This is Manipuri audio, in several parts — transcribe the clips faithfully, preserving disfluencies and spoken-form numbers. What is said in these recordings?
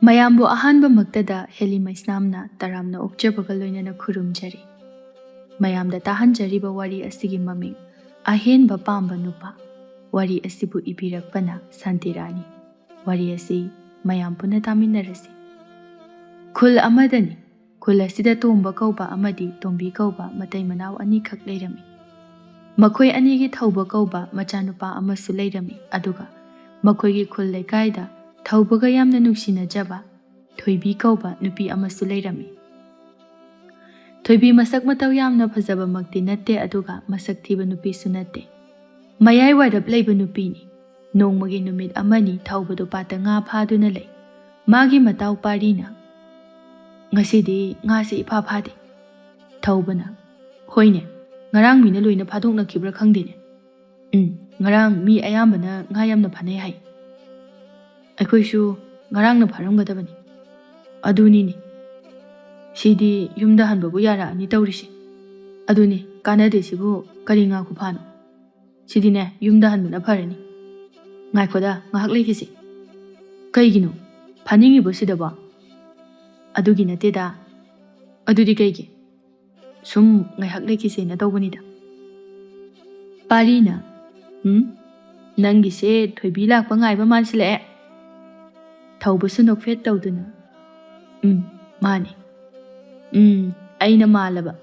ꯃꯌꯥꯝꯕꯨ ꯑꯍꯥꯟꯕꯃꯛꯇꯗ ꯍꯦꯂꯤ ꯃꯩꯁꯅꯥꯝꯅ ꯇꯔꯥꯝꯅ ꯑꯣꯛꯆꯕꯒ ꯂꯣꯏꯅꯅ ꯈꯨꯔꯨꯝꯖꯔꯤ꯫ ꯃꯌꯥꯝꯗ ꯇꯥꯍꯟꯖꯔꯤꯕ ꯋꯥꯔꯤ ꯑꯁꯤꯒꯤ ꯃꯃꯤꯡ ꯑꯍꯦꯟꯕ ꯄꯥꯝꯕ ꯅꯨꯄꯥ꯫ ꯋꯥꯔꯤ ꯑꯁꯤꯕꯨ ꯏꯕꯤꯔꯛꯄꯅ ꯁꯥꯟꯇꯤꯔꯥꯅꯤ꯫ ꯋꯥꯔꯤ ꯑꯁꯤ ꯃꯌꯥꯝ ꯄꯨꯟꯅ ꯇꯥꯃꯤꯟꯅꯔꯁꯤ꯫ ꯈꯨꯜ ꯑꯃꯗꯅꯤ꯫ ꯈꯨꯜ ꯑꯁꯤꯗ ꯇꯣꯝꯕ ꯀꯧꯕ ꯑꯃꯗꯤ ꯇꯣꯝꯕꯤ ꯀꯧꯕ ꯃꯇꯩ ꯃꯅꯥꯎ ꯑꯅꯤꯈꯛ ꯂꯩꯔꯝꯃꯤ꯫ ꯃꯈꯣꯏ ꯑꯅꯤꯒꯤ ꯊꯧꯕ ꯀꯧꯕ ꯃꯆꯥꯅꯨꯄꯥ ꯑꯃꯁꯨ ꯂꯩꯔꯝꯃꯤ꯫ ꯑꯗꯨꯒ ꯃꯈꯣꯏꯒꯤ ꯈꯨꯜ ꯂꯩꯀꯥꯏꯗ ꯊꯧꯕꯒ ꯌꯥꯝꯅ ꯅꯨꯡꯁꯤꯅꯖꯕ ꯊꯣꯏꯕꯤ ꯀꯧꯕ ꯅꯨꯄꯤ ꯑꯃꯁꯨ ꯂꯩꯔꯝꯃꯤ꯫ ꯊꯣꯏꯕꯤ ꯃꯁꯛ ꯃꯇꯧ ꯌꯥꯝꯅ ꯐꯖꯕꯃꯛꯇꯤ ꯅꯠꯇꯦ, ꯑꯗꯨꯒ ꯃꯁꯛ ꯊꯤꯕ ꯅꯨꯄꯤꯁꯨ ꯅꯠꯇꯦ꯫ ꯃꯌꯥꯏ ꯋꯥꯏꯔꯞ ꯂꯩꯕ ꯅꯨꯄꯤꯅꯤ꯫ ꯅꯣꯡꯃꯒꯤ ꯅꯨꯃꯤꯠ ꯑꯃꯅꯤ ꯊꯧꯕꯗꯨ ꯄꯥꯠꯇ ꯉꯥ ꯐꯥꯗꯨꯅ ꯂꯩ꯫ ꯃꯥꯒꯤ ꯃꯇꯥꯎ ꯄꯥꯔꯤꯅ, "ꯉꯁꯤꯗꯤ ꯉꯥꯁꯤ ꯏꯐꯥ ꯐꯥꯗꯦ꯫" ꯊꯧꯕꯅ, "ꯍꯣꯏꯅꯦ, ꯉꯔꯥꯡ ꯃꯤꯅ ꯂꯣꯏꯅ ꯐꯥꯗꯣꯛꯅꯈꯤꯕ꯭ꯔꯥ ꯈꯪꯗꯦꯅꯦ꯫ ꯎꯝ, ꯉꯔꯥꯡ ꯃꯤ ꯑꯌꯥꯝꯕꯅ ꯉꯥ ꯌꯥꯝꯅ ꯐꯥꯅꯩ ꯍꯥꯏ꯫ ꯑꯩꯈꯣꯏꯁꯨ ꯉꯔꯥꯡꯅ ꯐꯥꯔꯝꯒꯗꯕꯅꯤ꯫" "ꯑꯗꯨꯅꯤꯅꯦ꯫ ꯁꯤꯗꯤ ꯌꯨꯝꯗ ꯍꯟꯕꯕꯨ ꯌꯥꯔꯛꯑꯅꯤ ꯇꯧꯔꯤꯁꯦ꯫ ꯑꯗꯨꯅꯤ, ꯀꯥꯟꯅꯗꯦ ꯁꯤꯕꯨ, ꯀꯔꯤ ꯉꯥ ꯈꯨꯐꯥꯅꯣ? ꯁꯤꯗꯤꯅꯦ, ꯌꯨꯝꯗ ꯍꯟꯕꯅ ꯐꯔꯅꯤ꯫" "ꯉꯥꯏꯈꯣꯗ, ꯉꯥꯏꯍꯥꯛ ꯂꯩꯈꯤꯁꯤ꯫" "ꯀꯩꯒꯤꯅꯣ? ꯐꯥꯅꯤꯡꯉꯤꯕꯣ ꯁꯤꯗꯕꯣ?" "ꯑꯗꯨꯒꯤ ꯅꯠꯇꯦꯗ꯫" "ꯑꯗꯨꯗꯤ ꯀꯩꯒꯤ?" "ꯁꯨꯝ ꯉꯥꯏꯍꯥꯛ ꯂꯩꯈꯤꯁꯦꯅ ꯇꯧꯕꯅꯤꯗ꯫" ꯄꯥꯔꯤꯅ, "ꯎꯝ, ꯅꯪꯒꯤꯁꯦ ꯊꯣꯏꯕꯤ ꯂꯥꯛꯄ ꯉꯥꯏꯕ ꯃꯥꯟꯁꯤꯜꯂꯛꯑꯦ꯫" ꯊꯧꯕꯁꯨ ꯅꯣꯛꯐꯦꯠ ꯇꯧꯗꯨꯅ, "ꯎꯝ, ꯃꯥꯅꯤ꯫" "ꯎꯝ, ꯑꯩꯅ ꯃꯥꯜꯂꯕ꯫"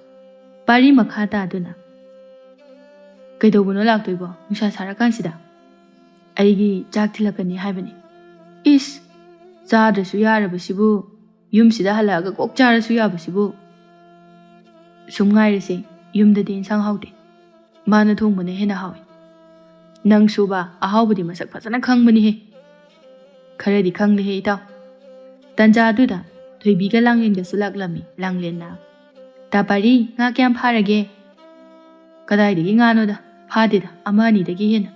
ꯄꯥꯔꯤ ꯃꯈꯥ ꯇꯥꯗꯨꯅ, "ꯀꯩꯗꯧꯕꯅꯣ ꯂꯥꯛꯇꯣꯏꯕꯣ ꯅꯨꯡꯁꯥ ꯁꯥꯔꯀꯥꯟꯁꯤꯗ?" "ꯑꯩꯒꯤ ꯆꯥꯛ ꯊꯤꯜꯂꯛꯀꯅꯤ ꯍꯥꯏꯕꯅꯤ꯫" "ꯏꯁ, ꯆꯥꯗ꯭ꯔꯁꯨ ꯌꯥꯔꯕꯁꯤꯕꯨ, ꯌꯨꯝꯁꯤꯗ ꯍꯜꯂꯛꯑꯒ ꯀꯣꯛ ꯆꯥꯔꯁꯨ ꯌꯥꯕꯁꯤꯕꯨ꯫" "ꯁꯨꯝ ꯉꯥꯏꯔꯁꯦ, ꯌꯨꯝꯗꯗꯤ ꯏꯟꯁꯥꯡ ꯍꯥꯎꯇꯦ꯫ ꯃꯥꯅ ꯊꯣꯡꯕꯅ ꯍꯦꯟꯅ ꯍꯥꯎꯏ꯫" "ꯅꯪꯁꯨꯕ ꯑꯍꯥꯎꯕꯗꯤ ꯃꯁꯛ ꯐꯖꯅ ꯈꯪꯕꯅꯤꯍꯦ꯫" "ꯈꯔꯗꯤ ꯈꯪꯂꯦꯍꯦ ꯏꯇꯥꯎ꯫" ꯇꯟꯖꯥꯗꯨꯗ ꯊꯣꯏꯕꯤꯒ ꯂꯥꯡꯂꯦꯟꯒꯁꯨ ꯂꯥꯛꯂꯝꯃꯤ꯫ ꯂꯥꯡꯂꯦꯟꯅ, "ꯇꯥ ꯄꯥꯔꯤ, ꯉꯥ ꯀꯌꯥꯝ ꯐꯥꯔꯒꯦ?" "ꯀꯗꯥꯏꯗꯒꯤ ꯉꯥꯅꯣꯗ, ꯐꯥꯗꯦꯗ, ꯑꯃ ꯑꯅꯤꯗꯒꯤ ꯍꯦꯟꯅ꯫"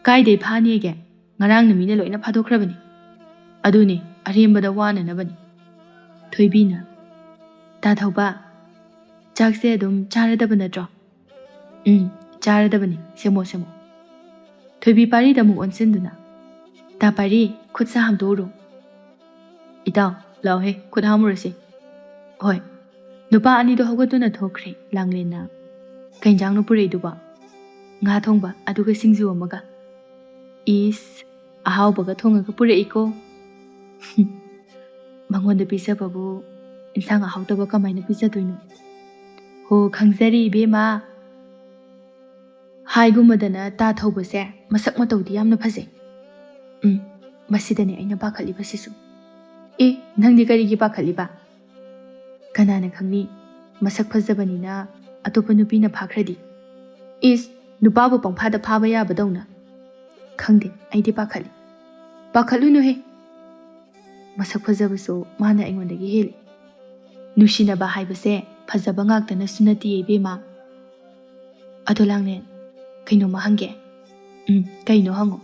"ꯀꯥꯏꯗꯩ ꯐꯥꯅꯦꯒꯦ? ꯉꯔꯥꯡꯅ ꯃꯤꯅ ꯂꯣꯏꯅ ꯐꯥꯗꯣꯛꯈ꯭ꯔꯕꯅꯤ꯫" "ꯑꯗꯨꯅꯦ, ꯑꯔꯦꯝꯕꯗ ꯋꯥꯅꯅꯕꯅꯤ꯫" ꯊꯣꯏꯕꯤꯅ, "ꯇꯥ ꯊꯧꯕ, ꯆꯥꯛꯁꯦ ꯑꯗꯨꯝ ꯆꯥꯔꯗꯕ ꯅꯠꯇ꯭ꯔꯣ?" "ꯎꯝ, ꯆꯥꯔꯗꯕꯅꯤ, ꯁꯦꯝꯃꯣ, ꯁꯦꯝꯃꯣ꯫" ꯊꯣꯏꯕꯤ ꯄꯥꯔꯤꯗ ꯑꯃꯨꯛ ꯑꯣꯟꯁꯤꯟꯗꯨꯅ, "ꯇꯥ ꯄꯥꯔꯤ, ꯈꯨꯠ ꯁꯥ ꯍꯥꯝꯗꯣꯛꯎꯔꯣ꯫" "ꯏꯇꯥꯎ, ꯂꯥꯎꯍꯦ, ꯈꯨꯠ ꯍꯥꯝꯃꯨꯔꯁꯤ꯫" "ꯍꯣꯏ꯫" ꯅꯨꯄꯥ ꯑꯅꯤꯗꯣ ꯍꯧꯒꯠꯇꯨꯅ ꯊꯣꯛꯈ꯭ꯔꯦ꯫ ꯂꯥꯡꯂꯦꯟꯅ, "ꯀꯩ ꯏꯟꯖꯥꯡꯅꯣ ꯄꯨꯔꯛꯏꯗꯨꯕꯣ?" "ꯉꯥ ꯊꯣꯡꯕ, ꯑꯗꯨꯒ ꯁꯤꯡꯖꯨ ꯑꯃꯒ꯫" "ꯏꯁ, ꯑꯍꯥꯎꯕꯒ ꯊꯣꯡꯉꯒ ꯄꯨꯔꯛꯏꯀꯣ꯫" "ꯃꯉꯣꯟꯗ ꯄꯤꯖꯕꯕꯨ ꯏꯟꯁꯥꯡ ꯑꯍꯥꯎꯇꯕ ꯀꯃꯥꯏꯅ ꯄꯤꯖꯗꯣꯏꯅꯣ?" "ꯍꯣ, ꯈꯪꯖꯔꯤ ꯏꯕꯦꯝꯃ꯫" ꯍꯥꯏꯒꯨꯝꯕꯗꯅ ꯇꯥ ꯊꯧꯕꯁꯦ ꯃꯁꯛ ꯃꯇꯧꯗꯤ ꯌꯥꯝꯅ ꯐꯖꯩ꯫ ꯎꯝ, ꯃꯁꯤꯗꯅꯦ ꯑꯩꯅ ꯄꯥꯈꯠꯂꯤꯕꯁꯤꯁꯨ꯫ "ꯑꯦ, ꯅꯪꯗꯤ ꯀꯔꯤꯒꯤ ꯄꯥꯈꯠꯂꯤꯕ?" "ꯀꯅꯥꯅ ꯈꯪꯅꯤ, ꯃꯁꯛ ꯐꯖꯕꯅꯤꯅ ꯑꯇꯣꯞꯄ ꯅꯨꯄꯤꯅ ꯐꯥꯈ꯭ꯔꯗꯤ?" "ꯏꯁ, ꯅꯨꯄꯥꯕꯨ ꯄꯪꯐꯥꯗ ꯐꯥꯕ ꯌꯥꯕꯗꯧꯅ꯫ ꯈꯪꯗꯦ, ꯑꯩꯗꯤ ꯄꯥꯈꯠꯂꯤ꯫" "ꯄꯥꯈꯠꯂꯨꯅꯨꯍꯦ, ꯃꯁꯛ ꯐꯖꯕꯁꯨ ꯃꯥꯅ ꯑꯩꯉꯣꯟꯗꯒꯤ ꯍꯦꯜꯂꯤ꯫ ꯅꯨꯡꯁꯤꯅꯕ ꯍꯥꯏꯕꯁꯦ ꯐꯖꯕ ꯉꯥꯛꯇꯅꯁꯨ ꯅꯠꯇꯦ ꯏꯕꯦꯝꯃ꯫" "ꯑꯗꯣ ꯂꯥꯡꯂꯦꯟ, ꯀꯩꯅꯣꯝꯃ ꯍꯪꯒꯦ꯫" "ꯎꯝ, ꯀꯩꯅꯣ ꯍꯪꯉꯣ꯫"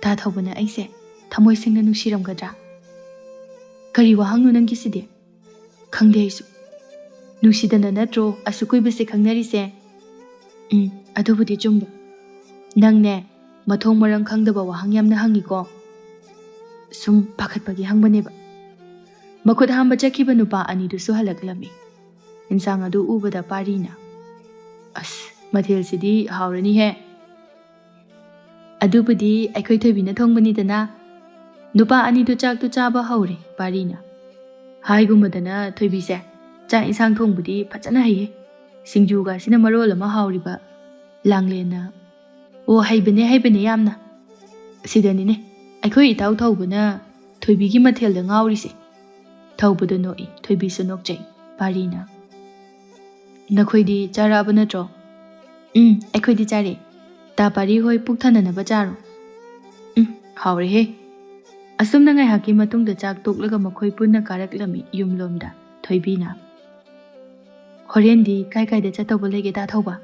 "ꯇꯥ ꯊꯧꯕꯅ ꯑꯩꯁꯦ ꯊꯃꯣꯏ ꯁꯦꯡꯅ ꯅꯨꯡꯁꯤꯔꯝꯒꯗ꯭ꯔꯥ?" "ꯀꯔꯤ ꯋꯥꯍꯪꯅꯣ ꯅꯪꯒꯤꯁꯤꯗꯤ?" "ꯈꯪꯗꯦ ꯑꯩꯁꯨ꯫ ꯅꯨꯡꯁꯤꯗꯅ ꯅꯠꯇ꯭ꯔꯣ ꯑꯁꯨꯛ ꯀꯨꯏꯕꯁꯦ ꯈꯪꯅꯔꯤꯁꯦ?" "ꯎꯝ, ꯑꯗꯨꯕꯨꯗꯤ ꯆꯨꯝꯕ꯫ ꯅꯪꯅꯦ, ꯃꯊꯣꯡ ꯃꯔꯝ ꯈꯪꯗꯕ ꯋꯥꯍꯪ ꯌꯥꯝꯅ ꯍꯪꯉꯤꯀꯣ꯫" "ꯁꯨꯝ ꯄꯥꯈꯠꯄꯒꯤ ꯍꯪꯕꯅꯦꯕ꯫" ꯃꯈꯨꯠ ꯍꯥꯝꯕ ꯆꯠꯈꯤꯕ ꯅꯨꯄꯥ ꯑꯅꯤꯗꯨꯁꯨ ꯍꯜꯂꯛꯂꯝꯃꯤ꯫ ꯏꯟꯁꯥꯡ ꯑꯗꯨ ꯎꯕꯗ ꯄꯥꯔꯤꯅ, "ꯑꯁ, ꯃꯊꯦꯜꯁꯤꯗꯤ ꯍꯥꯎꯔꯅꯤꯍꯦ꯫" "ꯑꯗꯨꯕꯨꯗꯤ ꯑꯩꯈꯣꯏ ꯊꯣꯏꯕꯤꯅ ꯊꯣꯡꯕꯅꯤꯗꯅ꯫" ꯅꯨꯄꯥ ꯑꯅꯤꯗꯨ ꯆꯥꯛꯇꯨ ꯆꯥꯕ ꯍꯧꯔꯦ ꯄꯥꯔꯤꯅ꯫ ꯍꯥꯏꯒꯨꯝꯕꯗꯅ ꯊꯣꯏꯕꯤꯁꯦ ꯆꯥꯛ ꯏꯟꯁꯥꯡ ꯊꯣꯡꯕꯗꯤ ꯐꯖꯅ ꯍꯩꯌꯦ꯫ ꯁꯤꯡꯖꯨꯒꯁꯤꯅ ꯃꯔꯣꯜ ꯑꯃ ꯍꯥꯎꯔꯤꯕ꯫ ꯂꯥꯡꯂꯦꯟꯅ, "ꯑꯣ, ꯍꯩꯕꯅꯦ, ꯍꯩꯕꯅꯦ ꯌꯥꯝꯅ꯫" ꯁꯤꯗꯅꯤꯅꯦ ꯑꯩꯈꯣꯏ ꯏꯇꯥꯎ ꯊꯧꯕꯅ ꯊꯣꯏꯕꯤꯒꯤ ꯃꯊꯦꯜꯗ ꯉꯥꯎꯔꯤꯁꯦ꯫ ꯊꯧꯕꯗꯣ ꯅꯣꯛꯏ, ꯊꯣꯏꯕꯤꯁꯨ ꯅꯣꯛꯆꯩ꯫ ꯄꯥꯔꯤꯅ, "ꯅꯈꯣꯏꯗꯤ ꯆꯥꯔꯛꯑꯕ ꯅꯠꯇ꯭ꯔꯣ?" "ꯎꯝ, ꯑꯩꯈꯣꯏꯗꯤ ꯆꯥꯔꯦ꯫ ꯇꯥ ꯄꯥꯔꯤ ꯍꯣꯏ ꯄꯨꯛ ꯊꯟꯅꯅꯕ ꯆꯥꯔꯣ꯫" "ꯎꯝ, ꯍꯥꯎꯔꯦꯍꯦ꯫" ꯑꯁꯨꯝꯅ ꯉꯥꯏꯍꯥꯛꯀꯤ ꯃꯇꯨꯡꯗ ꯆꯥꯛ ꯇꯣꯛꯂꯒ ꯃꯈꯣꯏ ꯄꯨꯟꯅ ꯀꯥꯔꯛꯂꯝꯃꯤ ꯌꯨꯝꯂꯣꯝꯗ꯫ ꯊꯣꯏꯕꯤꯅ, "ꯍꯣꯔꯦꯟꯗꯤ ꯀꯥꯏ ꯀꯥꯏꯗ ꯆꯠꯇꯧꯕ ꯂꯩꯒꯦ ꯇꯥ ꯊꯧꯕ?"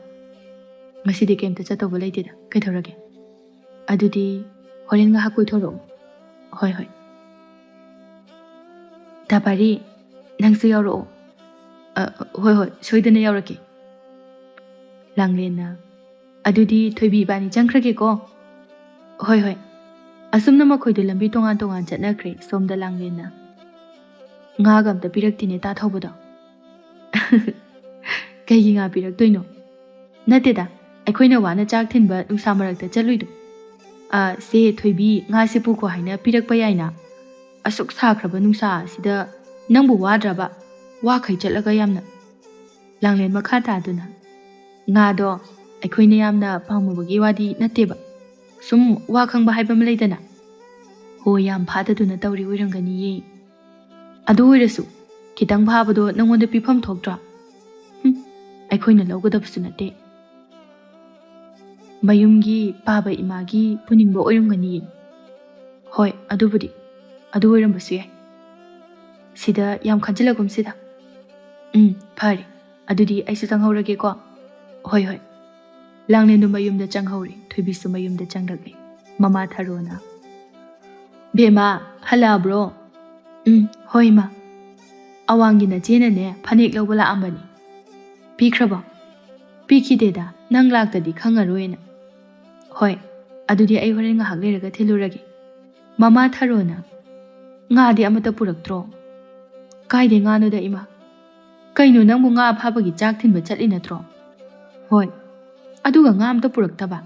"ꯉꯁꯤꯗꯤ ꯀꯩꯝꯇ ꯆꯠꯇꯧꯕ ꯂꯩꯇꯦꯗ, ꯀꯩꯗꯧꯔꯒꯦ?" "ꯑꯗꯨꯗꯤ ꯍꯣꯔꯦꯟ ꯉꯥꯏꯍꯥꯛ ꯀꯣꯏꯊꯣꯔꯛꯑꯣ꯫" "ꯍꯣꯏ, ꯍꯣꯏ꯫" "ꯇꯥ ꯄꯥꯔꯤ, ꯅꯪꯁꯨ ꯌꯥꯎꯔꯛꯑꯣ꯫" "ꯑ, ꯍꯣꯏ, ꯍꯣꯏ, ꯁꯣꯏꯗꯅ ꯌꯥꯎꯔꯛꯀꯦ꯫" ꯂꯥꯡꯂꯦꯟꯅ, "ꯑꯗꯨꯗꯤ ꯊꯣꯏꯕꯤ ꯏꯕꯥꯅꯤ ꯆꯪꯈ꯭ꯔꯒꯦꯀꯣ꯫" "ꯍꯣꯏ, ꯍꯣꯏ꯫" ꯑꯁꯨꯝꯅ ꯃꯈꯣꯏꯗꯣ ꯂꯝꯕꯤ ꯇꯣꯉꯥꯟ ꯇꯣꯉꯥꯟ ꯆꯠꯅꯈ꯭ꯔꯦ꯫ ꯁꯣꯝꯗ ꯂꯥꯡꯂꯦꯟꯅ, "ꯉꯥꯒ ꯑꯝꯇ ꯄꯤꯔꯛꯇꯦꯅꯦ ꯇꯥ ꯊꯧꯕꯗꯣ"꯫ "ꯀꯩꯒꯤ ꯉꯥ ꯄꯤꯔꯛꯇꯣꯏꯅꯣ?" "ꯅꯠꯇꯦꯗ, ꯑꯩꯈꯣꯏꯅ ꯋꯥꯅ ꯆꯥꯛ ꯊꯤꯟꯕ ꯅꯨꯡꯁꯥ ꯃꯔꯛꯇ ꯆꯠꯂꯨꯏꯗꯣ꯫ ꯑ, ꯁꯦ ꯊꯣꯏꯕꯤ, ꯉꯥꯁꯦ ꯄꯨꯈꯣ ꯍꯥꯏꯅ ꯄꯤꯔꯛꯄ ꯌꯥꯏꯅ꯫ ꯑꯁꯨꯛ ꯁꯥꯈ꯭ꯔꯕ ꯅꯨꯡꯁꯥ ꯑꯁꯤꯗ ꯅꯪꯕꯨ ꯋꯥꯗ꯭ꯔꯕ? ꯋꯥꯈꯩ ꯆꯠꯂꯒ ꯌꯥꯝꯅ"꯫ ꯂꯥꯡꯂꯦꯟ ꯃꯈꯥ ꯇꯥꯗꯨꯅ, "ꯉꯥꯗꯣ ꯑꯩꯈꯣꯏꯅ ꯌꯥꯝꯅ ꯄꯥꯝꯃꯨꯕꯒꯤ ꯋꯥꯗꯤ ꯅꯠꯇꯦꯕ꯫ ꯁꯨꯝ ꯋꯥ ꯈꯪꯕ ꯍꯥꯏꯕ ꯑꯃ ꯂꯩꯗꯅ꯫ ꯍꯣ, ꯌꯥꯝ ꯐꯥꯗꯗꯨꯅ ꯇꯧꯔꯤ ꯑꯣꯏꯔꯝꯒꯅꯤꯌꯦ꯫ ꯑꯗꯨ ꯑꯣꯏꯔꯁꯨ ꯈꯤꯇꯪ ꯐꯥꯕꯗꯣ ꯅꯪꯉꯣꯟꯗ ꯄꯤꯐꯝ ꯊꯣꯛꯇ꯭ꯔꯣ? ꯍꯨꯝ, ꯑꯩꯈꯣꯏꯅ ꯂꯧꯒꯗꯕꯁꯨ ꯅꯠꯇꯦ꯫ ꯃꯌꯨꯝꯒꯤ ꯄꯥꯕ ꯏꯃꯥꯒꯤ ꯄꯨꯅꯤꯡꯕ ꯑꯣꯏꯔꯝꯒꯅꯤꯌꯦ"꯫ "ꯍꯣꯏ, ꯑꯗꯨꯕꯨꯗꯤ꯫ ꯑꯗꯨ ꯑꯣꯏꯔꯝꯕꯁꯨ ꯌꯥꯏ꯫ ꯁꯤꯗ ꯌꯥꯝ ꯈꯟꯖꯤꯜꯂꯒꯨꯝꯁꯤꯗ꯫ ꯎꯝ, ꯐꯔꯦ꯫ ꯑꯗꯨꯗꯤ ꯑꯩꯁꯨ ꯆꯪꯍꯧꯔꯒꯦꯀꯣ"꯫ "ꯍꯣꯏ, ꯍꯣꯏ"꯫ ꯂꯥꯡꯂꯦꯟꯗꯨ ꯃꯌꯨꯝꯗ ꯆꯪꯍꯧꯔꯦ꯫ ꯊꯣꯏꯕꯤꯁꯨ ꯃꯌꯨꯝꯗ ꯆꯪꯂꯛꯂꯦ꯫ ꯃꯃꯥ ꯊꯔꯣꯅ, "ꯕꯦꯝꯃ, ꯍꯜꯂꯛꯑꯕ꯭ꯔꯣ?" "ꯎꯝ, ꯍꯣꯏ, ꯏꯃꯥ꯫ ꯑꯋꯥꯡꯒꯤ ꯅꯆꯦꯅꯅꯦ ꯐꯅꯦꯛ ꯂꯧꯕ ꯂꯥꯛꯑꯝꯕꯅꯤ"꯫ "ꯄꯤꯈ꯭ꯔꯕꯣ?" "ꯄꯤꯈꯤꯗꯦꯗ, ꯅꯪ ꯂꯥꯛꯇꯗꯤ ꯈꯪꯉꯔꯣꯏꯅ"꯫ "ꯍꯣꯏ, ꯑꯗꯨꯗꯤ ꯑꯩ ꯍꯣꯔꯦꯟ ꯉꯥꯏꯍꯥꯛ ꯂꯩꯔꯒ ꯊꯤꯜꯂꯨꯔꯒꯦ"꯫ ꯃꯃꯥ ꯊꯔꯣꯅ, "ꯉꯥꯗꯤ ꯑꯃꯠꯇ ꯄꯨꯔꯛꯇ꯭ꯔꯣ?" "ꯀꯥꯏꯗꯩ ꯉꯥꯅꯣꯗ, ꯏꯃꯥ? ꯀꯩꯅꯣ, ꯅꯪꯕꯨ ꯉꯥ ꯐꯥꯕꯒꯤ ꯆꯥꯛ ꯊꯤꯟꯕ ꯆꯠꯂꯤ ꯅꯠꯇ꯭ꯔꯣ?" "ꯍꯣꯏ, ꯑꯗꯨꯒ ꯉꯥ ꯑꯝꯇ ꯄꯨꯔꯛꯇꯕ?"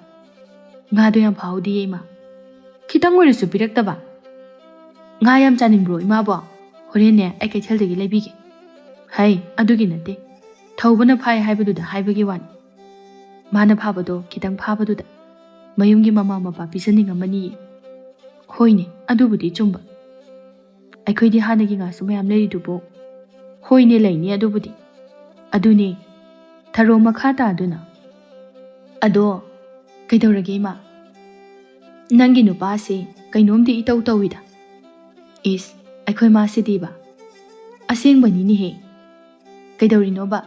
"ꯉꯥꯗꯣ ꯌꯥꯝ ꯐꯥꯍꯧꯗꯤꯌꯦ, ꯏꯃꯥ꯫ ꯈꯤꯇꯪ ꯑꯣꯏꯔꯁꯨ ꯄꯤꯔꯛꯇꯕ?" "ꯉꯥ ꯌꯥꯝ ꯆꯥꯅꯤꯡꯕ꯭ꯔꯣ, ꯏꯃꯥꯕꯣ? ꯍꯣꯔꯦꯟꯅꯦ, ꯑꯩ ꯀꯩꯊꯦꯜꯗꯒꯤ ꯂꯩꯕꯤꯒꯦ"꯫ "ꯍꯩ, ꯑꯗꯨꯒꯤ ꯅꯠꯇꯦ꯫ ꯊꯧꯕꯅ ꯐꯥꯏ ꯍꯥꯏꯕꯗꯨꯗ ꯍꯥꯏꯕꯒꯤ ꯋꯥꯅꯤ"꯫ ꯃꯥꯅ ꯐꯥꯕꯗꯣ ꯈꯤꯇꯪ ꯐꯥꯕꯗꯨꯗ ꯃꯌꯨꯝꯒꯤ ꯃꯃꯥ ꯃꯄꯥ ꯄꯤꯖꯅꯤꯡꯉꯝꯃꯅꯤꯌꯦ꯫ "ꯍꯣꯏꯅꯦ, ꯑꯗꯨꯕꯨꯗꯤ ꯆꯨꯝꯕ꯫ ꯑꯩꯈꯣꯏꯗꯤ ꯍꯥꯟꯅꯒꯤ ꯉꯥꯁꯨ ꯃꯌꯥꯝ ꯂꯩꯔꯤꯗꯨꯕꯨ"꯫ "ꯍꯣꯏꯅꯦ, ꯂꯩꯅꯤ ꯑꯗꯨꯕꯨꯗꯤ"꯫ ꯑꯗꯨꯅꯦ, ꯊꯔꯣ ꯃꯈꯥ ꯇꯥꯗꯨꯅ, "ꯑꯗꯣ ꯀꯩꯗꯧꯔꯒꯦ, ꯏꯃꯥ? ꯅꯪꯒꯤ ꯅꯨꯄꯥꯁꯦ ꯀꯩꯅꯣꯝꯗꯤ ꯏꯇꯧ ꯇꯧꯏꯗ"꯫ "ꯏꯁ, ꯑꯩꯈꯣꯏ ꯃꯥꯁꯤꯗꯤꯕ? ꯑꯁꯦꯡꯕꯅꯤꯅꯦꯍꯦ꯫ ꯀꯩꯗꯧꯔꯤꯅꯣꯕ?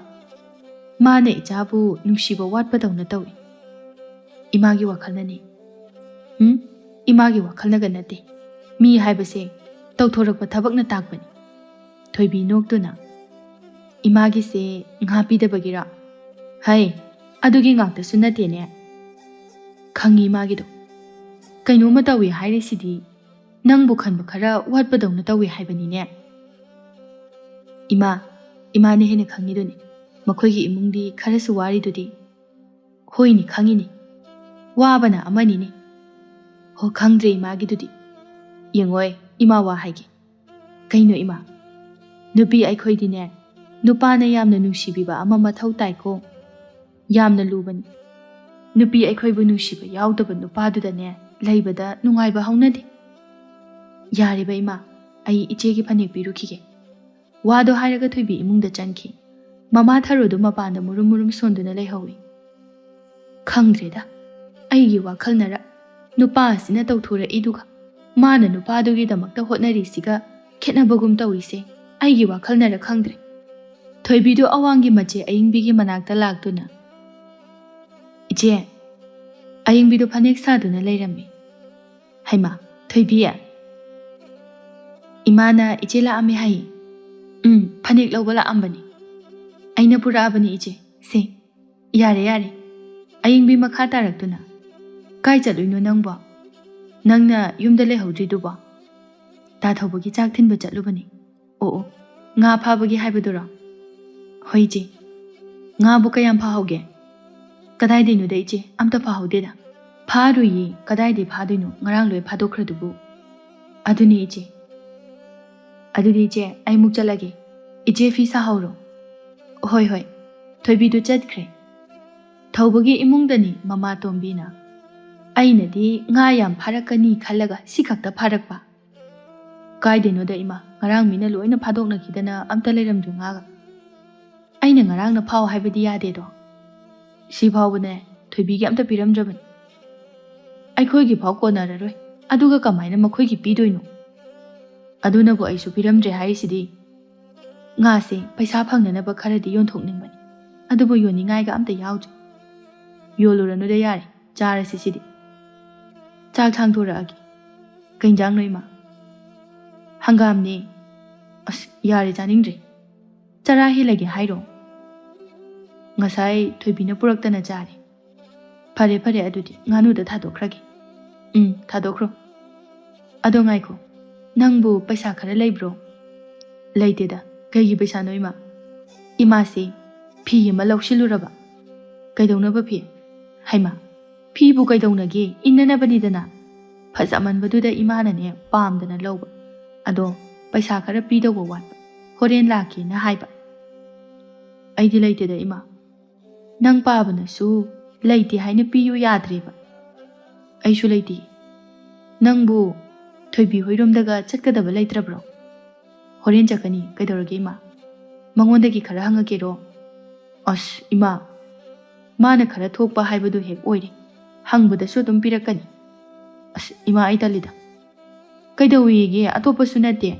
ꯃꯥꯅ ꯏꯆꯥꯕꯨ ꯅꯨꯡꯁꯤꯕ ꯋꯥꯠꯄꯗꯧꯅ ꯇꯧꯏ"꯫ "ꯏꯃꯥꯒꯤ ꯋꯥꯈꯜꯅꯅꯦ"꯫ "ꯎꯝ? ꯏꯃꯥꯒꯤ ꯋꯥꯈꯜꯅꯒ ꯅꯠꯇꯦ꯫ ꯃꯤ ꯍꯥꯏꯕꯁꯦ ꯇꯧꯊꯣꯔꯛꯄ ꯊꯕꯛꯅ ꯇꯥꯛꯄꯅꯤ"꯫ ꯊꯣꯏꯕꯤ ꯅꯣꯛꯇꯨꯅ, "ꯏꯃꯥꯒꯤꯁꯦ ꯉꯥ ꯄꯤꯗꯕꯒꯤꯔꯣ? ꯍꯩ, ꯑꯗꯨꯒꯤ ꯉꯥꯛꯇꯁꯨ ꯅꯠꯇꯦꯅꯦ꯫ ꯈꯪꯉꯤ ꯏꯃꯥꯒꯤꯗꯣ"꯫ ꯀꯩꯅꯣꯝꯃ ꯇꯧꯏ ꯍꯥꯏꯔꯤꯁꯤꯗꯤ꯫ ꯅꯪꯕꯨ ꯈꯟꯕ ꯈꯔ ꯋꯥꯠꯄꯗꯧꯅ ꯇꯧꯏ ꯍꯥꯏꯕꯅꯤꯅꯦ꯫ ꯏꯃꯥ, ꯏꯃꯥꯅ ꯍꯦꯟꯅ ꯈꯪꯉꯤꯗꯨꯅꯤ꯫ ꯃꯈꯣꯏꯒꯤ ꯏꯃꯨꯡꯗꯤ ꯈꯔꯁꯨ ꯋꯥꯔꯤꯗꯨꯗꯤ꯫ ꯍꯣꯏꯅꯦ, ꯈꯪꯉꯤꯅꯦ꯫ ꯋꯥꯕꯅ ꯑꯃꯅꯤꯅꯦ꯫ ꯍꯣ, ꯈꯪꯗ꯭ꯔꯦ ꯏꯃꯥꯒꯤꯗꯨꯗꯤ꯫ ꯌꯦꯡꯉꯣꯏ, ꯏꯃꯥ ꯋꯥ ꯍꯥꯏꯒꯦ꯫ ꯀꯩꯅꯣ ꯏꯃꯥ? ꯅꯨꯄꯤ ꯑꯩꯈꯣꯏꯗꯤꯅꯦ, ꯅꯨꯄꯥꯅ ꯌꯥꯝꯅ ꯅꯨꯡꯁꯤꯕꯤꯕ ꯑꯃ ꯃꯊꯧ ꯇꯥꯏꯀꯣ꯫ ꯌꯥꯝꯅ ꯂꯨꯕꯅꯤ꯫ ꯅꯨꯄꯤ ꯑꯩꯈꯣꯏꯕꯨ ꯅꯨꯡꯁꯤꯕ ꯌꯥꯎꯗꯕ ꯅꯨꯄꯥꯗꯨꯗꯅꯦ ꯂꯩꯕꯗ ꯅꯨꯡꯉꯥꯏꯕ ꯍꯧꯅꯗꯦ꯫ ꯌꯥꯔꯦꯕ ꯏꯃꯥ, ꯑꯩ ꯏꯆꯦꯒꯤ ꯐꯅꯦꯛ ꯄꯤꯔꯨꯈꯤꯒꯦ꯫ ꯋꯥꯗꯣ ꯍꯥꯏꯔꯒ ꯊꯣꯏꯕꯤ ꯏꯃꯨꯡꯗ ꯆꯪꯈꯤ꯫ ꯃꯃꯥ ꯊꯔꯣꯗꯨ ꯃꯄꯥꯟꯗ ꯃꯨꯔꯨꯝ ꯃꯨꯔꯨꯝ ꯁꯣꯟꯗꯨꯅ ꯂꯩꯍꯧꯏ꯫ ꯈꯪꯗ꯭ꯔꯦꯗ, ꯑꯩꯒꯤ ꯋꯥꯈꯜꯅꯔ ꯅꯨꯄꯥ ꯑꯁꯤꯅ ꯇꯧꯊꯣꯔꯛꯏꯗꯨꯒ ꯃꯥꯅ ꯅꯨꯄꯥꯗꯨꯒꯤꯗꯃꯛꯇ ꯍꯣꯠꯅꯔꯤꯁꯤꯒ ꯈꯦꯠꯅꯕꯒꯨꯝ ꯇꯧꯔꯤꯁꯦ꯫ ꯑꯩꯒꯤ ꯋꯥꯈꯜꯅꯔ ꯈꯪꯗ꯭ꯔꯦ꯫ ꯊꯣꯏꯕꯤꯗꯨ ꯑꯋꯥꯡꯒꯤ ꯃꯆꯦ ꯑꯌꯤꯡꯕꯤꯒꯤ ꯃꯅꯥꯛꯇ ꯂꯥꯛꯇꯨꯅ, "ꯏꯆꯦ, ꯑꯌꯤꯡꯕꯤꯗꯨ ꯐꯅꯦꯛ ꯁꯥꯗꯨꯅ ꯂꯩꯔꯝꯃꯤ꯫" "ꯍꯩꯃꯥ, ꯊꯣꯏꯕꯤ, ꯏꯃꯥꯅ ꯏꯆꯦ ꯂꯥꯛꯑꯝꯃꯦ ꯍꯥꯏꯌꯦ꯫" "ꯎꯝ, ꯐꯅꯦꯛ ꯂꯧꯕ ꯂꯥꯛꯑꯝꯕꯅꯤ꯫" "ꯑꯩꯅ ꯄꯨꯔꯛꯑꯕꯅꯤ ꯏꯆꯦ, ꯁꯦ꯫" "ꯌꯥꯔꯦ, ꯌꯥꯔꯦ꯫" ꯑꯌꯤꯡꯕꯤ ꯃꯈꯥ ꯇꯥꯔꯛꯇꯨꯅ, "ꯀꯥꯏ ꯆꯠꯂꯨꯏꯅꯣ ꯅꯪꯕꯣ? ꯅꯪꯅ ꯌꯨꯝꯗ ꯂꯩꯍꯧꯗ꯭ꯔꯤꯗꯨꯕꯣ?" "ꯇꯥ ꯊꯧꯕꯒꯤ ꯆꯥꯛ ꯊꯤꯟꯕ ꯆꯠꯂꯨꯕꯅꯤ꯫" "ꯑꯣ, ꯑꯣ, ꯉꯥ ꯐꯥꯕꯒꯤ ꯍꯥꯏꯕꯗꯨꯔꯣ?" "ꯍꯣꯏ ꯏꯆꯦ꯫" "ꯉꯥꯕꯨ ꯀꯌꯥꯝ ꯐꯥꯍꯧꯒꯦ?" "ꯀꯗꯥꯏꯗꯩꯅꯣꯗ ꯏꯆꯦ, ꯑꯝꯇ ꯐꯥꯍꯧꯗꯦꯗ꯫" "ꯐꯥꯔꯨꯏꯌꯦ, ꯀꯗꯥꯏꯗꯩ ꯐꯥꯗꯣꯏꯅꯣ, ꯉꯔꯥꯡ ꯂꯣꯏ ꯐꯥꯗꯣꯛꯈ꯭ꯔꯗꯨꯕꯨ꯫" "ꯑꯗꯨꯅꯤ ꯏꯆꯦ꯫" "ꯑꯗꯨꯗꯤ ꯏꯆꯦ, ꯑꯩ ꯑꯃꯨꯛ ꯆꯠꯂꯒꯦ꯫ ꯏꯆꯦ ꯐꯤ ꯁꯥꯍꯧꯔꯣ꯫" "ꯍꯣꯏ, ꯍꯣꯏ꯫" ꯊꯣꯏꯕꯤꯗꯨ ꯆꯠꯈ꯭ꯔꯦ꯫ ꯊꯧꯕꯒꯤ ꯏꯃꯨꯡꯗꯅꯤ ꯃꯃꯥ ꯇꯣꯝꯕꯤꯅ꯫ "ꯑꯩꯅꯗꯤ ꯉꯥ ꯌꯥꯝ ꯐꯥꯔꯛꯀꯅꯤ ꯈꯜꯂꯒ ꯁꯤ ꯈꯛꯇ ꯐꯥꯔꯛꯄ꯫" "ꯀꯥꯏꯗꯩꯅꯣꯗ ꯏꯃꯥ, ꯉꯔꯥꯡ ꯃꯤꯅ ꯂꯣꯏꯅ ꯐꯥꯗꯣꯛꯅꯈꯤꯗꯅ ꯑꯝꯇ ꯂꯩꯔꯝꯗ꯭ꯔꯦ ꯉꯥꯒ꯫ ꯑꯩꯅ ꯉꯔꯥꯡꯅ ꯐꯥꯎ ꯍꯥꯏꯕꯗꯤ ꯌꯥꯗꯦꯗꯣ꯫ ꯁꯤ ꯐꯥꯎꯕꯅꯦ ꯊꯣꯏꯕꯤꯒꯤ ꯑꯝꯇ ꯄꯤꯔꯝꯗ꯭ꯔꯕꯅꯤ꯫ ꯑꯩꯈꯣꯏꯒꯤ ꯐꯥꯎ ꯀꯣꯟꯅꯔꯔꯣꯏ, ꯑꯗꯨꯒ ꯀꯃꯥꯏꯅ ꯃꯈꯣꯏꯒꯤ ꯄꯤꯗꯣꯏꯅꯣ? ꯑꯗꯨꯅꯕꯨ ꯑꯩꯁꯨ ꯄꯤꯔꯝꯗ꯭ꯔꯦ ꯍꯥꯏꯔꯤꯁꯤꯗꯤ꯫ ꯉꯥꯁꯦ ꯄꯩꯁꯥ ꯐꯪꯅꯅꯕ ꯈꯔꯗꯤ ꯌꯣꯟꯊꯣꯛꯅꯤꯡꯕꯅꯤ, ꯑꯗꯨꯕꯨ ꯌꯣꯟꯅꯤꯡꯉꯥꯏꯒ ꯑꯝꯇ ꯌꯥꯎꯗ꯭ꯔꯦ꯫" "ꯌꯣꯜꯂꯨꯔꯅꯨꯗ, ꯌꯥꯔꯦ, ꯆꯥꯔꯁꯤ ꯁꯤꯗꯤ꯫ ꯆꯥꯛ ꯊꯥꯡꯗꯣꯔꯛꯑꯒꯦ꯫" "ꯀꯩ ꯏꯟꯖꯥꯡꯅꯣ ꯏꯃꯥ?" "ꯍꯪꯒꯥꯝꯅꯦ꯫" "ꯑꯁ, ꯌꯥꯔꯦ, ꯆꯥꯅꯤꯡꯗ꯭ꯔꯦ꯫" "ꯆꯔꯥ ꯍꯦꯜꯂꯒꯦ ꯍꯥꯏꯔꯣ?" "ꯉꯁꯥꯏ ꯊꯣꯏꯕꯤꯅ ꯄꯨꯔꯛꯇꯅ ꯆꯥꯔꯦ꯫" "ꯐꯔꯦ, ꯐꯔꯦ, ꯑꯗꯨꯗꯤ ꯉꯥꯅꯨꯗ ꯊꯥꯗꯣꯛꯈ꯭ꯔꯒꯦ꯫" "ꯎꯝ, ꯊꯥꯗꯣꯛꯈ꯭ꯔꯣ꯫ ꯑꯗꯣ ꯉꯥꯏꯈꯣ, ꯅꯪꯕꯨ ꯄꯩꯁꯥ ꯈꯔ ꯂꯩꯕ꯭ꯔꯣ?" "ꯂꯩꯇꯦꯗ꯫ ꯀꯩꯒꯤ ꯄꯩꯁꯥꯅꯣ, ꯏꯃꯥ?" "ꯏꯃꯥꯁꯦ ꯐꯤ ꯑꯃ ꯂꯧꯁꯤꯜꯂꯨꯔꯕ꯫" "ꯀꯩꯗꯧꯅꯕ ꯐꯤ?" "ꯍꯩꯃꯥ, ꯐꯤꯕꯨ ꯀꯩꯗꯧꯅꯒꯦ? ꯏꯟꯅꯅꯕꯅꯤꯗꯅ꯫" ꯐꯖꯃꯟꯕꯗꯨꯗ ꯏꯃꯥꯅꯅꯦ ꯄꯥꯝꯗꯅ ꯂꯧꯕ꯫ "ꯑꯗꯣ ꯄꯩꯁꯥ ꯈꯔ ꯄꯤꯗꯧꯕ ꯋꯥꯠꯄ, ꯍꯣꯔꯦꯟ ꯂꯥꯛꯀꯦꯅ ꯍꯥꯏꯕ꯫" "ꯑꯩꯗꯤ ꯂꯩꯇꯦꯗ, ꯏꯃꯥ꯫ ꯅꯪ ꯄꯥꯕꯅꯁꯨ ꯂꯩꯇꯦ ꯍꯥꯏꯅ ꯄꯤꯌꯨ ꯌꯥꯗ꯭ꯔꯦꯕ꯫" "ꯑꯩꯁꯨ ꯂꯩꯇꯦ꯫ ꯅꯪꯕꯨ ꯊꯣꯏꯕꯤ ꯍꯣꯏꯔꯣꯝꯗꯒ ꯆꯠꯀꯗꯕ ꯂꯩꯇ꯭ꯔꯕ꯭ꯔꯣ?" "ꯍꯣꯔꯦꯟ ꯆꯠꯀꯅꯤ꯫ ꯀꯩꯗꯧꯔꯒꯦ, ꯏꯃꯥ? ꯃꯉꯣꯟꯗꯒꯤ ꯈꯔ ꯍꯪꯉꯛꯀꯦꯔꯣ?" "ꯑꯁ, ꯏꯃꯥ, ꯃꯥꯅ ꯈꯔ ꯊꯣꯛꯄ ꯍꯥꯏꯕꯗꯨ ꯍꯦꯛ ꯑꯣꯏꯔꯦ꯫ ꯍꯪꯕꯗꯁꯨ ꯑꯗꯨꯝ ꯄꯤꯔꯛꯀꯅꯤ꯫" "ꯑꯁ, ꯏꯃꯥ, ꯑꯩ ꯇꯜꯂꯤꯗ꯫" "ꯀꯩꯗꯧꯋꯦꯒꯦ? ꯑꯇꯣꯞꯄꯁꯨ ꯅꯠꯇꯦ꯫"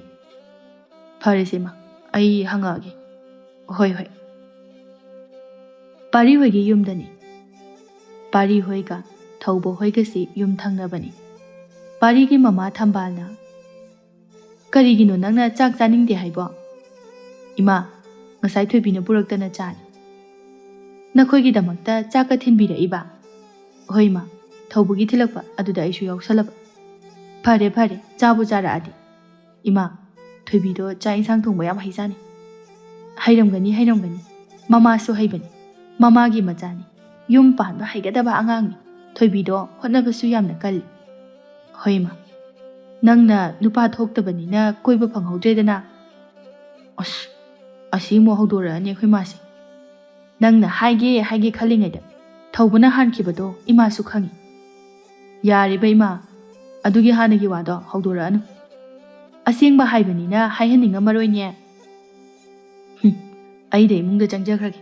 "ꯐꯔꯦꯁꯦ, ꯏꯃꯥ, ꯑꯩ ꯍꯪꯉꯛꯑꯒꯦ꯫" "ꯍꯣꯏ, ꯍꯣꯏ꯫" ꯄꯥꯔꯤ ꯍꯣꯏꯒꯤ ꯌꯨꯝꯗꯅꯤ꯫ ꯄꯥꯔꯤ ꯍꯣꯏꯒ ꯊꯧꯕ ꯍꯣꯏꯒꯁꯤ ꯌꯨꯝ ꯊꯪꯅꯕꯅꯤ꯫ ꯄꯥꯔꯤꯒꯤ ꯃꯃꯥ ꯊꯝꯕꯥꯜꯅ, "ꯀꯔꯤꯒꯤꯅꯣ ꯅꯪꯅ ꯆꯥꯛ ꯆꯥꯅꯤꯡꯗꯦ ꯍꯥꯏꯕꯣ?" "ꯏꯃꯥ, ꯉꯁꯥꯏ ꯊꯣꯏꯕꯤꯅ ꯄꯨꯔꯛꯇꯅ ꯆꯥꯅꯤ꯫" "ꯅꯈꯣꯏꯒꯤꯗꯃꯛꯇ ꯆꯥꯛꯀ ꯊꯤꯟꯕꯤꯔꯛꯏꯕ?" "ꯍꯣꯏ, ꯏꯃꯥ, ꯊꯧꯕꯒꯤ ꯊꯤꯜꯂꯛꯄ, ꯑꯗꯨꯗ ꯑꯩꯁꯨ ꯌꯥꯎꯁꯜꯂꯕ꯫" "ꯐꯔꯦ, ꯐꯔꯦ, ꯆꯥꯕꯨ ꯆꯥꯔꯛꯑꯗꯤ꯫" "ꯏꯃꯥ, ꯊꯣꯏꯕꯤꯗꯣ ꯆꯥꯛ ꯏꯟꯁꯥꯡ ꯊꯣꯡꯕ ꯌꯥꯝ ꯍꯩꯖꯥꯅꯤ꯫" "ꯍꯩꯔꯝꯒꯅꯤ, ꯍꯩꯔꯝꯒꯅꯤ꯫ ꯃꯃꯥꯁꯨ ꯍꯩꯕꯅꯤ꯫ ꯃꯃꯥꯒꯤ ꯃꯆꯥꯅꯤ꯫ ꯌꯨꯝ ꯄꯥꯟꯕ ꯍꯩꯒꯗꯕ ꯑꯉꯥꯡꯅꯤ꯫ ꯊꯣꯏꯕꯤꯗꯣ ꯍꯣꯠꯅꯕꯁꯨ ꯌꯥꯝꯅ ꯀꯜꯂꯤ꯫" "ꯍꯣꯏ, ꯏꯃꯥ꯫ ꯅꯪꯅ ꯅꯨꯄꯥ ꯊꯣꯛꯇꯕꯅꯤꯅ ꯀꯣꯏꯕ ꯐꯪꯍꯧꯗ꯭ꯔꯦꯗꯅ꯫" "ꯑꯁ, ꯑꯁꯤ ꯑꯃꯨꯛ ꯍꯧꯗꯣꯔꯛꯑꯅꯤ ꯑꯩꯈꯣꯏ ꯃꯥꯁꯦ꯫ ꯅꯪꯅ ꯍꯥꯏꯒꯦ ꯍꯥꯏꯒꯦ ꯈꯜꯂꯤꯉꯩꯗ ꯊꯧꯕꯅ ꯍꯥꯟꯈꯤꯕꯗꯣ ꯏꯃꯥꯁꯨ ꯈꯪꯉꯤ꯫" "ꯌꯥꯔꯤꯕ, ꯏꯃꯥ, ꯑꯗꯨꯒꯤ ꯍꯥꯟꯅꯒꯤ ꯋꯥꯗꯣ ꯍꯧꯗꯣꯔꯛꯑꯅꯨ꯫ ꯑꯁꯦꯡꯕ ꯍꯥꯏꯕꯅꯤꯅ ꯍꯥꯏꯍꯟꯅꯤꯡꯉꯝꯃꯔꯣꯏꯅꯦ꯫" "ꯍꯨꯝ, ꯑꯩꯗ ꯏꯃꯨꯡꯗ ꯆꯪꯖꯈ꯭ꯔꯒꯦ꯫"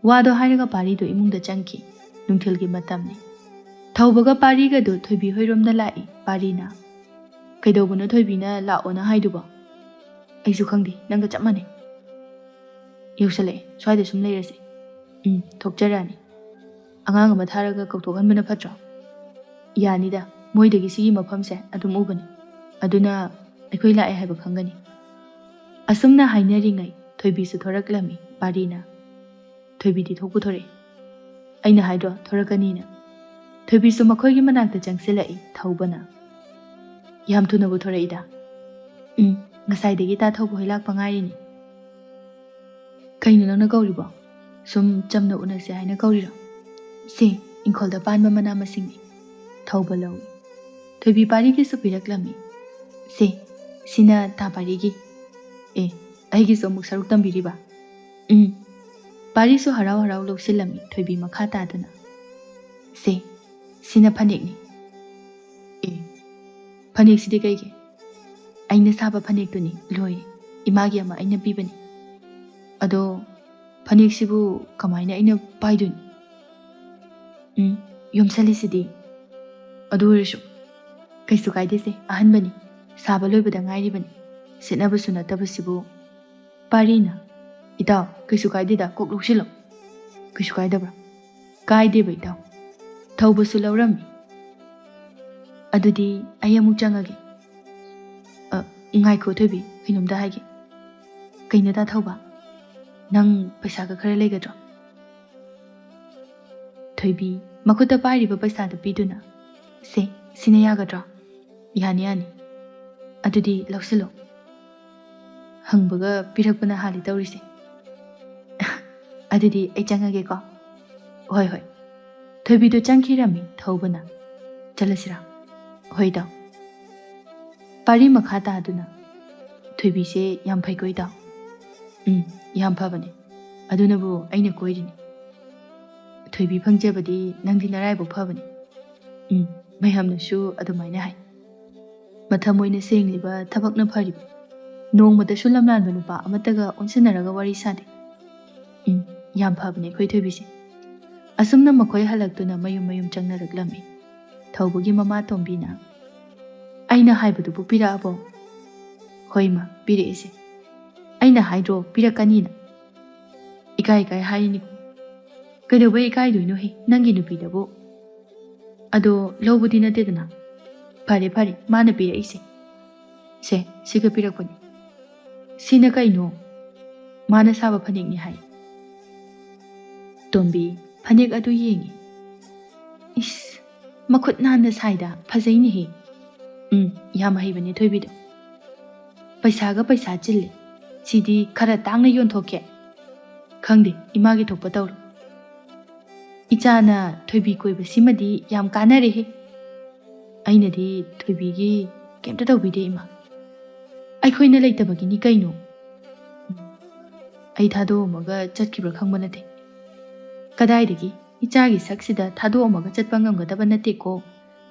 ꯋꯥꯗꯣ ꯍꯥꯏꯔꯒ ꯄꯥꯔꯤꯗꯣ ꯏꯃꯨꯡꯗ ꯆꯪꯈꯤ꯫ ꯅꯨꯡꯊꯤꯜꯒꯤ ꯃꯇꯝꯅꯤ꯫ ꯊꯧꯕꯒ ꯄꯥꯔꯤꯒꯗꯨ ꯊꯣꯏꯕꯤ ꯍꯣꯏꯔꯣꯝꯗ ꯂꯥꯛꯏ꯫ ꯄꯥꯔꯤꯅ, "ꯀꯩꯗꯧꯕꯅꯣ ꯊꯣꯏꯕꯤꯅ ꯂꯥꯛꯑꯣꯅ ꯍꯥꯏꯗꯨꯕꯣ?" "ꯑꯩꯁꯨ ꯈꯪꯗꯦ, ꯅꯪꯒ ꯆꯞ ꯃꯥꯟꯅꯩ꯫" "ꯌꯧꯁꯜꯂꯛꯑꯦ, ꯁ꯭ꯋꯥꯏꯗ ꯁꯨꯝ ꯂꯩꯔꯁꯦ꯫" "ꯎꯝ, ꯊꯣꯛꯆꯔꯛꯑꯅꯤ꯫ ꯑꯉꯥꯡ ꯑꯃ ꯊꯥꯔꯒ ꯀꯧꯊꯣꯛꯍꯟꯕꯅ ꯐꯠꯇ꯭ꯔꯣ?" "ꯌꯥꯅꯤꯗ, ꯃꯣꯏꯗꯒꯤ ꯁꯤꯒꯤ ꯃꯐꯝꯁꯦ ꯑꯗꯨꯝ ꯎꯕꯅꯤ꯫ ꯑꯗꯨꯅ ꯑꯩꯈꯣꯏ ꯂꯥꯛꯑꯦ ꯍꯥꯏꯕ ꯈꯪꯒꯅꯤ꯫" ꯑꯁꯨꯝꯅ ꯍꯥꯏꯅꯔꯤꯉꯩ ꯊꯣꯏꯕꯤꯁꯨ ꯊꯣꯔꯛꯂꯝꯃꯤ꯫ ꯄꯥꯔꯤꯅ, "ꯊꯣꯏꯕꯤꯗꯤ ꯊꯣꯛꯄꯨ ꯊꯣꯔꯛꯑꯦ꯫ ꯑꯩꯅ ꯍꯥꯏꯗ꯭ꯔꯣ ꯊꯣꯔꯛꯀꯅꯤꯅ?" ꯊꯣꯏꯕꯤꯁꯨ ꯃꯈꯣꯏꯒꯤ ꯃꯅꯥꯛꯇ ꯆꯪꯁꯤꯜꯂꯛꯏ꯫ ꯊꯧꯕꯅ, "ꯌꯥꯝ ꯊꯨꯅꯕꯨ ꯊꯣꯔꯛꯏꯗ꯫ ꯎꯝ, ꯉꯁꯥꯏꯗꯒꯤ ꯇꯥ ꯊꯧꯕ ꯍꯣꯏ ꯂꯥꯛꯄ ꯉꯥꯏꯔꯤꯅꯤ꯫ ꯀꯩꯅꯣ ꯅꯪꯅ ꯀꯧꯔꯤꯕꯣ? ꯁꯨꯝ ꯆꯝꯅ ꯎꯅꯁꯦ ꯍꯥꯏꯅ ꯀꯧꯔꯤꯔꯣ? ꯁꯦ, ꯏꯪꯈꯣꯜꯗ ꯄꯥꯟꯕ ꯃꯅꯥ ꯃꯁꯤꯡꯅꯤ꯫" ꯊꯧꯕ ꯂꯧꯏ꯫ ꯊꯣꯏꯕꯤ ꯄꯥꯔꯤꯒꯤꯁꯨ ꯄꯤꯔꯛꯂꯝꯃꯤ꯫ "ꯁꯦ, ꯁꯤꯅ ꯇꯥ ꯄꯥꯔꯤꯒꯤ꯫ ꯑꯦ, ꯑꯩꯒꯤꯁꯨ ꯑꯃꯨꯛ ꯁꯔꯨꯛ ꯇꯝꯕꯤꯔꯤꯕ?" "ꯎꯝ꯫" ꯄꯥꯔꯤꯁꯨ ꯍꯔꯥꯎ ꯍꯔꯥꯎ ꯂꯧꯁꯤꯜꯂꯝꯃꯤ ꯊꯣꯏꯕꯤ ꯃꯈꯥ ꯇꯥꯗꯨꯅ꯫ "ꯁꯦ, ꯁꯤꯅ ꯐꯅꯦꯛꯅꯤ꯫" "ꯑꯦ, ꯐꯅꯦꯛꯁꯤꯗꯤ ꯀꯩꯒꯤ?" "ꯑꯩꯅ ꯁꯥꯕ ꯐꯅꯦꯛꯇꯨꯅꯤ, ꯂꯣꯏ꯫ ꯏꯃꯥꯒꯤ ꯑꯃ ꯑꯩꯅ ꯄꯤꯕꯅꯤ꯫" "ꯑꯗꯣ ꯐꯅꯦꯛꯁꯤꯕꯨ ꯀꯃꯥꯏꯅ ꯑꯩꯅ ꯄꯥꯏꯗꯣꯏꯅꯣ?" "ꯎꯝ, ꯌꯣꯝꯁꯜꯂꯤꯁꯤꯗꯤ꯫" "ꯑꯗꯨ ꯑꯣꯏꯔꯁꯨ ꯀꯩꯁꯨ ꯀꯥꯏꯗꯦꯁꯦ, ꯑꯍꯟꯕꯅꯤ, ꯁꯥꯕ ꯂꯣꯏꯕꯗ ꯉꯥꯏꯔꯤꯕꯅꯤ, ꯁꯦꯠꯅꯕꯁꯨ ꯅꯠꯇꯕꯁꯤꯕꯨ꯫" ꯄꯥꯔꯤꯅ, "ꯏꯇꯥꯎ, ꯀꯩꯁꯨ ꯀꯥꯏꯗꯦꯗ, ꯀꯣꯛ ꯂꯧꯁꯤꯜꯂꯣ꯫" "ꯀꯩꯁꯨ ꯀꯥꯏꯗꯕ꯭ꯔꯥ?" "ꯀꯥꯏꯗꯦꯕ ꯏꯇꯥꯎ꯫" ꯊꯧꯕꯁꯨ ꯂꯧꯔꯝꯃꯤ꯫ "ꯑꯗꯨꯗꯤ ꯑꯩ ꯑꯃꯨꯛ ꯆꯪꯉꯒꯦ꯫" "ꯑ, ꯉꯥꯏꯈꯣ ꯊꯣꯏꯕꯤ, ꯀꯩꯅꯣꯝꯇ ꯍꯥꯏꯒꯦ꯫" "ꯀꯩꯅꯣ ꯇꯥ ꯊꯧꯕ? ꯅꯪ ꯄꯩꯁꯥꯒ ꯈꯔ ꯂꯩꯒꯗ꯭ꯔꯣ?" ꯊꯣꯏꯕꯤ ꯃꯈꯨꯠꯇ ꯄꯥꯏꯔꯤꯕ ꯄꯩꯁꯥꯗꯨ ꯄꯤꯗꯨꯅ, "ꯁꯦ, ꯁꯤꯅ ꯌꯥꯒꯗ꯭ꯔꯣ?" "ꯌꯥꯅꯤ, ꯌꯥꯅꯤ꯫" "ꯑꯗꯨꯗꯤ ꯂꯧꯁꯤꯜꯂꯣ꯫" ꯍꯪꯕꯒ ꯄꯤꯔꯛꯄꯅ ꯍꯥꯜꯂꯤ ꯇꯧꯔꯤꯁꯦ꯫ "ꯑꯗꯨꯗꯤ ꯑꯩ ꯆꯪꯉꯒꯦꯀꯣ꯫" "ꯍꯣꯏ, ꯍꯣꯏ꯫" ꯊꯣꯏꯕꯤꯗꯣ ꯆꯪꯈꯤꯔꯝꯃꯤ ꯊꯧꯕꯅ꯫ "ꯆꯠꯂꯁꯤꯔꯥ?" "ꯍꯣꯏ ꯏꯇꯥꯎ꯫" ꯄꯥꯔꯤ ꯃꯈꯥ ꯇꯥꯗꯨꯅ, "ꯊꯣꯏꯕꯤꯁꯦ ꯌꯥꯝ ꯐꯩꯀꯣ ꯏꯇꯥꯎ?" "ꯎꯝ, ꯌꯥꯝ ꯐꯕꯅꯦ꯫ ꯑꯗꯨꯅꯕꯨ ꯑꯩꯅ ꯀꯣꯏꯔꯤꯅꯤ꯫ ꯊꯣꯏꯕꯤ ꯐꯪꯖꯕꯗꯤ ꯅꯪꯗꯤ ꯅꯔꯥꯏꯕꯛ ꯐꯕꯅꯤ꯫" "ꯎꯝ, ꯃꯌꯥꯝꯅꯁꯨ ꯑꯗꯨꯃꯥꯏꯅ ꯍꯥꯏ꯫" ꯃꯊꯃꯣꯏꯅ ꯁꯦꯡꯂꯤꯕ, ꯊꯕꯛꯅ ꯐꯔꯤꯕ, ꯅꯣꯡꯃꯇꯁꯨ ꯂꯝꯂꯥꯟꯕ ꯅꯨꯄꯥ ꯑꯃꯠꯇꯒ ꯑꯣꯟꯁꯤꯟꯅꯔꯒ ꯋꯥꯔꯤ ꯁꯥꯗꯦ꯫ "ꯎꯝ, ꯌꯥꯝ ꯐꯕꯅꯦ ꯑꯩꯈꯣꯏ ꯊꯣꯏꯕꯤꯁꯦ꯫" ꯑꯁꯨꯝꯅ ꯃꯈꯣꯏ ꯍꯜꯂꯛꯇꯨꯅ ꯃꯌꯨꯝ ꯃꯌꯨꯝ ꯆꯪꯅꯔꯛꯂꯝꯃꯤ꯫ ꯊꯧꯕꯒꯤ ꯃꯃꯥ ꯇꯣꯝꯕꯤꯅ, "ꯑꯩꯅ ꯍꯥꯏꯕꯗꯨꯕꯨ ꯄꯤꯔꯛꯑꯕꯣ?" "ꯍꯣꯏ ꯏꯃꯥ, ꯄꯤꯔꯛꯏꯁꯦ꯫ ꯑꯩꯅ ꯍꯥꯏꯗ꯭ꯔꯣ ꯄꯤꯔꯛꯀꯅꯤꯅ? ꯏꯀꯥꯏ ꯏꯀꯥꯏ ꯍꯥꯏꯔꯤꯅꯤꯀꯣ꯫" "ꯀꯩꯗꯧꯕꯩ ꯏꯀꯥꯏꯗꯣꯏꯅꯣꯍꯦ, ꯅꯪꯒꯤ ꯅꯨꯄꯤꯗꯕꯨ?" "ꯑꯗꯣ ꯂꯧꯕꯗꯤ ꯅꯠꯇꯦꯗꯅ꯫" "ꯐꯔꯦ ꯐꯔꯦ, ꯃꯥꯅ ꯄꯤꯔꯛꯏꯁꯦ꯫ ꯁꯦ, ꯁꯤꯒ ꯄꯤꯔꯛꯄꯅꯤ꯫" "ꯁꯤꯅ ꯀꯩꯅꯣ?" "ꯃꯥꯅ ꯁꯥꯕ ꯐꯅꯦꯛꯅꯤ ꯍꯥꯏ꯫" ꯇꯣꯝꯕꯤ ꯐꯅꯦꯛ ꯑꯗꯨ ꯌꯦꯡꯉꯤ꯫ "ꯏꯁ, ꯃꯈꯨꯠ ꯅꯥꯟꯅ ꯁꯥꯏꯗ, ꯐꯖꯩꯅꯦꯍꯦ꯫ ꯎꯝ, ꯌꯥꯝ ꯍꯩꯕꯅꯦ ꯊꯣꯏꯕꯤꯗꯣ꯫ ꯄꯩꯁꯥꯒ ꯄꯩꯁꯥ ꯆꯤꯜꯂꯦ꯫ ꯁꯤꯗꯤ ꯈꯔ ꯇꯥꯡꯅ ꯌꯣꯟꯊꯣꯛꯀꯦ꯫ ꯈꯪꯗꯦ, ꯏꯃꯥꯒꯤ ꯊꯣꯛꯄ ꯇꯧꯔꯣ꯫ ꯏꯆꯥꯅ ꯊꯣꯏꯕꯤ ꯀꯣꯏꯕꯁꯤꯃꯗꯤ ꯌꯥꯝ ꯀꯥꯟꯅꯔꯦꯍꯦ꯫ ꯑꯩꯅꯗꯤ ꯊꯣꯏꯕꯤꯒꯤ ꯀꯩꯝꯇ ꯇꯧꯕꯤꯗꯦ, ꯏꯃꯥ꯫ ꯑꯩꯈꯣꯏꯅ ꯂꯩꯇꯕꯒꯤꯅꯤ ꯀꯩꯅꯣ꯫ ꯎꯝ, ꯑꯩ ꯊꯥꯗꯣꯛꯑꯝꯃꯒ ꯆꯠꯈꯤꯕ꯭ꯔꯥ ꯈꯪꯕ ꯅꯠꯇꯦ꯫ ꯀꯗꯥꯏꯗꯒꯤ? ꯏꯆꯥꯒꯤ ꯁꯛꯁꯤꯗ ꯊꯥꯗꯣꯛꯑꯝꯃꯒ ꯆꯠꯄ ꯉꯝꯒꯗꯕ ꯅꯠꯇꯦꯀꯣ꯫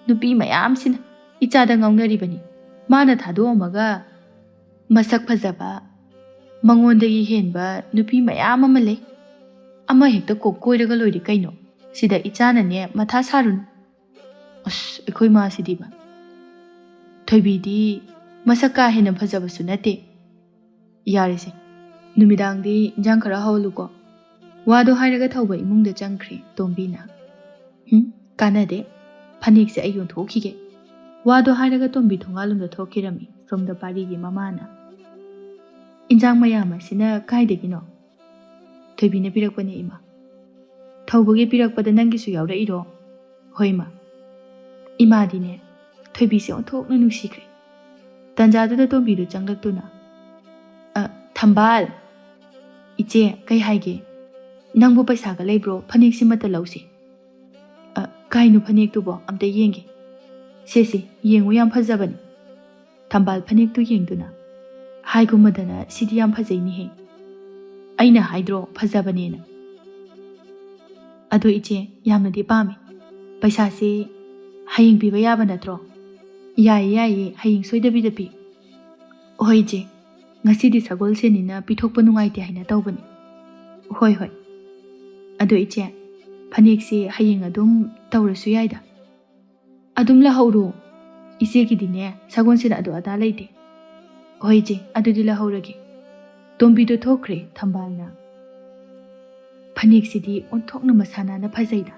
ꯅꯨꯄꯤ ꯃꯌꯥꯝꯁꯤꯅ ꯏꯆꯥꯗ ꯉꯥꯎꯅꯔꯤꯕꯅꯤ꯫ ꯃꯥꯅ ꯊꯥꯗꯣꯛꯑꯝꯃꯒ ꯃꯁꯛ ꯐꯖꯕ, ꯃꯉꯣꯟꯗꯒꯤ ꯍꯦꯟꯕ ꯅꯨꯄꯤ ꯃꯌꯥꯝ ꯑꯃ ꯂꯩ꯫ ꯑꯃ ꯍꯦꯛꯇ ꯀꯣꯛ ꯀꯣꯏꯔꯒ ꯂꯣꯏꯔꯦ ꯀꯩꯅꯣ꯫ ꯁꯤꯗ ꯏꯆꯥꯅꯅꯦ ꯃꯊꯥ ꯁꯥꯔꯨꯅꯨ꯫ ꯑꯁ, ꯑꯩꯈꯣꯏ ꯃꯥꯁꯤꯗꯤꯕ꯫ ꯊꯣꯏꯕꯤꯗꯤ ꯃꯁꯛ ꯀꯥ ꯍꯦꯟꯅ ꯐꯖꯕꯁꯨ ꯅꯠꯇꯦ꯫ ꯌꯥꯔꯦꯁꯦ, ꯅꯨꯃꯤꯗꯥꯡꯗꯤ ꯏꯟꯖꯥꯡ ꯈꯔ ꯍꯧꯍꯜꯂꯨꯀꯣ꯫ ꯋꯥꯗꯣ ꯍꯥꯏꯔꯒ ꯊꯧꯕ ꯏꯃꯨꯡꯗ ꯆꯪꯈ꯭ꯔꯦ ꯇꯣꯝꯕꯤꯅ꯫ ꯍꯨꯝ, ꯀꯥꯟꯅꯗꯦ꯫ ꯐꯅꯦꯛꯁꯦ ꯑꯩ ꯌꯣꯟꯊꯣꯛꯈꯤꯒꯦ꯫ ꯋꯥꯗꯣ ꯍꯥꯏꯔꯒ ꯇꯣꯝꯕꯤ ꯊꯣꯡꯒꯥꯜꯂꯣꯝꯗ ꯊꯣꯛꯈꯤꯔꯝꯃꯤ ꯁꯣꯝꯗ ꯄꯥꯔꯤꯒꯤ ꯃꯃꯥꯅ꯫ "ꯏꯟꯖꯥꯡ ꯃꯌꯥꯝ ꯑꯁꯤꯅ ꯀꯥꯏꯗꯒꯤꯅꯣ?" "ꯊꯣꯏꯕꯤꯅ ꯄꯤꯔꯛꯄꯅꯦ, ꯏꯃꯥ꯫" "ꯊꯧꯕꯒꯤ ꯄꯤꯔꯛꯄꯗ ꯅꯪꯒꯤꯁꯨ ꯌꯥꯎꯔꯛꯏꯔꯣ?" "ꯍꯣꯏ, ꯏꯃꯥ꯫" ꯏꯃꯥꯗꯤꯅꯦ ꯊꯣꯏꯕꯤꯁꯦ ꯑꯣꯟꯊꯣꯛꯅ ꯅꯨꯡꯁꯤꯈ꯭ꯔꯦ꯫ ꯇꯟꯖꯥꯗꯨꯗ ꯇꯣꯝꯕꯤꯗꯨ ꯆꯪꯂꯛꯇꯨꯅ, "ꯑ, ꯊꯝꯕꯥꯜ!" "ꯏꯆꯦ, ꯀꯩ ꯍꯥꯏꯒꯦ?" "ꯅꯪꯕꯨ ꯄꯩꯁꯥꯒ ꯂꯩꯕ꯭ꯔꯣ? ꯐꯅꯦꯛꯁꯤꯃꯇ ꯂꯧꯁꯤ꯫" "ꯑ, ꯀꯥꯏꯅꯣ ꯐꯅꯦꯛꯇꯨꯕꯣ? ꯑꯝꯇ ꯌꯦꯡꯒꯦ꯫" "ꯁꯦ, ꯁꯦ, ꯌꯦꯡꯉꯨ, ꯌꯥꯝ ꯐꯖꯕꯅꯤ꯫" ꯊꯝꯕꯥꯜ ꯐꯅꯦꯛꯇꯨ ꯌꯦꯡꯗꯨꯅ, "ꯍꯥꯏꯒꯨꯝꯃꯗꯅ ꯁꯤꯗꯤ ꯌꯥꯝ ꯐꯖꯩꯅꯦꯍꯦ꯫ ꯑꯩꯅ ꯍꯥꯏꯗ꯭ꯔꯣ ꯐꯖꯕꯅꯦꯅ?" "ꯑꯗꯣ ꯏꯆꯦ, ꯌꯥꯝꯅꯗꯤ ꯄꯥꯝꯃꯦ꯫ ꯄꯩꯁꯥꯁꯦ ꯍꯌꯦꯡ ꯄꯤꯕ ꯌꯥꯕ ꯅꯠꯇ꯭ꯔꯣ?" "ꯌꯥꯏꯌꯦ, ꯌꯥꯏꯌꯦ, ꯍꯌꯦꯡ ꯁꯣꯏꯗꯕꯤꯗ ꯄꯤ꯫" "ꯍꯣꯏ ꯏꯆꯦ, ꯉꯁꯤꯗꯤ ꯁꯒꯣꯜꯁꯦꯟꯅꯤꯅ ꯄꯤꯊꯣꯛꯄ ꯅꯨꯡꯉꯥꯏꯇꯦ ꯍꯥꯏꯅ ꯇꯧꯕꯅꯤ꯫" "ꯍꯣꯏ, ꯍꯣꯏ꯫ ꯑꯗꯣ ꯏꯆꯦ, ꯐꯅꯦꯛꯁꯦ ꯍꯌꯦꯡ ꯑꯗꯨꯝ ꯇꯧꯔꯁꯨ ꯌꯥꯏꯗ?" "ꯑꯗꯨꯝ ꯂꯧꯍꯧꯔꯣ꯫ ꯏꯆꯦꯒꯤꯗꯤꯅꯦ, ꯁꯒꯣꯜꯁꯦꯟ ꯑꯗꯨ ꯑꯗꯥ ꯂꯩꯇꯦ꯫" "ꯍꯣꯏ ꯏꯆꯦ, ꯑꯗꯨꯗꯤ ꯂꯧꯍꯧꯔꯒꯦ꯫" ꯇꯣꯝꯕꯤꯗꯣ ꯊꯣꯛꯈ꯭ꯔꯦ ꯊꯝꯕꯥꯜꯅ꯫ ꯐꯅꯦꯛꯁꯤꯗꯤ ꯑꯣꯟꯊꯣꯛꯅ ꯃꯁꯥ ꯅꯥꯟꯅ ꯐꯖꯩꯗ꯫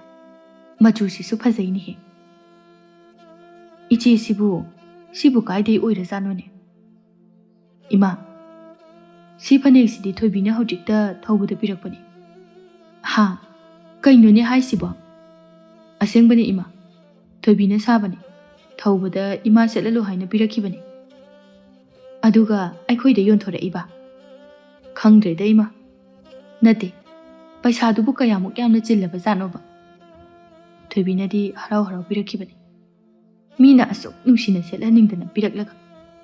ꯃꯆꯨꯁꯤꯁꯨ ꯐꯖꯩꯅꯦꯍꯦ꯫ "ꯏꯆꯦꯁꯤꯕꯨ, ꯁꯤꯕꯨ ꯀꯥꯏꯗꯩ ꯑꯣꯏꯔꯖꯥꯠꯅꯣꯅꯦ?" "ꯏꯃꯥ, ꯁꯤ ꯐꯅꯦꯛꯁꯤꯗꯤ ꯊꯣꯏꯕꯤꯅ ꯍꯧꯖꯤꯛꯇ ꯊꯧꯕꯗ ꯄꯤꯔꯛꯄꯅꯤ꯫" "ꯍꯥ? ꯀꯩꯅꯣꯅꯦ ꯍꯥꯏꯁꯤꯕꯣ?" "ꯑꯁꯦꯡꯕꯅꯤ ꯏꯃꯥ, ꯊꯣꯏꯕꯤꯅ ꯁꯥꯕꯅꯦ꯫ ꯊꯧꯕꯗ ꯏꯃꯥ ꯁꯦꯠꯍꯜꯂꯨ ꯍꯥꯏꯅ ꯄꯤꯔꯛꯈꯤꯕꯅꯦ꯫ ꯑꯗꯨꯒ ꯑꯩꯈꯣꯏꯗ ꯌꯣꯟꯊꯣꯔꯛꯏꯕ? ꯈꯪꯗ꯭ꯔꯦꯗ ꯏꯃꯥ꯫ ꯅꯠꯇꯦ, ꯄꯩꯁꯥꯗꯨꯕꯨ ꯀꯌꯥꯃꯨꯛ ꯌꯥꯝꯅ ꯆꯤꯜꯂꯕ ꯖꯥꯠꯅꯣꯕ? ꯊꯣꯏꯕꯤꯅꯗꯤ ꯍꯔꯥꯎ ꯍꯔꯥꯎ ꯄꯤꯔꯛꯈꯤꯕꯅꯤ꯫ ꯃꯤꯅ ꯑꯁꯨꯛ ꯅꯨꯡꯁꯤꯅ ꯁꯦꯠꯍꯟꯅꯤꯡꯗꯅ ꯄꯤꯔꯛꯂꯒ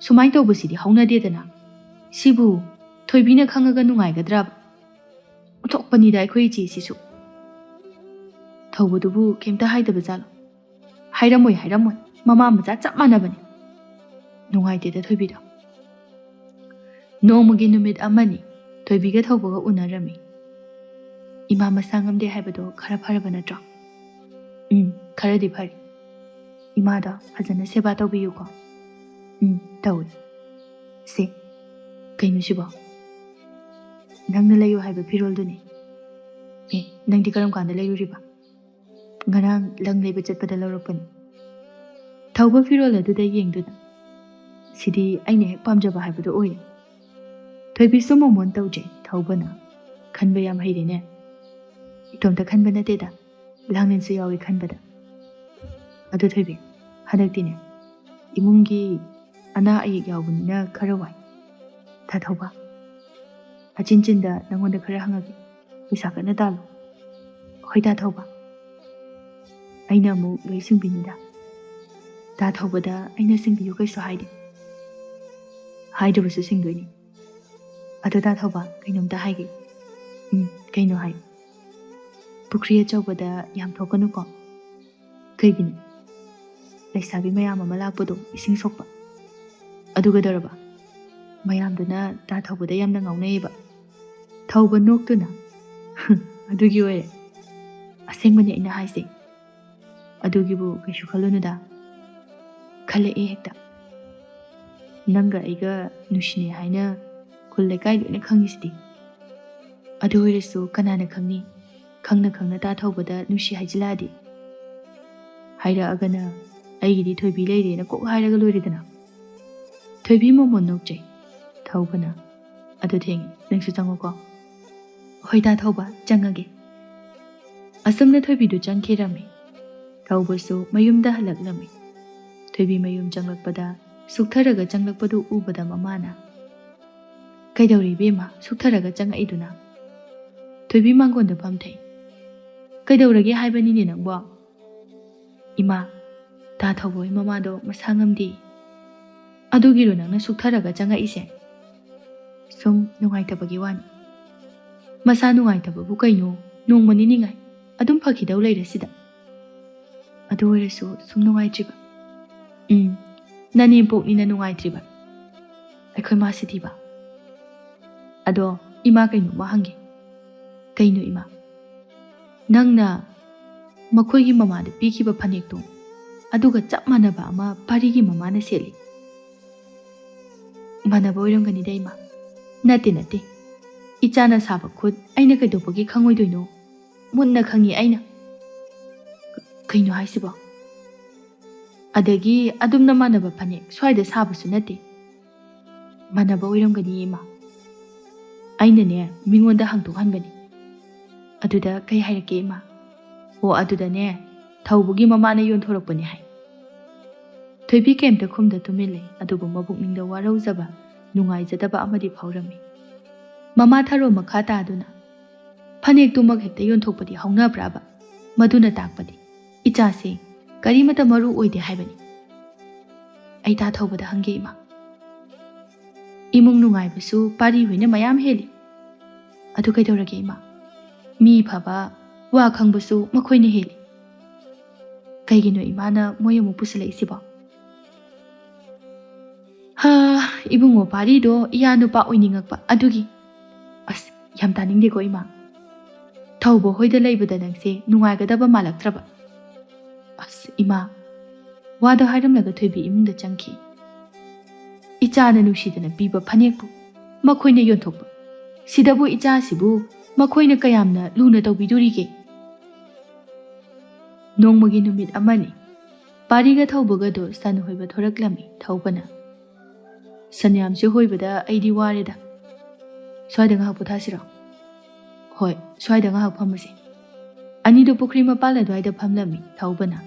ꯁꯨꯃꯥꯏꯅ ꯇꯧꯕꯁꯤꯗꯤ ꯍꯧꯅꯗꯦꯗꯅ꯫ ꯁꯤꯕꯨ ꯊꯣꯏꯕꯤꯅ ꯈꯪꯉꯒ ꯅꯨꯡꯉꯥꯏꯒꯗ꯭ꯔꯥꯕ? ꯑꯣꯟꯊꯣꯛꯄꯅꯤꯗ ꯑꯩꯈꯣꯏ ꯏꯆꯦꯁꯤꯁꯨ꯫ ꯊꯧꯕꯗꯨꯕꯨ ꯀꯩꯝꯇ ꯍꯥꯏꯗꯕ ꯖꯥꯠꯂꯣ? ꯍꯥꯏꯔꯝꯃꯣꯏ, ꯍꯥꯏꯔꯝꯃꯣꯏ꯫ ꯃꯃꯥ ꯃꯆꯥ ꯆꯞ ꯃꯥꯟꯅꯕꯅꯤ꯫ ꯅꯨꯡꯉꯥꯏꯇꯦꯗ ꯊꯣꯏꯕꯤꯗꯣ꯫ ꯅꯣꯡꯃꯒꯤ ꯅꯨꯃꯤꯠ ꯑꯃꯅꯤ ꯊꯣꯏꯕꯤꯒ ꯊꯧꯕꯒ ꯎꯅꯔꯝꯃꯤ꯫ ꯏꯃꯥ ꯃꯁꯥ ꯉꯝꯗꯦ ꯍꯥꯏꯕꯗꯣ ꯈꯔ ꯐꯔꯕ ꯅꯠꯇ꯭ꯔꯣ? ꯎꯝ, ꯈꯔꯗꯤ ꯐꯔꯦ꯫ ꯏꯃꯥꯗꯣ ꯐꯖꯅ ꯁꯦꯕꯥ ꯇꯧꯕꯤꯌꯨꯀꯣ꯫ ꯎꯝ, ꯇꯧꯏ꯫ ꯁꯦ, ꯀꯩꯅꯣ ꯁꯤꯕꯣ? ꯅꯪꯅ ꯂꯩꯌꯨ ꯍꯥꯏꯕ ꯐꯤꯔꯣꯜꯗꯨꯅꯤ꯫ ꯑꯦ, ꯅꯪꯗꯤ ꯀꯔꯝ ꯀꯥꯟꯗ ꯂꯩꯔꯨꯔꯤꯕ? ꯉꯔꯥꯡ ꯂꯪ ꯂꯩꯕ ꯆꯠꯄꯗ ꯂꯧꯔꯛꯄꯅꯤ꯫ ꯊꯧꯕ ꯐꯤꯔꯣꯜ ꯑꯗꯨꯗ ꯌꯦꯡꯗꯨꯅ, "ꯁꯤꯗꯤ ꯑꯩꯅ ꯍꯦꯛ ꯄꯥꯝꯖꯕ ꯍꯥꯏꯕꯗꯨ ꯑꯣꯏꯔꯦ꯫" ꯊꯣꯏꯕꯤꯁꯨ ꯃꯣꯃꯣꯟ ꯇꯧꯗ꯭ꯔꯦ꯫ ꯊꯧꯕꯅ, "ꯈꯟꯕ ꯌꯥꯝ ꯍꯩꯔꯦꯅꯦ꯫" "ꯏꯇꯣꯝꯇ ꯈꯟꯕ ꯅꯠꯇꯦꯗ, ꯂꯥꯡꯂꯦꯟꯁꯨ ꯌꯥꯎꯏ ꯈꯟꯕꯗ꯫" "ꯑꯗꯨ ꯊꯣꯏꯕꯤ, ꯍꯟꯗꯛꯇꯤꯅꯦ, ꯏꯃꯨꯡꯒꯤ ꯑꯅꯥ ꯑꯌꯦꯛ ꯌꯥꯎꯕꯅꯤꯅ ꯈꯔ ꯋꯥꯏ꯫ ꯇꯥ ꯊꯧꯕ, ꯑꯆꯤꯟ ꯆꯤꯟꯗ ꯅꯪꯉꯣꯟꯗ ꯈꯔ ꯍꯪꯉꯛꯀꯦ꯫ ꯄꯩꯁꯥ ꯀꯟꯅ ꯇꯥꯜꯂꯨ꯫" "ꯍꯣꯏ ꯇꯥ ꯊꯧꯕ, ꯑꯩꯅ ꯑꯃꯨꯛ ꯂꯣꯏ ꯁꯤꯡꯕꯤꯅꯤꯗ꯫" "ꯇꯥ ꯊꯧꯕꯗ ꯑꯩꯅ ꯁꯤꯡꯕꯤꯌꯨ ꯀꯩꯁꯨ ꯍꯥꯏꯗꯦ꯫" "ꯍꯥꯏꯗ꯭ꯔꯕꯁꯨ ꯁꯤꯡꯗꯣꯏꯅꯤ꯫ ꯑꯗꯣ ꯇꯥ ꯊꯧꯕ, ꯀꯩꯅꯣꯝꯇ ꯍꯥꯏꯒꯦ꯫" "ꯎꯝ, ꯀꯩꯅꯣ ꯍꯥꯏꯌꯨ꯫" "ꯄꯨꯈ꯭ꯔꯤ ꯑꯆꯧꯕꯗ ꯌꯥꯝ ꯊꯣꯛꯀꯅꯨꯀꯣ꯫" "ꯀꯩꯒꯤꯅꯣ?" "ꯂꯩꯁꯥꯕꯤ ꯃꯌꯥꯝ ꯑꯃ ꯂꯥꯛꯄꯗꯣ ꯏꯁꯤꯡ ꯁꯣꯛꯄ꯫" "ꯑꯗꯨ ꯀꯩꯗꯧꯔꯕ?" "ꯃꯌꯥꯝꯗꯨꯅ ꯇꯥ ꯊꯧꯕꯗ ꯌꯥꯝꯅ ꯉꯥꯎꯅꯩꯌꯦꯕ꯫" ꯊꯧꯕ ꯅꯣꯛꯇꯨꯅ, "ꯑꯗꯨꯒꯤ ꯑꯣꯏꯔꯦ꯫ ꯑꯁꯦꯡꯕꯅꯤ ꯑꯩꯅ ꯍꯥꯏꯁꯦ꯫ ꯑꯗꯨꯒꯤꯕꯨ ꯀꯩꯁꯨ ꯈꯜꯂꯨꯅꯨꯗ꯫" "ꯈꯜꯂꯛꯑꯦ ꯍꯦꯛꯇ꯫ ꯅꯪꯒ ꯑꯩꯒ ꯅꯨꯡꯁꯤꯅꯩ ꯍꯥꯏꯅ ꯈꯨꯜ ꯂꯩꯀꯥꯏ ꯂꯣꯏꯅ ꯈꯪꯉꯤꯁꯤꯗꯤ꯫ ꯑꯗꯨ ꯑꯣꯏꯔꯁꯨ ꯀꯅꯥꯅ ꯈꯪꯅꯤ? ꯈꯪꯅ ꯈꯪꯅ ꯇꯥ ꯊꯧꯕꯗ ꯅꯨꯡꯁꯤ ꯍꯥꯏꯖꯤꯜꯂꯛꯑꯗꯤ? ꯍꯥꯏꯔꯛꯑꯒꯅ ꯑꯩꯒꯤꯗꯤ ꯊꯣꯏꯕꯤ ꯂꯩꯔꯦꯅ ꯀꯣꯛ ꯍꯥꯏꯔꯒ ꯂꯣꯏꯔꯦꯗꯅ꯫" ꯊꯣꯏꯕꯤ ꯃꯣꯃꯣꯟ ꯅꯣꯛꯆꯩ꯫ ꯊꯧꯕꯅ, "ꯑꯗꯨ ꯊꯦꯡꯉꯦ, ꯅꯪꯁꯨ ꯆꯪꯉꯨꯀꯣ꯫" "ꯍꯣꯏ ꯇꯥ ꯊꯧꯕ, ꯆꯪꯉꯒꯦ꯫" ꯑꯁꯨꯝꯅ ꯊꯣꯏꯕꯤꯗꯨ ꯆꯪꯈꯤꯔꯝꯃꯤ꯫ ꯊꯧꯕꯁꯨ ꯃꯌꯨꯝꯗ ꯍꯜꯂꯛꯂꯝꯃꯤ꯫ ꯊꯣꯏꯕꯤ ꯃꯌꯨꯝ ꯆꯪꯂꯛꯄꯗ ꯁꯨꯛꯊꯔꯒ ꯆꯪꯂꯛꯄꯗꯨ ꯎꯕꯗ ꯃꯃꯥꯅ, "ꯀꯩꯗꯧꯔꯤ ꯏꯕꯦꯝꯃ, ꯁꯨꯛꯊꯔꯒ ꯆꯪꯉꯛꯏꯗꯨꯅ?" ꯊꯣꯏꯕꯤ ꯃꯥꯡꯒꯣꯟꯗ ꯐꯝꯊꯩ꯫ "ꯀꯩꯗꯧꯔꯒꯦ ꯍꯥꯏꯕꯅꯤꯅꯦ ꯅꯪꯕꯣ?" "ꯏꯃꯥ, ꯇꯥ ꯊꯧꯕ ꯍꯣꯏ ꯃꯃꯥꯗꯣ ꯃꯁꯥ ꯉꯝꯗꯦ꯫ ꯑꯗꯨꯒꯤꯔꯣ ꯅꯪꯅ ꯁꯨꯛꯊꯔꯒ ꯆꯪꯉꯛꯏꯁꯦ?" "ꯁꯨꯝ ꯅꯨꯡꯉꯥꯏꯇꯕꯒꯤ ꯋꯥꯅꯤ꯫" "ꯃꯁꯥ ꯅꯨꯡꯉꯥꯏꯇꯕꯕꯨ ꯀꯩꯅꯣ? ꯅꯣꯡꯃ ꯅꯤꯅꯤꯉꯥꯏ ꯑꯗꯨꯝ ꯐꯈꯤꯗꯧ ꯂꯩꯔꯁꯤꯗ?" "ꯑꯗꯨ ꯑꯣꯏꯔꯁꯨ ꯁꯨꯝ ꯅꯨꯡꯉꯥꯏꯇ꯭ꯔꯤꯕ꯫" "ꯎꯝ, ꯅꯅꯦꯝꯄꯣꯛꯅꯤꯅ ꯅꯨꯡꯉꯥꯏꯇ꯭ꯔꯤꯕ꯫ ꯑꯩꯈꯣꯏ ꯃꯥꯁꯤꯗꯤꯕ꯫ ꯑꯗꯣ ꯏꯃꯥ, ꯀꯩꯅꯣꯝꯃ ꯍꯪꯒꯦ꯫" "ꯀꯩꯅꯣ ꯏꯃꯥ?" "ꯅꯪꯅ ꯃꯈꯣꯏꯒꯤ ꯃꯃꯥꯗ ꯄꯤꯈꯤꯕ ꯐꯅꯦꯛꯇꯣ, ꯑꯗꯨꯒ ꯆꯞ ꯃꯥꯟꯅꯕ ꯑꯃ ꯄꯥꯔꯤꯒꯤ ꯃꯃꯥꯅ ꯁꯦꯠꯂꯤ꯫" "ꯃꯥꯟꯅꯕ ꯑꯣꯏꯔꯝꯒꯅꯤꯗ ꯏꯃꯥ꯫" "ꯅꯠꯇꯦ, ꯅꯠꯇꯦ꯫ ꯏꯆꯥꯅ ꯁꯥꯕ ꯈꯨꯠ ꯑꯩꯅ ꯀꯩꯗꯧꯕꯒꯤ ꯈꯪꯉꯣꯏꯗꯣꯏꯅꯣ? ꯃꯨꯟꯅ ꯈꯪꯉꯤ ꯑꯩꯅ꯫" "ꯀ-, ꯀꯩꯅꯣ ꯍꯥꯏꯁꯤꯕꯣ? ꯑꯗꯒꯤ ꯑꯗꯨꯝꯅ ꯃꯥꯟꯅꯕ ꯐꯅꯦꯛ ꯁ꯭ꯋꯥꯏꯗ ꯁꯥꯕꯁꯨ ꯅꯠꯇꯦ꯫" "ꯃꯥꯟꯅꯕ ꯑꯣꯏꯔꯝꯒꯅꯤꯌꯦ ꯏꯃꯥ꯫ ꯑꯩꯅꯅꯦ ꯃꯤꯉꯣꯟꯗ ꯍꯪꯗꯣꯛꯍꯟꯕꯅꯤ꯫" "ꯑꯗꯨꯗ ꯀꯩ ꯍꯥꯏꯔꯛꯀꯦ ꯏꯃꯥ?" "ꯑꯣ, ꯑꯗꯨꯗꯅꯦ ꯊꯧꯕꯒꯤ ꯃꯃꯥꯅ ꯌꯣꯟꯊꯣꯔꯛꯄꯅꯦ ꯍꯥꯏ꯫" ꯊꯣꯏꯕꯤ ꯀꯩꯝꯇ ꯈꯨꯝꯗ ꯇꯨꯃꯤꯟ ꯂꯩ, ꯑꯗꯨꯕꯨ ꯃꯕꯨꯛꯅꯤꯡꯗ ꯋꯥꯔꯧꯖꯕ, ꯅꯨꯡꯉꯥꯏꯖꯗꯕ ꯑꯃꯗꯤ ꯐꯥꯎꯔꯝꯃꯤ꯫ ꯃꯃꯥ ꯊꯔꯣ ꯃꯈꯥ ꯇꯥꯗꯨꯅ, "ꯐꯅꯦꯛꯇꯨꯃꯛ ꯍꯦꯛꯇ ꯌꯣꯟꯊꯣꯛꯄꯗꯤ ꯍꯧꯅꯕ꯭ꯔꯥꯕ? ꯃꯗꯨꯅ ꯇꯥꯛꯄꯗꯤ ꯏꯆꯥꯁꯦ ꯀꯔꯤꯃꯇ ꯃꯔꯨ ꯑꯣꯏꯗꯦ ꯍꯥꯏꯕꯅꯤ꯫" "ꯑꯩ ꯇꯥ ꯊꯧꯕꯗ ꯍꯪꯒꯦ ꯏꯃꯥ꯫" "ꯏꯃꯨꯡ ꯅꯨꯡꯉꯥꯏꯕꯁꯨ ꯄꯥꯔꯤ ꯍꯣꯏꯅ ꯃꯌꯥꯝ ꯍꯦꯜꯂꯤ꯫" "ꯑꯗꯨ ꯀꯩꯗꯧꯔꯒꯦ ꯏꯃꯥ? ꯃꯤ ꯐꯕ, ꯋꯥ ꯈꯪꯕꯁꯨ ꯃꯈꯣꯏꯅ ꯍꯦꯜꯂꯤ꯫ ꯀꯩꯒꯤꯅꯣ ꯏꯃꯥꯅ ꯃꯣꯏ ꯑꯃꯨꯛ ꯄꯨꯁꯤꯜꯂꯛꯏꯁꯤꯕꯣ?" "ꯍꯥ, ꯏꯕꯨꯡꯉꯣ ꯄꯥꯔꯤꯗꯣ ꯏꯌꯥ ꯅꯨꯄꯥ ꯑꯣꯏꯅꯤꯡꯉꯛꯄ ꯑꯗꯨꯒꯤ꯫" "ꯑꯁ, ꯌꯥꯝ ꯇꯥꯅꯤꯡꯗꯦꯀꯣ ꯏꯃꯥ꯫ ꯊꯧꯕ ꯍꯣꯏꯗ ꯂꯩꯕꯗ ꯅꯪꯁꯦ ꯅꯨꯡꯉꯥꯏꯒꯗꯕ ꯃꯥꯜꯂꯛꯇ꯭ꯔꯕ꯫" "ꯑꯁ ꯏꯃꯥ꯫" ꯋꯥꯗꯣ ꯍꯥꯏꯔꯝꯂꯒ ꯊꯣꯏꯕꯤ ꯏꯃꯨꯡꯗ ꯆꯪꯈꯤ꯫ "ꯏꯆꯥꯅ ꯅꯨꯡꯁꯤꯗꯅ ꯄꯤꯕ ꯐꯅꯦꯛꯄꯨ ꯃꯈꯣꯏꯅ ꯌꯣꯟꯊꯣꯛꯄ꯫ ꯁꯤꯗꯕꯨ ꯏꯆꯥꯁꯤꯕꯨ ꯃꯈꯣꯏꯅ ꯀꯌꯥꯝꯅ ꯂꯨꯅ ꯇꯧꯕꯤꯗꯣꯔꯤꯒꯦ?" ꯅꯣꯡꯃꯒꯤ ꯅꯨꯃꯤꯠ ꯑꯃꯅꯤ꯫ ꯄꯥꯔꯤꯒ ꯊꯧꯕꯒꯗꯣ ꯁꯟ ꯍꯣꯏꯕ ꯊꯣꯔꯛꯂꯝꯃꯤ꯫ ꯊꯧꯕꯅ, "ꯁꯟ ꯌꯥꯝꯁꯦ ꯍꯣꯏꯕꯗ ꯑꯩꯗꯤ ꯋꯥꯔꯦꯗ꯫ ꯁ꯭ꯋꯥꯏꯗ ꯉꯥꯏꯍꯥꯛ ꯄꯣꯊꯥꯁꯤꯔꯣ?" "ꯍꯣꯏ, ꯁ꯭ꯋꯥꯏꯗ ꯉꯥꯏꯍꯥꯛ ꯐꯝꯃꯁꯤ꯫" ꯑꯅꯤ ꯑꯗꯨ ꯄꯨꯈ꯭ꯔꯤ ꯃꯄꯥꯜ ꯑꯗꯨꯋꯥꯏꯗ ꯐꯝꯂꯝꯃꯤ ꯊꯧꯕꯅ꯫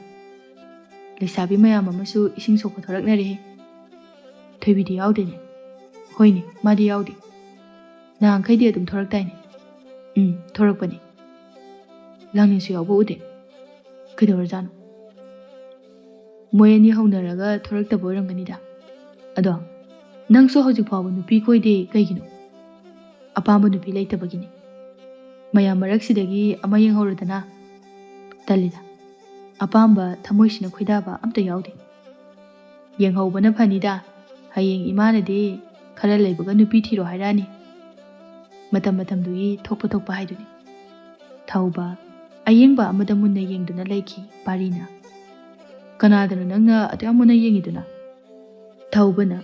ꯂꯩꯁꯥꯕꯤ ꯃꯌꯥꯝ ꯑꯃꯁꯨ ꯏꯁꯤꯡ ꯁꯣꯛꯄ ꯊꯣꯔꯛꯅꯔꯦꯍꯦ꯫ ꯊꯣꯏꯕꯤꯗꯤ ꯌꯥꯎꯗꯦꯅꯦ꯫ ꯍꯣꯏꯅꯦ, ꯃꯥꯗꯤ ꯌꯥꯎꯗꯦ꯫ ꯅꯍꯥꯟꯈꯩꯗꯤ ꯑꯗꯨꯝ ꯊꯣꯔꯛꯇꯥꯏꯅꯦ꯫ ꯎꯝ, ꯊꯣꯔꯛꯄꯅꯦ꯫ ꯂꯥꯡꯅꯤꯡꯁꯨ ꯌꯥꯎꯕ ꯎꯗꯦ꯫ ꯀꯩꯗꯧꯔꯖꯥꯠꯅꯣ? ꯃꯣꯏ ꯑꯅꯤ ꯍꯧꯅꯔꯒ ꯊꯣꯔꯛꯇꯕ ꯑꯣꯏꯔꯝꯒꯅꯤꯗ꯫ ꯑꯗꯣ ꯅꯪꯁꯨ ꯍꯧꯖꯤꯛ ꯐꯥꯎꯕ ꯅꯨꯄꯤ ꯀꯣꯏꯗꯦ ꯀꯩꯒꯤꯅꯣ? ꯑꯄꯥꯝꯕ ꯅꯨꯄꯤ ꯂꯩꯇꯕꯒꯤꯅꯤ꯫ ꯃꯌꯥꯝ ꯃꯔꯛꯁꯤꯗꯒꯤ ꯑꯃ ꯌꯦꯡꯍꯧꯔꯗꯅ꯫ ꯇꯜꯂꯤꯗ꯫ ꯑꯄꯥꯝꯕ ꯊꯃꯣꯏꯁꯤꯅ ꯈꯣꯏꯗꯥꯕ ꯑꯝꯇ ꯌꯥꯎꯗꯦ꯫ ꯌꯦꯡꯍꯧꯕꯅ ꯐꯅꯤꯗ꯫ ꯍꯌꯦꯡ ꯏꯃꯥꯅꯗꯤ ꯈꯔ ꯂꯩꯕꯒ ꯅꯨꯄꯤ ꯊꯤꯔꯣ ꯍꯥꯏꯔꯛꯑꯅꯤ꯫ ꯃꯇꯝ ꯃꯇꯝꯗꯨꯒꯤ ꯊꯣꯛꯄ ꯊꯣꯛꯄ ꯍꯥꯏꯗꯨꯅꯤ꯫ ꯊꯧꯕ ꯑꯌꯦꯡꯕ ꯑꯃꯗ ꯃꯨꯟꯅ ꯌꯦꯡꯗꯨꯅ ꯂꯩꯈꯤ ꯄꯥꯔꯤꯅ꯫ "ꯀꯅꯥꯗꯅꯣ ꯅꯪꯅ ꯑꯗꯨꯌꯥꯝ ꯃꯨꯟꯅ ꯌꯦꯡꯉꯤꯗꯨꯅ?" ꯊꯧꯕꯅ,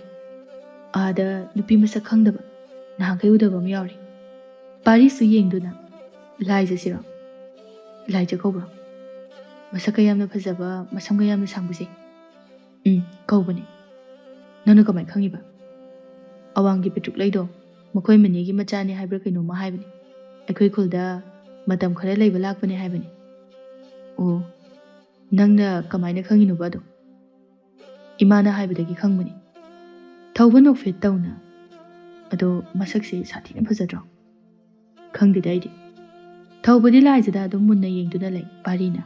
"ꯑꯥꯗ ꯅꯨꯄꯤ ꯃꯁꯛ ꯈꯪꯗꯕ ꯅꯍꯥꯟꯈꯩ ꯎꯗꯕ ꯑꯃ ꯌꯥꯎꯔꯤ꯫" ꯄꯥꯔꯤꯁꯨ ꯌꯦꯡꯗꯨꯅ, "ꯂꯥꯏꯖꯁꯤꯔꯣ? ꯂꯥꯏꯖ ꯀꯧꯕ꯭ꯔꯣ? ꯃꯁꯛꯀ ꯌꯥꯝꯅ ꯐꯖꯕ, ꯃꯁꯝꯒ ꯌꯥꯝꯅ ꯁꯥꯡꯕꯁꯦ?" "ꯎꯝ, ꯀꯧꯕꯅꯦ꯫ ꯅꯪꯅ ꯀꯃꯥꯏ ꯈꯪꯉꯤꯕ?" "ꯑꯋꯥꯡꯒꯤ ꯄꯦꯇ꯭ꯔꯨꯛ ꯂꯩꯗꯣ ꯃꯈꯣꯏ ꯃꯅꯦꯒꯤ ꯃꯆꯥꯅꯦ ꯍꯥꯏꯕ꯭ꯔꯥ ꯀꯩꯅꯣꯝꯃ ꯍꯥꯏꯕꯅꯦ꯫ ꯑꯩꯈꯣꯏ ꯈꯨꯜꯗ ꯃꯇꯝ ꯈꯔ ꯂꯩꯕ ꯂꯥꯛꯄꯅꯦ ꯍꯥꯏꯕꯅꯦ꯫" "ꯑꯣ, ꯅꯪꯅ ꯀꯃꯥꯏꯅ ꯈꯪꯉꯤꯅꯣꯕ ꯑꯗꯣ?" "ꯏꯃꯥꯅ ꯍꯥꯏꯕꯗꯒꯤ ꯈꯪꯕꯅꯤ꯫" ꯊꯧꯕ ꯅꯣꯛꯐꯦꯠ ꯇꯧꯅ, "ꯑꯗꯣ ꯃꯁꯛꯁꯦ ꯁꯥꯊꯤꯅ ꯐꯖꯗ꯭ꯔꯣ?" "ꯈꯪꯗꯦꯗ ꯑꯩꯗꯤ꯫" ꯊꯧꯕꯗꯤ ꯂꯥꯏꯖꯗ ꯑꯗꯨꯝ ꯃꯨꯟꯅ ꯌꯦꯡꯗꯨꯅ ꯂꯩ ꯄꯥꯔꯤꯅ꯫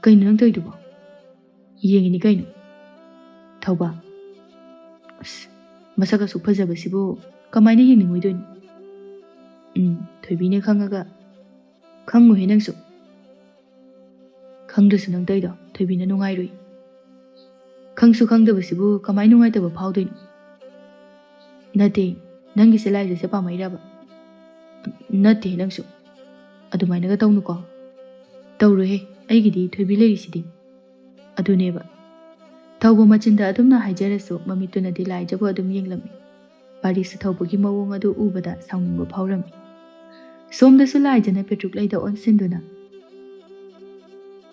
"ꯀꯩꯅꯣ ꯅꯪ ꯇꯧꯔꯤꯗꯨꯕꯣ?" "ꯌꯦꯡꯉꯤꯅꯤ ꯀꯩꯅꯣ꯫" ꯊꯧꯕ, "ꯑꯁ, ꯃꯁꯛ ꯑꯁꯨꯛ ꯐꯖꯕꯁꯤꯕꯨ ꯀꯃꯥꯏꯅ ꯌꯦꯡꯅꯤꯡꯉꯣꯏꯗꯣꯏꯅꯣ?" "ꯎꯝ, ꯊꯣꯏꯕꯤꯅꯦ ꯈꯪꯉꯒ꯫" "ꯈꯪꯉꯨꯍꯦ ꯅꯪꯁꯨ꯫ ꯈꯪꯗ꯭ꯔꯁꯨ ꯅꯪ ꯇꯧꯔꯤꯗꯣ ꯊꯣꯏꯕꯤꯅ ꯅꯨꯡꯉꯥꯏꯔꯨꯏ꯫ ꯈꯪꯁꯨ ꯈꯪꯗꯕꯁꯤꯕꯨ ꯀꯃꯥꯏ ꯅꯨꯡꯉꯥꯏꯇꯕ ꯐꯥꯎꯗꯣꯏꯅꯣ?" "ꯅꯠꯇꯦ, ꯅꯪꯒꯤꯁꯦ ꯂꯥꯏꯖꯁꯦ ꯄꯥꯝꯃꯛꯏꯔꯕ?" "ꯅꯠꯇꯦ ꯅꯪꯁꯨ꯫ ꯑꯗꯨꯃꯥꯏꯅꯒ ꯇꯧꯅꯨꯀꯣ꯫" "ꯇꯧꯔꯣꯏꯍꯦ, ꯑꯩꯒꯤꯗꯤ ꯊꯣꯏꯕꯤ ꯂꯩꯔꯤꯁꯤꯗꯤ꯫" ꯑꯗꯨꯅꯦꯕ꯫ ꯊꯧꯕ ꯃꯆꯤꯟꯗ ꯑꯗꯨꯝꯅ ꯍꯥꯏꯖꯔꯁꯨ ꯃꯃꯤꯠꯇꯨꯅꯗꯤ ꯂꯥꯏꯖꯕꯨ ꯑꯗꯨꯝ ꯌꯦꯡꯂꯝꯃꯤ꯫ ꯄꯥꯔꯤꯁꯨ ꯊꯧꯕꯒꯤ ꯃꯑꯣꯡ ꯑꯗꯨ ꯎꯕꯗ ꯁꯥꯎꯅꯤꯡꯕ ꯐꯥꯎꯔꯝꯃꯤ꯫ ꯁꯣꯝꯗꯁꯨ ꯂꯥꯏꯖꯅ ꯄꯦꯇ꯭ꯔꯨꯛ ꯂꯩꯗ ꯑꯣꯟꯁꯤꯟꯗꯨꯅ,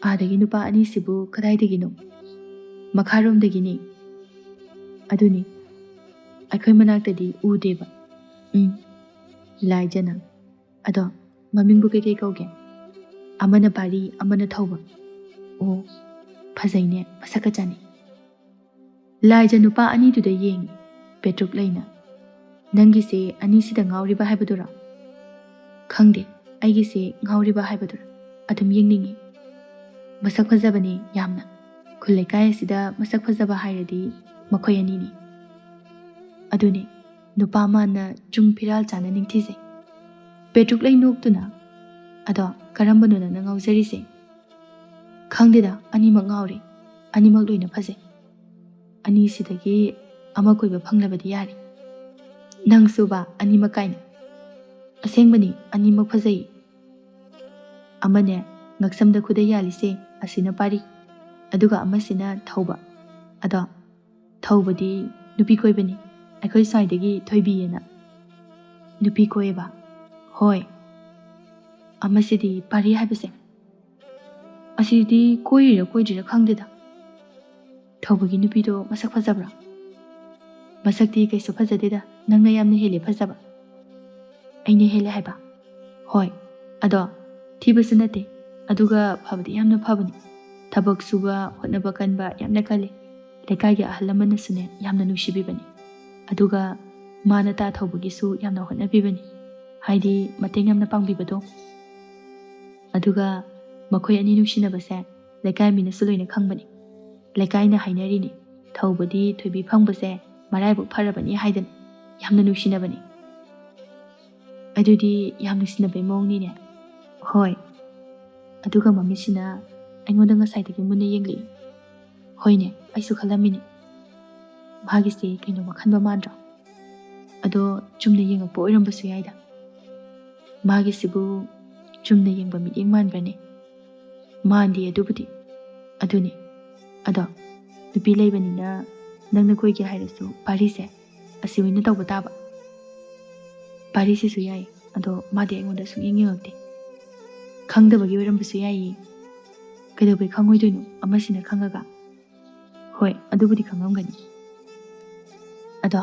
"ꯑꯥꯗꯒꯤ ꯅꯨꯄꯥ ꯑꯅꯤꯁꯤꯕꯨ ꯀꯗꯥꯏꯗꯒꯤꯅꯣ?" "ꯃꯈꯥꯔꯣꯝꯗꯒꯤꯅꯤ꯫" "ꯑꯗꯨꯅꯤ, ꯑꯩꯈꯣꯏ ꯃꯅꯥꯛꯇꯗꯤ ꯎꯗꯦꯕ꯫" "ꯎꯝ, ꯂꯥꯏꯖꯅ꯫ ꯑꯗꯣ ꯃꯃꯤꯡꯕꯨ ꯀꯩꯀꯩ ꯀꯧꯒꯦ?" ꯑꯃꯅ ꯄꯥꯔꯤ, ꯑꯃꯅ ꯊꯧꯕ꯫ ꯑꯣ, ꯐꯖꯩꯅꯦ, ꯃꯁꯛꯀ ꯆꯥꯅꯩ꯫ ꯂꯥꯏꯖ ꯅꯨꯄꯥ ꯑꯅꯤꯗꯨꯗ ꯌꯦꯡꯉꯤ꯫ ꯄꯦꯇ꯭ꯔꯨꯛ ꯂꯩꯅ, "ꯅꯪꯒꯤꯁꯦ ꯑꯅꯤꯁꯤꯗ ꯉꯥꯎꯔꯤꯕ ꯍꯥꯏꯕꯗꯨꯔꯣ?" "ꯈꯪꯗꯦ, ꯑꯩꯒꯤꯁꯦ ꯉꯥꯎꯔꯤꯕ ꯍꯥꯏꯕꯗꯨꯔꯥ? ꯑꯗꯨꯝ ꯌꯦꯡꯅꯤꯡꯉꯤ꯫ ꯃꯁꯛ ꯐꯖꯕꯅꯦ ꯌꯥꯝꯅ꯫ ꯈꯨꯜ ꯂꯩꯀꯥꯏ ꯑꯁꯤꯗ ꯃꯁꯛ ꯐꯖꯕ ꯍꯥꯏꯔꯗꯤ ꯃꯈꯣꯏ ꯑꯅꯤꯅꯤ꯫ ꯑꯗꯨꯅꯦ, ꯅꯨꯄꯥ ꯃꯥꯅ ꯆꯨꯡ ꯐꯤꯔꯥꯜ ꯆꯥꯅ ꯅꯤꯡꯊꯤꯖꯩ꯫" ꯄꯦꯇ꯭ꯔꯨꯛ ꯂꯩ ꯅꯣꯛꯇꯨꯅ, "ꯑꯗꯣ ꯀꯔꯝꯕꯅꯣ ꯅꯪꯅ ꯉꯥꯎꯖꯔꯤꯁꯦ?" "ꯈꯪꯗꯦꯗ, ꯑꯅꯤꯃꯛ ꯉꯥꯎꯔꯦ꯫ ꯑꯅꯤꯃꯛ ꯂꯣꯏꯅ ꯐꯖꯩ꯫ ꯑꯅꯤꯁꯤꯗꯒꯤ ꯑꯃ ꯀꯣꯏꯕ ꯐꯪꯂꯕꯗꯤ ꯌꯥꯔꯦ꯫" "ꯅꯪꯁꯨꯕ ꯑꯅꯤꯃꯛ ꯀꯥꯏꯅ?" "ꯑꯁꯦꯡꯕꯅꯤ, ꯑꯅꯤꯃꯛ ꯐꯖꯩ꯫ ꯑꯃꯅꯦ, ꯉꯛꯁꯝꯗ ꯈꯨꯗꯩ ꯌꯥꯜꯂꯤꯁꯦ, ꯑꯁꯤꯅ ꯄꯥꯔꯤ, ꯑꯗꯨꯒ ꯑꯃꯁꯤꯅ ꯊꯧꯕ꯫ ꯑꯗꯣ ꯊꯧꯕꯗꯤ ꯅꯨꯄꯤ ꯀꯣꯏꯕꯅꯤ, ꯑꯩꯈꯣꯏ ꯁ꯭ꯋꯥꯏꯗꯒꯤ ꯊꯣꯏꯕꯤꯑꯅ꯫" "ꯅꯨꯄꯤ ꯀꯣꯏꯌꯦꯕ?" "ꯍꯣꯏ꯫ ꯑꯃꯁꯤꯗꯤ ꯄꯥꯔꯤ ꯍꯥꯏꯕꯁꯦ, ꯑꯁꯤꯗꯤ ꯀꯣꯏꯔꯤꯔ ꯀꯣꯏꯗ꯭ꯔꯤꯔ ꯈꯪꯗꯦꯗ꯫ ꯊꯧꯕꯒꯤ ꯅꯨꯄꯤꯗꯣ ꯃꯁꯛ ꯐꯖꯕ꯭ꯔꯥ?" "ꯃꯁꯛꯇꯤ ꯀꯩꯁꯨ ꯐꯖꯗꯦꯗ, ꯅꯪꯅ ꯌꯥꯝꯅ ꯍꯦꯜꯂꯦ ꯐꯖꯕ꯫" "ꯑꯩꯅ ꯍꯦꯜꯂꯦ ꯍꯥꯏꯕ?" "ꯍꯣꯏ꯫ ꯑꯗꯣ ꯊꯤꯕꯁꯨ ꯅꯠꯇꯦ, ꯑꯗꯨꯒ ꯐꯕꯗꯤ ꯌꯥꯝꯅ ꯐꯕꯅꯤ꯫ ꯊꯕꯛ ꯁꯨꯕ, ꯍꯣꯠꯅꯕ ꯀꯟꯕ ꯌꯥꯝꯅ ꯀꯜꯂꯤ꯫ ꯂꯩꯀꯥꯏꯒꯤ ꯑꯍꯜ ꯂꯃꯟꯅꯁꯨꯅꯦ ꯌꯥꯝꯅ ꯅꯨꯡꯁꯤꯕꯤꯕꯅꯤ꯫ ꯑꯗꯨꯒ ꯃꯥꯅ ꯇꯥ ꯊꯧꯕꯒꯤꯁꯨ ꯌꯥꯝꯅ ꯍꯣꯠꯅꯕꯤꯕꯅꯤ, ꯍꯥꯏꯗꯤ ꯃꯇꯦꯡ ꯌꯥꯝꯅ ꯄꯥꯡꯕꯤꯕꯗꯣ꯫ ꯑꯗꯨꯒ ꯃꯈꯣꯏ ꯑꯅꯤ ꯅꯨꯡꯁꯤꯅꯕꯁꯦ ꯂꯩꯀꯥꯏ ꯃꯤꯅꯁꯨ ꯂꯣꯏꯅ ꯈꯪꯕꯅꯤ꯫ ꯂꯩꯀꯥꯏꯅ ꯍꯥꯏꯅꯔꯤꯅꯤ, ꯊꯧꯕꯗꯤ ꯊꯣꯏꯕꯤ ꯐꯪꯕꯁꯦ ꯃꯔꯥꯏꯕꯛ ꯐꯔꯕꯅꯤ ꯍꯥꯏꯗꯅ꯫ ꯌꯥꯝꯅ ꯅꯨꯡꯁꯤꯅꯕꯅꯤ꯫" "ꯑꯗꯨꯗꯤ ꯌꯥꯝ ꯅꯨꯡꯁꯤꯅꯕꯩ ꯃꯑꯣꯡꯅꯤꯅꯦ꯫" "ꯍꯣꯏ꯫" ꯑꯗꯨꯒ ꯃꯃꯤꯠꯁꯤꯅ ꯑꯩꯉꯣꯟꯗ ꯉꯁꯥꯏꯗꯒꯤ ꯃꯨꯟꯅ ꯌꯦꯡꯂꯛꯏ꯫ "ꯍꯣꯏꯅꯦ, ꯑꯩꯁꯨ ꯈꯜꯂꯝꯃꯤꯅꯤ, ꯃꯥꯒꯤꯁꯦ ꯀꯩꯅꯣꯝꯃ ꯈꯟꯕ ꯃꯥꯟꯗ꯭ꯔꯣ? ꯑꯗꯣ ꯆꯨꯝꯅ ꯌꯦꯡꯉꯛꯄ ꯑꯣꯏꯔꯝꯕꯁꯨ ꯌꯥꯏꯗ꯫ ꯃꯥꯒꯤꯁꯤꯕꯨ ꯆꯨꯝꯅ ꯌꯦꯡꯕ ꯃꯤꯠꯌꯦꯡ ꯃꯥꯟꯕ꯭ꯔꯅꯦ?" "ꯃꯥꯟꯗꯦ ꯑꯗꯨꯕꯨꯗꯤ꯫" "ꯑꯗꯨꯅꯦ꯫ ꯑꯗꯣ ꯅꯨꯄꯤ ꯂꯩꯕꯅꯤꯅ ꯅꯪꯅ ꯀꯣꯏꯒꯦ ꯍꯥꯏꯔꯁꯨ ꯄꯥꯔꯤꯁꯦ ꯑꯁꯤ ꯑꯣꯏꯅ ꯇꯧꯕ ꯇꯥꯕ꯫" "ꯄꯥꯔꯤꯁꯤꯁꯨ ꯌꯥꯏ, ꯑꯗꯣ ꯃꯥꯗꯤ ꯑꯩꯉꯣꯟꯗ ꯁꯨꯡꯌꯦꯡ ꯌꯦꯡꯉꯛꯇꯦ꯫" "ꯈꯪꯗꯕꯒꯤ ꯑꯣꯏꯔꯝꯕꯁꯨ ꯌꯥꯏꯌꯦ꯫ ꯀꯩꯗꯧꯕꯩ ꯈꯪꯉꯣꯏꯗꯣꯏꯅꯣ, ꯑꯃꯁꯤꯅ ꯈꯪꯉꯒ?" "ꯍꯣꯏ, ꯑꯗꯨꯕꯨꯗꯤ ꯈꯪꯉꯝꯒꯅꯤ꯫ ꯑꯗꯣ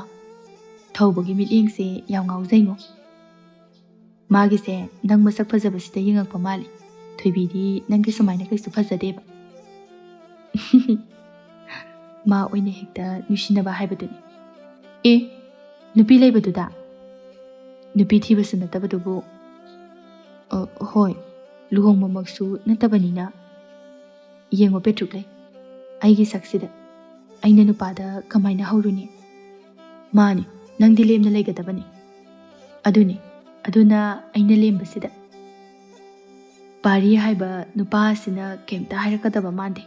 ꯊꯧꯕꯒꯤ ꯃꯤꯠꯌꯦꯡꯁꯦ ꯌꯥꯝ ꯉꯥꯎꯖꯩꯉꯣ꯫ ꯃꯥꯒꯤꯁꯦ ꯅꯪ ꯃꯁꯛ ꯐꯖꯕꯁꯤꯗ ꯌꯦꯡꯉꯛꯄ ꯃꯥꯜꯂꯤ꯫" ꯊꯣꯏꯕꯤꯗꯤ ꯅꯪꯒꯤ ꯁꯨꯃꯥꯏꯅ ꯀꯩꯁꯨ ꯐꯖꯗꯦꯕ꯫ ꯃꯥ ꯑꯣꯏꯅ ꯍꯦꯛꯇ ꯅꯨꯡꯁꯤꯅꯕ ꯍꯥꯏꯕꯗꯨꯅꯤ꯫ ꯑꯦ, ꯅꯨꯄꯤ ꯂꯩꯕꯗꯨꯗ? ꯅꯨꯄꯤ ꯊꯤꯕꯁꯨ ꯅꯠꯇꯕꯗꯨꯕꯨ꯫ ꯑ, ꯍꯣꯏ, ꯂꯨꯍꯣꯡꯕꯃꯛꯁꯨ ꯅꯠꯇꯕꯅꯤꯅ꯫ ꯌꯦꯡꯉꯣ ꯄꯦꯇ꯭ꯔꯨꯛꯂꯩ, ꯑꯩꯒꯤ ꯁꯛꯁꯤꯗ ꯑꯩꯅ ꯅꯨꯄꯥꯗ ꯀꯃꯥꯏꯅ ꯍꯧꯔꯨꯅꯤ? ꯃꯥꯅꯤ, ꯅꯪꯗꯤ ꯂꯦꯝꯅ ꯂꯩꯒꯗꯕꯅꯤ꯫ ꯑꯗꯨꯅꯤ, ꯑꯗꯨꯅ ꯑꯩꯅ ꯂꯦꯝꯕꯁꯤꯗ꯫ ꯄꯥꯔꯤ ꯍꯥꯏꯕ ꯅꯨꯄꯥ ꯑꯁꯤꯅ ꯀꯩꯝꯇ ꯍꯥꯏꯔꯛꯀꯗꯕ ꯃꯥꯟꯗꯦ꯫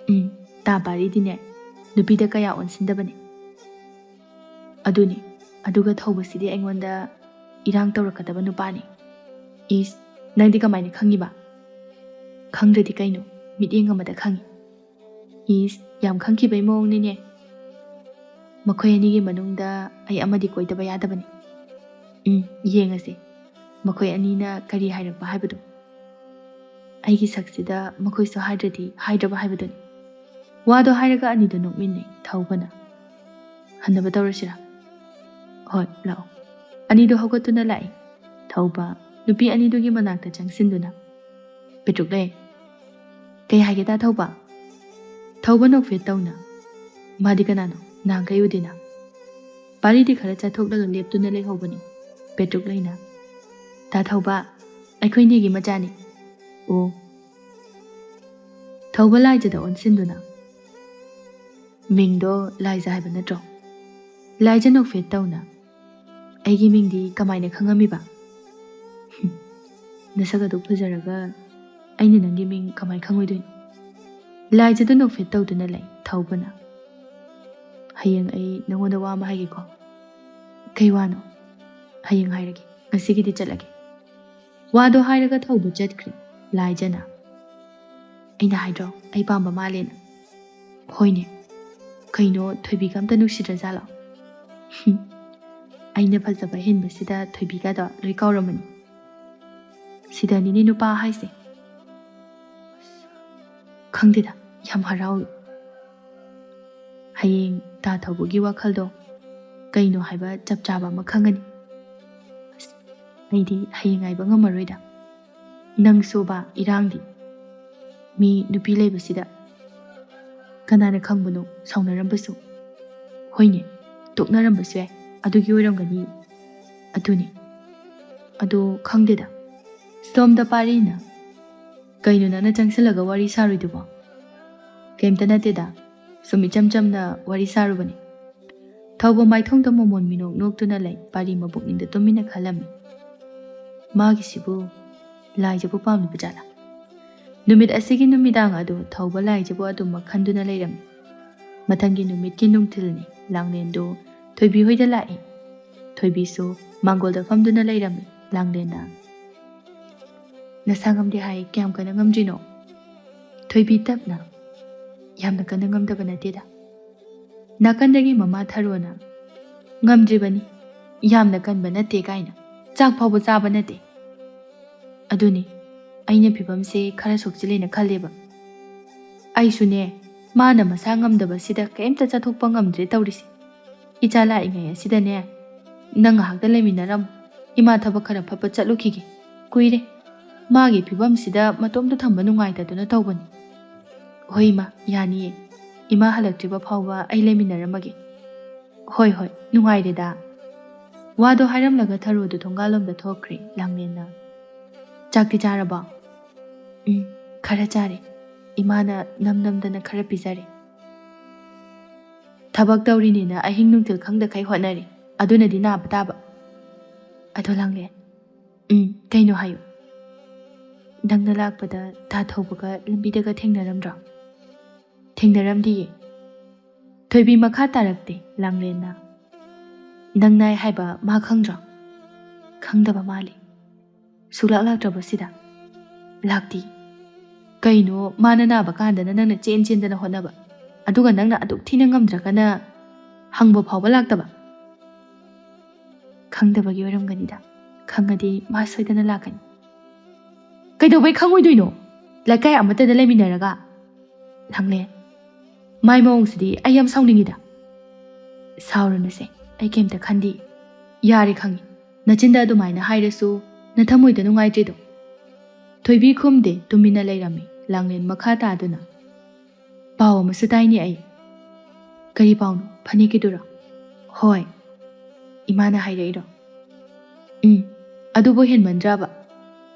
ꯎꯝ, ꯇꯥ ꯄꯥꯔꯤꯗꯤꯅꯦ, ꯅꯨꯄꯤꯗ ꯀꯌꯥ ꯑꯣꯟꯁꯤꯟꯗꯕꯅꯤ꯫ ꯑꯗꯨꯅꯤ, ꯑꯗꯨꯒ ꯊꯧꯕꯁꯤꯗꯤ ꯑꯩꯉꯣꯟꯗ ꯏꯔꯥꯡ ꯇꯧꯔꯛꯀꯗꯕ ꯅꯨꯄꯥꯅꯤ꯫ ꯏꯁ, ꯅꯪꯗꯤ ꯀꯃꯥꯏꯅ ꯈꯪꯉꯤꯕ? ꯈꯪꯗ꯭ꯔꯗꯤ ꯀꯩꯅꯣ, ꯃꯤꯠꯌꯦꯡ ꯑꯃꯗ ꯈꯪꯉꯤ꯫ ꯏꯁ, ꯌꯥꯝ ꯈꯪꯈꯤꯕꯩ ꯃꯑꯣꯡꯅꯤꯅꯦ꯫ ꯃꯈꯣꯏ ꯑꯅꯤꯒꯤ ꯃꯅꯨꯡꯗ ꯑꯩ ꯑꯃꯗꯤ ꯀꯣꯏꯗꯕ ꯌꯥꯗꯕꯅꯤ꯫ ꯎꯝ, ꯌꯦꯡꯉꯁꯤ ꯃꯈꯣꯏ ꯑꯅꯤꯅ ꯀꯔꯤ ꯍꯥꯏꯔꯛꯄ ꯍꯥꯏꯕꯗꯣ꯫ ꯑꯩꯒꯤ ꯁꯛꯁꯤꯗ ꯃꯈꯣꯏꯁꯨ ꯍꯥꯏꯗ꯭ꯔꯗꯤ ꯍꯥꯏꯗ꯭ꯔꯕ ꯍꯥꯏꯕꯗꯨꯅꯤ꯫ ꯋꯥꯗꯣ ꯍꯥꯏꯔꯒ ꯑꯅꯤꯗꯣ ꯅꯣꯛꯃꯤꯟꯅꯩ ꯊꯧꯕꯅ꯫ ꯍꯟꯅꯕ ꯇꯧꯔꯁꯤꯔꯥ? ꯍꯣꯏ, ꯂꯥꯛꯑꯣ꯫ ꯑꯅꯤꯗꯣ ꯍꯧꯒꯠꯇꯨꯅ ꯂꯥꯛꯏ꯫ ꯊꯧꯕ ꯅꯨꯄꯤ ꯑꯅꯤꯗꯨꯒꯤ ꯃꯅꯥꯛꯇ ꯆꯪꯁꯤꯟꯗꯨꯅ꯫ ꯄꯦꯇ꯭ꯔꯨꯛꯂꯩ, ꯀꯩ ꯍꯥꯏꯒꯦ ꯇꯥ ꯊꯧꯕ? ꯊꯧꯕ ꯅꯣꯛꯐꯦꯠ ꯇꯧꯅ꯫ ꯃꯥꯗꯤ ꯀꯅꯥꯅꯣ? ꯅꯍꯥꯟꯈꯩ ꯎꯗꯦꯅ꯫ ꯄꯥꯔꯤꯗꯤ ꯈꯔ ꯆꯠꯊꯣꯛꯂꯒ ꯂꯦꯞꯇꯨꯅ ꯂꯩꯍꯧꯕꯅꯤ꯫ ꯄꯦꯇ꯭ꯔꯨꯛꯂꯩꯅ, ꯇꯥ ꯊꯧꯕ, ꯑꯩꯈꯣꯏꯅꯤꯒꯤ ꯃꯆꯥꯅꯤ꯫ ꯑꯣ꯫ ꯊꯧꯕ ꯂꯥꯏꯖꯗ ꯑꯣꯟꯁꯤꯟꯗꯨꯅ, ꯃꯤꯡꯗꯣ ꯂꯥꯏꯖ ꯍꯥꯏꯕ ꯅꯠꯇ꯭ꯔꯣ? ꯂꯥꯏꯖ ꯅꯣꯛꯐꯦꯠ ꯇꯧꯅ, ꯑꯩꯒꯤ ꯃꯤꯡꯗꯤ ꯀꯃꯥꯏꯅ ꯈꯪꯉꯝꯃꯤꯕ? ꯍꯨꯝ, ꯅꯁꯛ ꯑꯗꯨꯛ ꯐꯖꯔꯒ ꯑꯩꯅ ꯅꯪꯒꯤ ꯃꯤꯡ ꯀꯃꯥꯏ ꯈꯪꯉꯣꯏꯗꯣꯏꯅꯣ? ꯂꯥꯏꯖꯗ ꯅꯣꯛꯐꯦꯠ ꯇꯧꯗꯨꯅ ꯂꯩ ꯊꯧꯕꯅ꯫ ꯍꯌꯦꯡ ꯑꯩ ꯅꯉꯣꯟꯗ ꯋꯥ ꯑꯃ ꯍꯥꯏꯒꯦꯀꯣ꯫ ꯀꯩ ꯋꯥꯅꯣ? ꯍꯌꯦꯡ ꯍꯥꯏꯔꯒꯦ, ꯉꯁꯤꯒꯤꯗꯤ ꯆꯠꯂꯒꯦ꯫ ꯋꯥꯗꯣ ꯍꯥꯏꯔꯒ ꯊꯧꯕ ꯆꯠꯈ꯭ꯔꯦ ꯂꯥꯏꯖꯅ꯫ ꯑꯩꯅ ꯍꯥꯏꯗ꯭ꯔꯣ ꯑꯩ ꯄꯥꯝꯕ ꯃꯥꯜꯂꯦꯅ? ꯍꯣꯏꯅꯦ꯫ ꯀꯩꯅꯣ, ꯊꯣꯏꯕꯤꯒ ꯑꯝꯇ ꯅꯨꯡꯁꯤꯗ꯭ꯔꯖꯥꯠꯂꯣ? ꯍꯨꯝ, ꯑꯩꯅ ꯐꯖꯕ ꯍꯦꯟꯕꯁꯤꯗ ꯊꯣꯏꯕꯤꯒꯗꯣ ꯂꯣꯏ ꯀꯥꯎꯔꯝꯃꯅꯤ꯫ ꯁꯤꯗꯅꯤꯅꯦ ꯅꯨꯄꯥ ꯍꯥꯏꯁꯦ꯫ ꯈꯪꯗꯦꯗ, ꯌꯥꯝ ꯍꯔꯥꯎꯏ꯫ ꯍꯌꯦꯡ ꯇꯥ ꯊꯧꯕꯒꯤ ꯋꯥꯈꯜꯗꯣ ꯀꯩꯅꯣ ꯍꯥꯏꯕ ꯆꯞ ꯆꯥꯕ ꯑꯃ ꯈꯪꯒꯅꯤ꯫ ꯑꯁ, ꯑꯩꯗꯤ ꯍꯌꯦꯡ ꯉꯥꯏꯕ ꯉꯝꯃꯔꯣꯏꯗ꯫ ꯅꯪꯁꯨꯕ ꯏꯔꯥꯡꯗꯤ꯫ ꯃꯤ ꯅꯨꯄꯤ ꯂꯩꯕꯁꯤꯗ꯫ ꯀꯅꯥꯅ ꯈꯪꯕꯅꯣ, ꯁꯥꯎꯅꯔꯝꯕꯁꯨ꯫ ꯍꯣꯏꯅꯦ, ꯇꯣꯛꯅꯔꯝꯕꯁꯨ ꯌꯥꯏ꯫ ꯑꯗꯨꯒꯤ ꯑꯣꯏꯔꯝꯒꯅꯤ꯫ ꯑꯗꯨꯅꯤ꯫ ꯑꯗꯣ ꯈꯪꯗꯦꯗ꯫ ꯁꯣꯝꯗ ꯄꯥꯔꯤꯅ꯫ ꯀꯩꯅꯣ ꯅꯪꯅ ꯆꯪꯁꯤꯜꯂꯒ ꯋꯥꯔꯤ ꯁꯥꯔꯨꯏꯗꯨꯕꯣ? ꯀꯩꯝꯇ ꯅꯠꯇꯦꯗ꯫ ꯁꯨꯝ ꯏꯆꯝ ꯆꯝꯅ ꯋꯥꯔꯤ ꯁꯥꯔꯨꯕꯅꯤ꯫ ꯊꯧꯕ ꯃꯥꯏꯊꯣꯡꯗ ꯃꯣꯃꯣꯟ ꯃꯤꯅꯣꯛ ꯅꯣꯛꯇꯨꯅ ꯂꯩ꯫ ꯄꯥꯔꯤ ꯃꯄꯨꯛꯅꯤꯡꯗ ꯇꯨꯃꯤꯟꯅ ꯈꯜꯂꯝꯃꯤ꯫ ꯃꯥꯒꯤꯁꯤꯕꯨ ꯂꯥꯏꯖꯕꯨ ꯄꯥꯝꯂꯤꯕ ꯖꯥꯠꯂꯥ? ꯅꯨꯃꯤꯠ ꯑꯁꯤꯒꯤ ꯅꯨꯃꯤꯗꯥꯡ ꯑꯗꯨ ꯊꯧꯕ ꯂꯥꯏꯖꯕꯨ ꯑꯗꯨꯃꯛ ꯈꯟꯗꯨꯅ ꯂꯩꯔꯝꯃꯤ꯫ ꯃꯊꯪꯒꯤ ꯅꯨꯃꯤꯠꯀꯤ ꯅꯨꯡꯊꯤꯜꯅꯤ꯫ ꯂꯥꯡꯂꯦꯟꯗꯨ ꯊꯣꯏꯕꯤ ꯍꯣꯏꯗ ꯂꯥꯛꯏ꯫ ꯊꯣꯏꯕꯤꯁꯨ ꯃꯥꯡꯒꯣꯜꯗ ꯐꯝꯗꯨꯅ ꯂꯩꯔꯝꯃꯤ꯫ ꯂꯥꯡꯂꯦꯟꯅ, "ꯅꯁꯥ ꯉꯝꯗꯦ ꯍꯥꯏ, ꯀꯌꯥꯝ ꯀꯟꯅ ꯉꯝꯗ꯭ꯔꯤꯅꯣ?" ꯊꯣꯏꯕꯤ ꯇꯞꯅ, "ꯌꯥꯝꯅ ꯀꯟꯅ ꯉꯝꯗꯕ ꯅꯠꯇꯦꯗ꯫" ꯅꯥꯀꯟꯗꯒꯤ ꯃꯃꯥ ꯊꯔꯣꯅ, "ꯉꯝꯗ꯭ꯔꯤꯕꯅꯤ, ꯌꯥꯝꯅ ꯀꯟꯕ ꯅꯠꯇꯦ" ꯀꯥꯏꯅ, "ꯆꯥꯛ ꯐꯥꯎꯕ ꯆꯥꯕ ꯅꯠꯇꯦ꯫" ꯑꯗꯨꯅꯤ, ꯑꯩꯅ ꯐꯤꯕꯝꯁꯦ ꯈꯔ ꯁꯣꯛꯆꯤꯜꯂꯦꯅ ꯈꯜꯂꯦꯕ꯫ ꯑꯩꯁꯨꯅꯦ, ꯃꯥꯅ ꯃꯁꯥ ꯉꯝꯗꯕꯁꯤꯗ ꯀꯩꯝꯇ ꯆꯠꯊꯣꯛꯄ ꯉꯝꯗ꯭ꯔꯦ ꯇꯧꯔꯤꯁꯦ꯫ ꯏꯆꯥ ꯂꯥꯛꯏꯉꯩ ꯑꯁꯤꯗꯅꯦ, ꯅꯪ ꯉꯥꯏꯍꯥꯛꯇ ꯂꯩꯃꯤꯟꯅꯔꯝꯃꯨ꯫ ꯏꯃꯥ ꯊꯕꯛ ꯈꯔ ꯐꯠ ꯐꯠ ꯆꯠꯂꯨꯈꯤꯒꯦ꯫ ꯀꯨꯏꯔꯦ꯫ ꯃꯥꯒꯤ ꯐꯤꯕꯝꯁꯤꯗ ꯃꯇꯣꯝꯇ ꯊꯝꯕ ꯅꯨꯡꯉꯥꯏꯇꯗꯨꯅ ꯇꯧꯕꯅꯤ꯫ ꯍꯣꯏ ꯏꯃꯥ, ꯌꯥꯅꯤꯌꯦ꯫ ꯏꯃꯥ ꯍꯜꯂꯛꯇ꯭ꯔꯤꯕ ꯐꯥꯎꯕ ꯑꯩ ꯂꯩꯃꯤꯟꯅꯔꯝꯃꯒꯦ꯫ ꯍꯣꯏ, ꯍꯣꯏ, ꯅꯨꯡꯉꯥꯏꯔꯦꯗ꯫ ꯋꯥꯗꯣ ꯍꯥꯏꯔꯝꯂꯒ ꯊꯔꯣꯗꯨ ꯊꯣꯡꯒꯥꯜꯂꯣꯝꯗ ꯊꯣꯛꯈ꯭ꯔꯦ꯫ ꯂꯥꯡꯂꯦꯟꯅ, "ꯆꯥꯛꯇꯤ ꯆꯥꯔꯕꯣ?" "ꯎꯝ, ꯈꯔ ꯆꯥꯔꯦ꯫ ꯏꯃꯥꯅ ꯅꯝ ꯅꯝꯗꯅ ꯈꯔ ꯄꯤꯖꯔꯦ꯫ ꯊꯕꯛ ꯇꯧꯔꯤꯅꯦꯅ ꯑꯍꯤꯡ ꯅꯨꯡꯊꯤꯜ ꯈꯪꯗꯈꯩ ꯍꯣꯠꯅꯔꯦ꯫ ꯑꯗꯨꯅꯗꯤ ꯅꯥꯕ ꯇꯥꯕ꯫" "ꯑꯗꯣ ꯂꯥꯡꯂꯦꯟ꯫" "ꯎꯝ, ꯀꯩꯅꯣ ꯍꯥꯏꯌꯨ꯫" "ꯅꯪꯅ ꯂꯥꯛꯄꯗ ꯇꯥ ꯊꯧꯕꯒ ꯂꯝꯕꯤꯗꯒ ꯊꯦꯡꯅꯔꯝꯗ꯭ꯔꯣ?" "ꯊꯦꯡꯅꯔꯝꯗꯤꯌꯦ꯫" ꯊꯣꯏꯕꯤ ꯃꯈꯥ ꯇꯥꯔꯛꯇꯦ꯫ ꯂꯥꯡꯂꯦꯟꯅ, "ꯅꯪ ꯅꯥꯏ ꯍꯥꯏꯕ ꯃꯥ ꯈꯪꯗ꯭ꯔꯣ?" "ꯈꯪꯗꯕ ꯃꯥꯜꯂꯤ꯫" "ꯁꯨꯛꯂꯥꯛ ꯂꯥꯛꯇ꯭ꯔꯕꯁꯤꯗ?" "ꯂꯥꯛꯇꯦ꯫" "ꯀꯩꯅꯣ, ꯃꯥꯅ ꯅꯥꯕ ꯀꯥꯟꯗꯅ ꯅꯪꯅ ꯆꯦꯟ ꯆꯦꯟꯗꯅ ꯍꯣꯠꯅꯕ, ꯑꯗꯨꯒ ꯅꯪꯅ ꯑꯗꯨꯛ ꯊꯤꯅ ꯉꯝꯗ꯭ꯔꯒꯅ ꯍꯪꯕ ꯐꯥꯎꯕ ꯂꯥꯛꯇꯕ?" "ꯈꯪꯗꯕꯒꯤ ꯑꯣꯏꯔꯝꯒꯅꯤꯗ꯫ ꯈꯪꯉꯗꯤ ꯃꯥ ꯁꯣꯏꯗꯅ ꯂꯥꯛꯀꯅꯤ꯫" "ꯀꯩꯗꯧꯕꯩ ꯈꯪꯉꯣꯏꯗꯣꯏꯅꯣ? ꯂꯩꯀꯥꯏ ꯑꯃꯠꯇꯗ ꯂꯩꯃꯤꯟꯅꯔꯒ꯫" "ꯂꯥꯡꯂꯦꯟ, ꯃꯥꯏ ꯃꯑꯣꯡꯁꯤꯗꯤ ꯑꯩ ꯌꯥꯝ ꯁꯥꯎꯅꯤꯡꯉꯤꯗ꯫" "ꯁꯥꯎꯔꯨꯅꯨꯁꯦ, ꯑꯩ ꯀꯩꯝꯇ ꯈꯟꯗꯦ꯫" "ꯌꯥꯔꯦ, ꯈꯪꯉꯤ꯫ ꯅꯆꯤꯟꯗ ꯑꯗꯨꯃꯥꯏꯅ ꯍꯥꯏꯔꯁꯨ ꯅꯊꯃꯣꯏꯗ ꯅꯨꯡꯉꯥꯏꯇ꯭ꯔꯤꯗꯣ꯫" ꯊꯣꯏꯕꯤ ꯈꯨꯝꯗꯦ, ꯇꯨꯃꯤꯟꯅ ꯂꯩꯔꯝꯃꯤ꯫ ꯂꯥꯡꯂꯦꯟ ꯃꯈꯥ ꯇꯥꯗꯨꯅ, "ꯄꯥꯎ ꯑꯃꯁꯨ ꯇꯥꯏꯅꯦ ꯑꯩ꯫" "ꯀꯔꯤ ꯄꯥꯎꯅꯣ? ꯐꯅꯦꯛꯀꯤꯗꯨꯔꯣ?" "ꯍꯣꯏ, ꯏꯃꯥꯅ ꯍꯥꯏꯔꯛꯏꯔꯣ?" "ꯎꯝ, ꯑꯗꯨꯕꯨ ꯍꯦꯟꯃꯟꯗ꯭ꯔꯕ?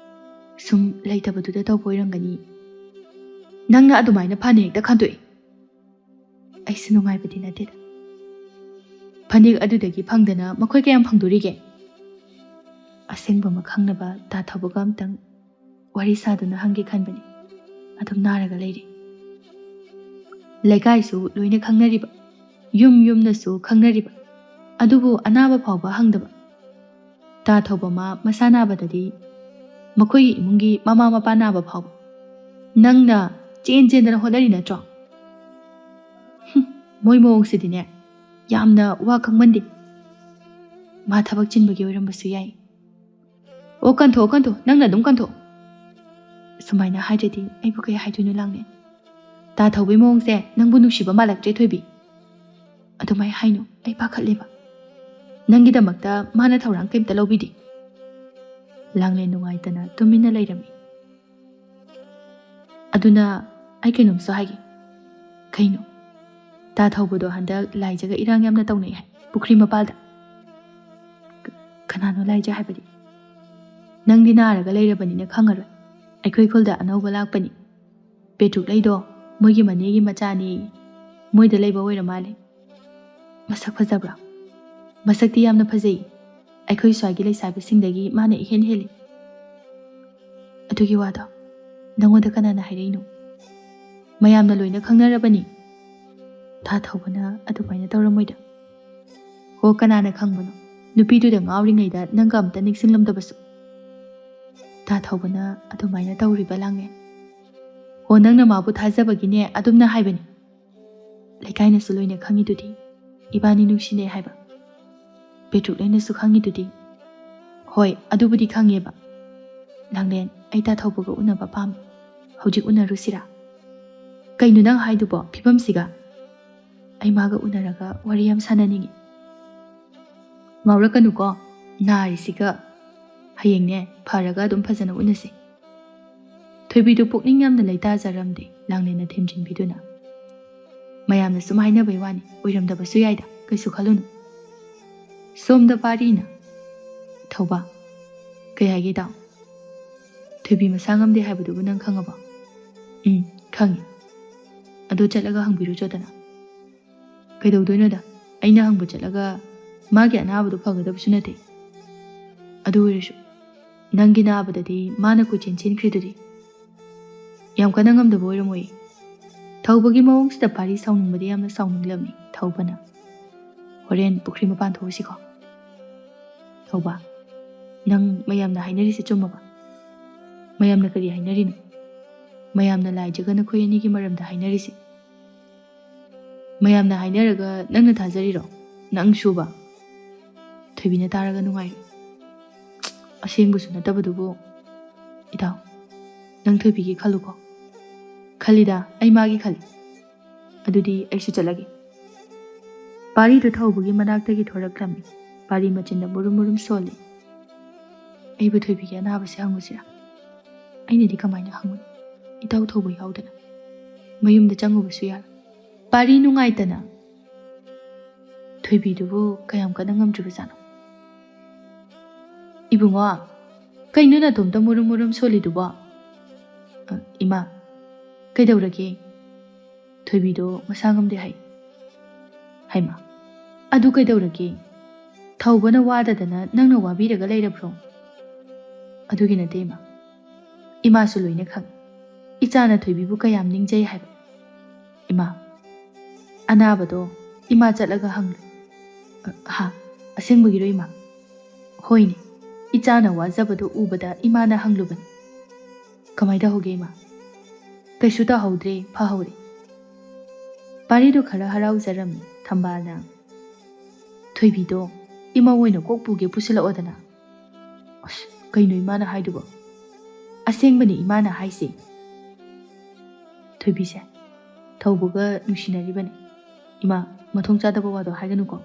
ꯁꯨꯝ ꯂꯩꯇꯕꯗꯨꯗ ꯇꯧꯕ ꯑꯣꯏꯔꯝꯒꯅꯤ꯫ ꯅꯪꯅ ꯑꯗꯨꯃꯥꯏꯅ ꯐꯅ ꯍꯦꯛꯇ ꯈꯟꯗꯣꯛꯏ꯫" "ꯑꯩꯁꯨ ꯅꯨꯡꯉꯥꯏꯕꯗꯤ ꯅꯠꯇꯦꯗ꯫ ꯐꯅꯦꯛ ꯑꯗꯨꯗꯒꯤ ꯐꯪꯗꯅ ꯃꯈꯣꯏ ꯀꯌꯥꯝ ꯐꯪꯗꯣꯔꯤꯒꯦ?" ꯑꯁꯦꯡꯕ ꯑꯃ ꯈꯪꯅꯕ ꯇꯥ ꯊꯧꯕꯒ ꯑꯝꯇꯪ ꯋꯥꯔꯤ ꯁꯥꯗꯨꯅ ꯍꯪꯒꯦ ꯈꯟꯕꯅꯤ꯫ ꯑꯗꯨꯝ ꯅꯥꯔꯒ ꯂꯩꯔꯤ꯫ ꯂꯩꯀꯥꯏꯁꯨ ꯂꯣꯏꯅ ꯈꯪꯅꯔꯤꯕ, ꯌꯨꯝ ꯌꯨꯝꯅꯁꯨ ꯈꯪꯅꯔꯤꯕ, ꯑꯗꯨꯕꯨ ꯑꯅꯥꯕ ꯐꯥꯎꯕ ꯍꯪꯗꯕ꯫ ꯇꯥ ꯊꯧꯕ ꯃꯥ ꯃꯁꯥ ꯅꯥꯕꯗꯗꯤ ꯃꯈꯣꯏꯒꯤ ꯏꯃꯨꯡꯒꯤ ꯃꯃꯥ ꯃꯄꯥ ꯅꯥꯕ ꯐꯥꯎꯕ ꯅꯪꯅ ꯆꯦꯟ ꯆꯦꯟꯗꯅ ꯍꯣꯠꯅꯔꯤ ꯅꯠꯇ꯭ꯔꯣ? ꯍꯨꯝ, ꯃꯣꯏ ꯃꯑꯣꯡꯁꯤꯗꯤꯅꯦ, ꯌꯥꯝꯅ ꯋꯥ ꯈꯪꯃꯟꯗꯦ꯫ ꯃꯥ ꯊꯕꯛ ꯆꯤꯟꯕꯒꯤ ꯑꯣꯏꯔꯝꯕꯁꯨ ꯌꯥꯏ꯫ "ꯑꯣ, ꯀꯟꯊꯣꯛꯑꯣ, ꯀꯟꯊꯣꯛꯑꯣ, ꯅꯪꯅ ꯑꯗꯨꯝ ꯀꯟꯊꯣꯛꯑꯣ꯫" "ꯁꯨꯃꯥꯏꯅ ꯍꯥꯏꯗ꯭ꯔꯗꯤ ꯑꯩꯕꯨ ꯀꯩ ꯍꯥꯏꯗꯣꯏꯅꯣ, ꯂꯥꯡꯂꯦꯟ? ꯇꯥ ꯊꯧꯕꯒꯤ ꯃꯑꯣꯡꯁꯦ ꯅꯪꯕꯨ ꯅꯨꯡꯁꯤꯕ ꯃꯥꯜꯂꯛꯇ꯭ꯔꯦ, ꯊꯣꯏꯕꯤ꯫ ꯑꯗꯨꯃꯥꯏ ꯍꯥꯏꯅꯨ, ꯑꯩ ꯄꯥꯈꯠꯂꯦꯕ꯫ ꯅꯪꯒꯤꯗꯃꯛꯇ ꯃꯥꯅ ꯊꯧꯔꯥꯡ ꯀꯩꯝꯇ ꯂꯧꯕꯤꯗꯦ꯫" ꯂꯥꯡꯂꯦꯟ ꯅꯨꯡꯉꯥꯏꯇꯅ ꯇꯨꯃꯤꯟꯅ ꯂꯩꯔꯝꯃꯤ꯫ "ꯑꯗꯨꯅ ꯑꯩ ꯀꯩꯅꯣꯝꯁꯨ ꯍꯥꯏꯒꯦ꯫" "ꯀꯩꯅꯣ?" "ꯇꯥ ꯊꯧꯕꯗꯣ ꯍꯟꯗꯛ ꯂꯥꯏꯖꯒ ꯏꯔꯥꯡ ꯌꯥꯝꯅ ꯇꯧꯅꯩ ꯍꯥꯏ, ꯄꯨꯈ꯭ꯔꯤ ꯃꯄꯥꯜꯗ꯫" "ꯀ-, ꯀꯅꯥꯅꯣ ꯂꯥꯏꯖ ꯍꯥꯏꯕꯗꯤ?" "ꯅꯪꯗꯤ ꯅꯥꯔꯒ ꯂꯩꯔꯕꯅꯤꯅ ꯈꯪꯉꯔꯣꯏ꯫ ꯑꯩꯈꯣꯏ ꯈꯨꯜꯗ ꯑꯅꯧꯕ ꯂꯥꯛꯄꯅꯤ꯫ ꯄꯦꯇ꯭ꯔꯨꯛ ꯂꯩꯗꯣ ꯃꯣꯏꯒꯤ ꯃꯅꯦꯒꯤ ꯃꯆꯥꯅꯦꯌꯦ꯫ ꯃꯣꯏꯗ ꯂꯩꯕ ꯑꯣꯏꯔ ꯃꯥꯜꯂꯦ꯫" "ꯃꯁꯛ ꯐꯖꯕ꯭ꯔꯥ?" "ꯃꯁꯛꯇꯤ ꯌꯥꯝꯅ ꯐꯖꯩ꯫ ꯑꯩꯈꯣꯏ ꯁ꯭ꯋꯥꯏꯒꯤ ꯂꯩꯁꯥꯕꯤꯁꯤꯡꯗꯒꯤ ꯃꯥꯅ ꯏꯍꯦꯟ ꯍꯦꯜꯂꯤ꯫" "ꯑꯗꯨꯒꯤ ꯋꯥꯗꯣ ꯅꯪꯉꯣꯟꯗ ꯀꯅꯥꯅ ꯍꯥꯏꯔꯛꯏꯅꯣ?" "ꯃꯌꯥꯝꯅ ꯂꯣꯏꯅ ꯈꯪꯅꯔꯕꯅꯤ꯫" ꯇꯥ ꯊꯧꯕꯅ ꯑꯗꯨꯃꯥꯏꯅ ꯇꯧꯔꯝꯃꯣꯏꯗ꯫ "ꯍꯣ, ꯀꯅꯥꯅ ꯈꯪꯕꯅꯣ? ꯅꯨꯄꯤꯗꯨꯗ ꯉꯥꯎꯔꯤꯉꯩꯗ ꯅꯪꯒ ꯑꯝꯇ ꯅꯤꯡꯁꯤꯡꯂꯝꯗꯕꯁꯨ꯫" ꯇꯥ ꯊꯧꯕꯅ ꯑꯗꯨꯃꯥꯏꯅ ꯇꯧꯔꯤꯕ, ꯂꯥꯡꯂꯦꯟ꯫ "ꯍꯣ, ꯅꯪꯅ ꯃꯥꯕꯨ ꯊꯥꯖꯕꯒꯤꯅꯦ ꯑꯗꯨꯝꯅ ꯍꯥꯏꯕꯅꯤ꯫ ꯂꯩꯀꯥꯏꯅꯁꯨ ꯂꯣꯏꯅ ꯈꯪꯉꯤꯗꯨꯗꯤ ꯏꯕꯥꯅꯤ ꯅꯨꯡꯁꯤꯅꯩ ꯍꯥꯏꯕ꯫ ꯄꯦꯇ꯭ꯔꯨꯛ ꯂꯩꯅꯁꯨ ꯈꯪꯉꯤꯗꯨꯗꯤ꯫" "ꯍꯣꯏ, ꯑꯗꯨꯕꯨꯗꯤ ꯈꯪꯉꯦꯕ꯫ ꯂꯥꯡꯂꯦꯟ, ꯑꯩ ꯇꯥ ꯊꯧꯕꯒ ꯎꯅꯕ ꯄꯥꯝꯃꯤ꯫ ꯍꯧꯖꯤꯛ ꯎꯅꯔꯨꯁꯤꯔꯥ?" "ꯀꯩꯅꯣ ꯅꯪ ꯍꯥꯏꯗꯨꯕꯣ, ꯐꯤꯕꯝꯁꯤꯒ?" "ꯑꯩ ꯃꯥꯒ ꯎꯅꯔꯒ ꯋꯥꯔꯤ ꯌꯥꯝ ꯁꯥꯟꯅꯅꯤꯡꯉꯤ꯫" "ꯉꯥꯎꯔꯛꯀꯅꯨꯀꯣ, ꯅꯥꯔꯤꯁꯤꯒ꯫ ꯍꯌꯦꯡꯅꯦ, ꯐꯔꯒ ꯑꯗꯨꯝ ꯐꯖꯅ ꯎꯅꯁꯤ꯫" ꯊꯣꯏꯕꯤꯗꯨ ꯄꯨꯛꯅꯤꯡ ꯌꯥꯝꯅ ꯂꯩꯇꯥꯖꯔꯝꯗꯦ ꯂꯥꯡꯂꯦꯟꯅ ꯊꯦꯝꯖꯤꯟꯕꯤꯗꯨꯅ꯫ "ꯃꯌꯥꯝꯅ ꯁꯨꯝ ꯍꯥꯏꯅꯕꯩ ꯋꯥꯅꯤ, ꯑꯣꯏꯔꯝꯗꯕꯁꯨ ꯌꯥꯏꯗ, ꯀꯩꯁꯨ ꯈꯜꯂꯨꯅꯨ"꯫ ꯁꯣꯝꯗ ꯄꯥꯔꯤꯅ, "ꯊꯧꯕ, ꯀꯩ ꯍꯥꯏꯒꯦ ꯏꯇꯥꯎ? ꯊꯣꯏꯕꯤ ꯃꯁꯥ ꯉꯝꯗꯦ ꯍꯥꯏꯕꯗꯨꯕꯨ ꯅꯪ ꯈꯪꯉꯕꯣ?" "ꯎꯝ, ꯈꯪꯉꯤ꯫ ꯑꯗꯨ ꯆꯠꯂꯒ ꯍꯪꯕꯤꯔꯨꯆꯣꯗꯅ"꯫ "ꯀꯩꯗꯧꯗꯣꯏꯅꯣꯗ? ꯑꯩꯅ ꯍꯪꯕ ꯆꯠꯂꯒ ꯃꯥꯒꯤ ꯑꯅꯥꯕꯗꯨ ꯐꯒꯗꯕꯁꯨ ꯅꯠꯇꯦ꯫ ꯑꯗꯨ ꯑꯣꯏꯔꯁꯨ ꯅꯪꯒꯤ ꯅꯥꯕꯗꯗꯤ ꯃꯥꯅ ꯀꯣꯏꯆꯦꯟ ꯆꯦꯟꯈ꯭ꯔꯤꯗꯨꯗꯤ꯫ ꯌꯥꯝ ꯀꯟꯅ ꯉꯝꯗꯕ ꯑꯣꯏꯔꯝꯃꯣꯏ"꯫ ꯊꯧꯕꯒꯤ ꯃꯑꯣꯡꯁꯤꯗ ꯄꯥꯔꯤ ꯁꯥꯎꯅꯤꯡꯕꯗꯤ ꯌꯥꯝꯅ ꯁꯥꯎꯅꯤꯡꯂꯝꯃꯤ꯫ ꯊꯧꯕꯅ, "ꯍꯣꯔꯦꯟ ꯄꯨꯈ꯭ꯔꯤ ꯃꯄꯥꯟ ꯊꯣꯛꯎꯁꯤꯀꯣ"꯫ "ꯊꯧꯕ, ꯅꯪ ꯃꯌꯥꯝꯅ ꯍꯥꯏꯅꯔꯤꯁꯦ ꯆꯨꯝꯃꯕ?" "ꯃꯌꯥꯝꯅ ꯀꯔꯤ ꯍꯥꯏꯅꯔꯤꯅꯣ?" "ꯃꯌꯥꯝꯅ ꯂꯥꯏꯖꯒ ꯅꯈꯣꯏ ꯑꯅꯤꯒꯤ ꯃꯔꯝꯗ ꯍꯥꯏꯅꯔꯤꯁꯦ"꯫ "ꯃꯌꯥꯝꯅ ꯍꯥꯏꯅꯔꯒ ꯅꯪꯅ ꯊꯥꯖꯔꯤꯔꯣ? ꯅꯪꯁꯨꯕ?" ꯊꯣꯏꯕꯤꯅ ꯇꯥꯔꯒ ꯅꯨꯡꯉꯥꯏꯔꯦ꯫ "ꯑꯁꯦꯡꯕꯁꯨ ꯅꯠꯇꯕꯗꯨꯕꯨ꯫ ꯏꯇꯥꯎ, ꯅꯪ ꯊꯣꯏꯕꯤꯒꯤ ꯈꯜꯂꯨꯀꯣ"꯫ "ꯈꯜꯂꯤꯗ, ꯑꯩ ꯃꯥꯒꯤ ꯈꯜꯂꯤ꯫ ꯑꯗꯨꯗꯤ ꯑꯩꯁꯨ ꯆꯠꯂꯒꯦ"꯫ ꯄꯥꯔꯤꯗꯨ ꯊꯧꯕꯒꯤ ꯃꯅꯥꯛꯇꯒꯤ ꯊꯣꯔꯛꯂꯝꯃꯤ꯫ ꯄꯥꯔꯤ ꯃꯆꯤꯟꯗ ꯃꯨꯔꯨꯝ ꯃꯨꯔꯨꯝ ꯁꯣꯜꯂꯤ꯫ "ꯑꯩꯕꯨ ꯊꯣꯏꯕꯤꯒꯤ ꯑꯅꯥꯕꯁꯦ ꯍꯪꯉꯨꯁꯤꯔꯥ? ꯑꯩꯅꯗꯤ ꯀꯃꯥꯏꯅ ꯍꯪꯉꯨꯅꯤ? ꯏꯇꯥꯎ ꯊꯧꯕ ꯌꯥꯎꯗꯅ꯫ ꯃꯌꯨꯝꯗ ꯆꯪꯉꯨꯕꯁꯨ ꯌꯥꯔꯣꯏ"꯫ ꯄꯥꯔꯤ ꯅꯨꯡꯉꯥꯏꯇꯅ, "ꯊꯣꯏꯕꯤꯗꯨꯕꯨ ꯀꯌꯥꯝ ꯀꯟꯅ ꯉꯝꯗ꯭ꯔꯤꯕꯖꯥꯠꯅꯣ?" "ꯏꯕꯨꯡꯉꯣ, ꯀꯩꯅꯣ ꯅꯇꯣꯝꯇ ꯃꯨꯔꯨꯝ ꯃꯨꯔꯨꯝ ꯁꯣꯜꯂꯤꯗꯨꯕꯣ?" "ꯑ, ꯏꯃꯥ, ꯀꯩꯗꯧꯔꯒꯦ?" "ꯊꯣꯏꯕꯤꯗꯣ ꯃꯁꯥ ꯉꯝꯗꯦ ꯍꯥꯏ"꯫ "ꯍꯩꯃꯥ, ꯑꯗꯨ ꯀꯩꯗꯧꯔꯒꯦ? ꯊꯧꯕꯅ ꯋꯥꯗꯗꯅ ꯅꯪꯅ ꯋꯥꯕꯤꯔꯒ ꯂꯩꯔꯕ꯭ꯔꯣ?" "ꯑꯗꯨꯒꯤ ꯅꯠꯇꯦ ꯏꯃꯥ, ꯏꯃꯥꯁꯨ ꯂꯣꯏꯅ ꯈꯪꯏ꯫ ꯏꯆꯥꯅ ꯊꯣꯏꯕꯤꯕꯨ ꯀꯌꯥꯝ ꯅꯤꯡꯖꯩ ꯍꯥꯏꯕ꯫ ꯏꯃꯥ, ꯑꯅꯥꯕꯗꯣ ꯏꯃꯥ ꯆꯠꯂꯒ ꯍꯪꯂꯨ"꯫ "ꯑ, ꯍꯥ? ꯑꯁꯦꯡꯕꯒꯤꯔꯣ ꯏꯃꯥ?" "ꯍꯣꯏꯅꯦ, ꯏꯆꯥꯅ ꯋꯥꯖꯕꯗꯨ ꯎꯕꯗ ꯏꯃꯥꯅ ꯍꯪꯂꯨꯕꯅꯤ"꯫ "ꯀꯃꯥꯏ ꯇꯧꯍꯧꯒꯦ ꯏꯃꯥ?" "ꯀꯩꯁꯨ ꯇꯧꯍꯧꯗ꯭ꯔꯦ, ꯐꯍꯧꯔꯦ"꯫ ꯄꯥꯔꯤꯗꯨ ꯈꯔ ꯍꯔꯥꯎꯖꯔꯝꯃꯤ꯫ ꯊꯝꯕꯥꯜꯅ, "ꯊꯣꯏꯕꯤꯗꯣ ꯏꯃꯧ ꯑꯣꯏꯅ ꯀꯣꯛ ꯄꯨꯒꯦ ꯄꯨꯁꯤꯜꯂꯛꯑꯣꯗꯅ"꯫ "ꯑꯁ, ꯀꯩꯅꯣ ꯏꯃꯥꯅ ꯍꯥꯏꯗꯨꯕꯣ?" "ꯑꯁꯦꯡꯕꯅꯤ ꯏꯃꯥꯅ ꯍꯥꯏꯁꯦ꯫ ꯊꯣꯏꯕꯤꯁꯦ ꯊꯧꯕꯒ ꯅꯨꯡꯁꯤꯅꯔꯤꯕꯅꯤ꯫ ꯏꯃꯥ, ꯃꯊꯣꯡ ꯆꯥꯗꯕ ꯋꯥꯗꯣ ꯍꯥꯏꯒꯅꯨꯀꯣ꯫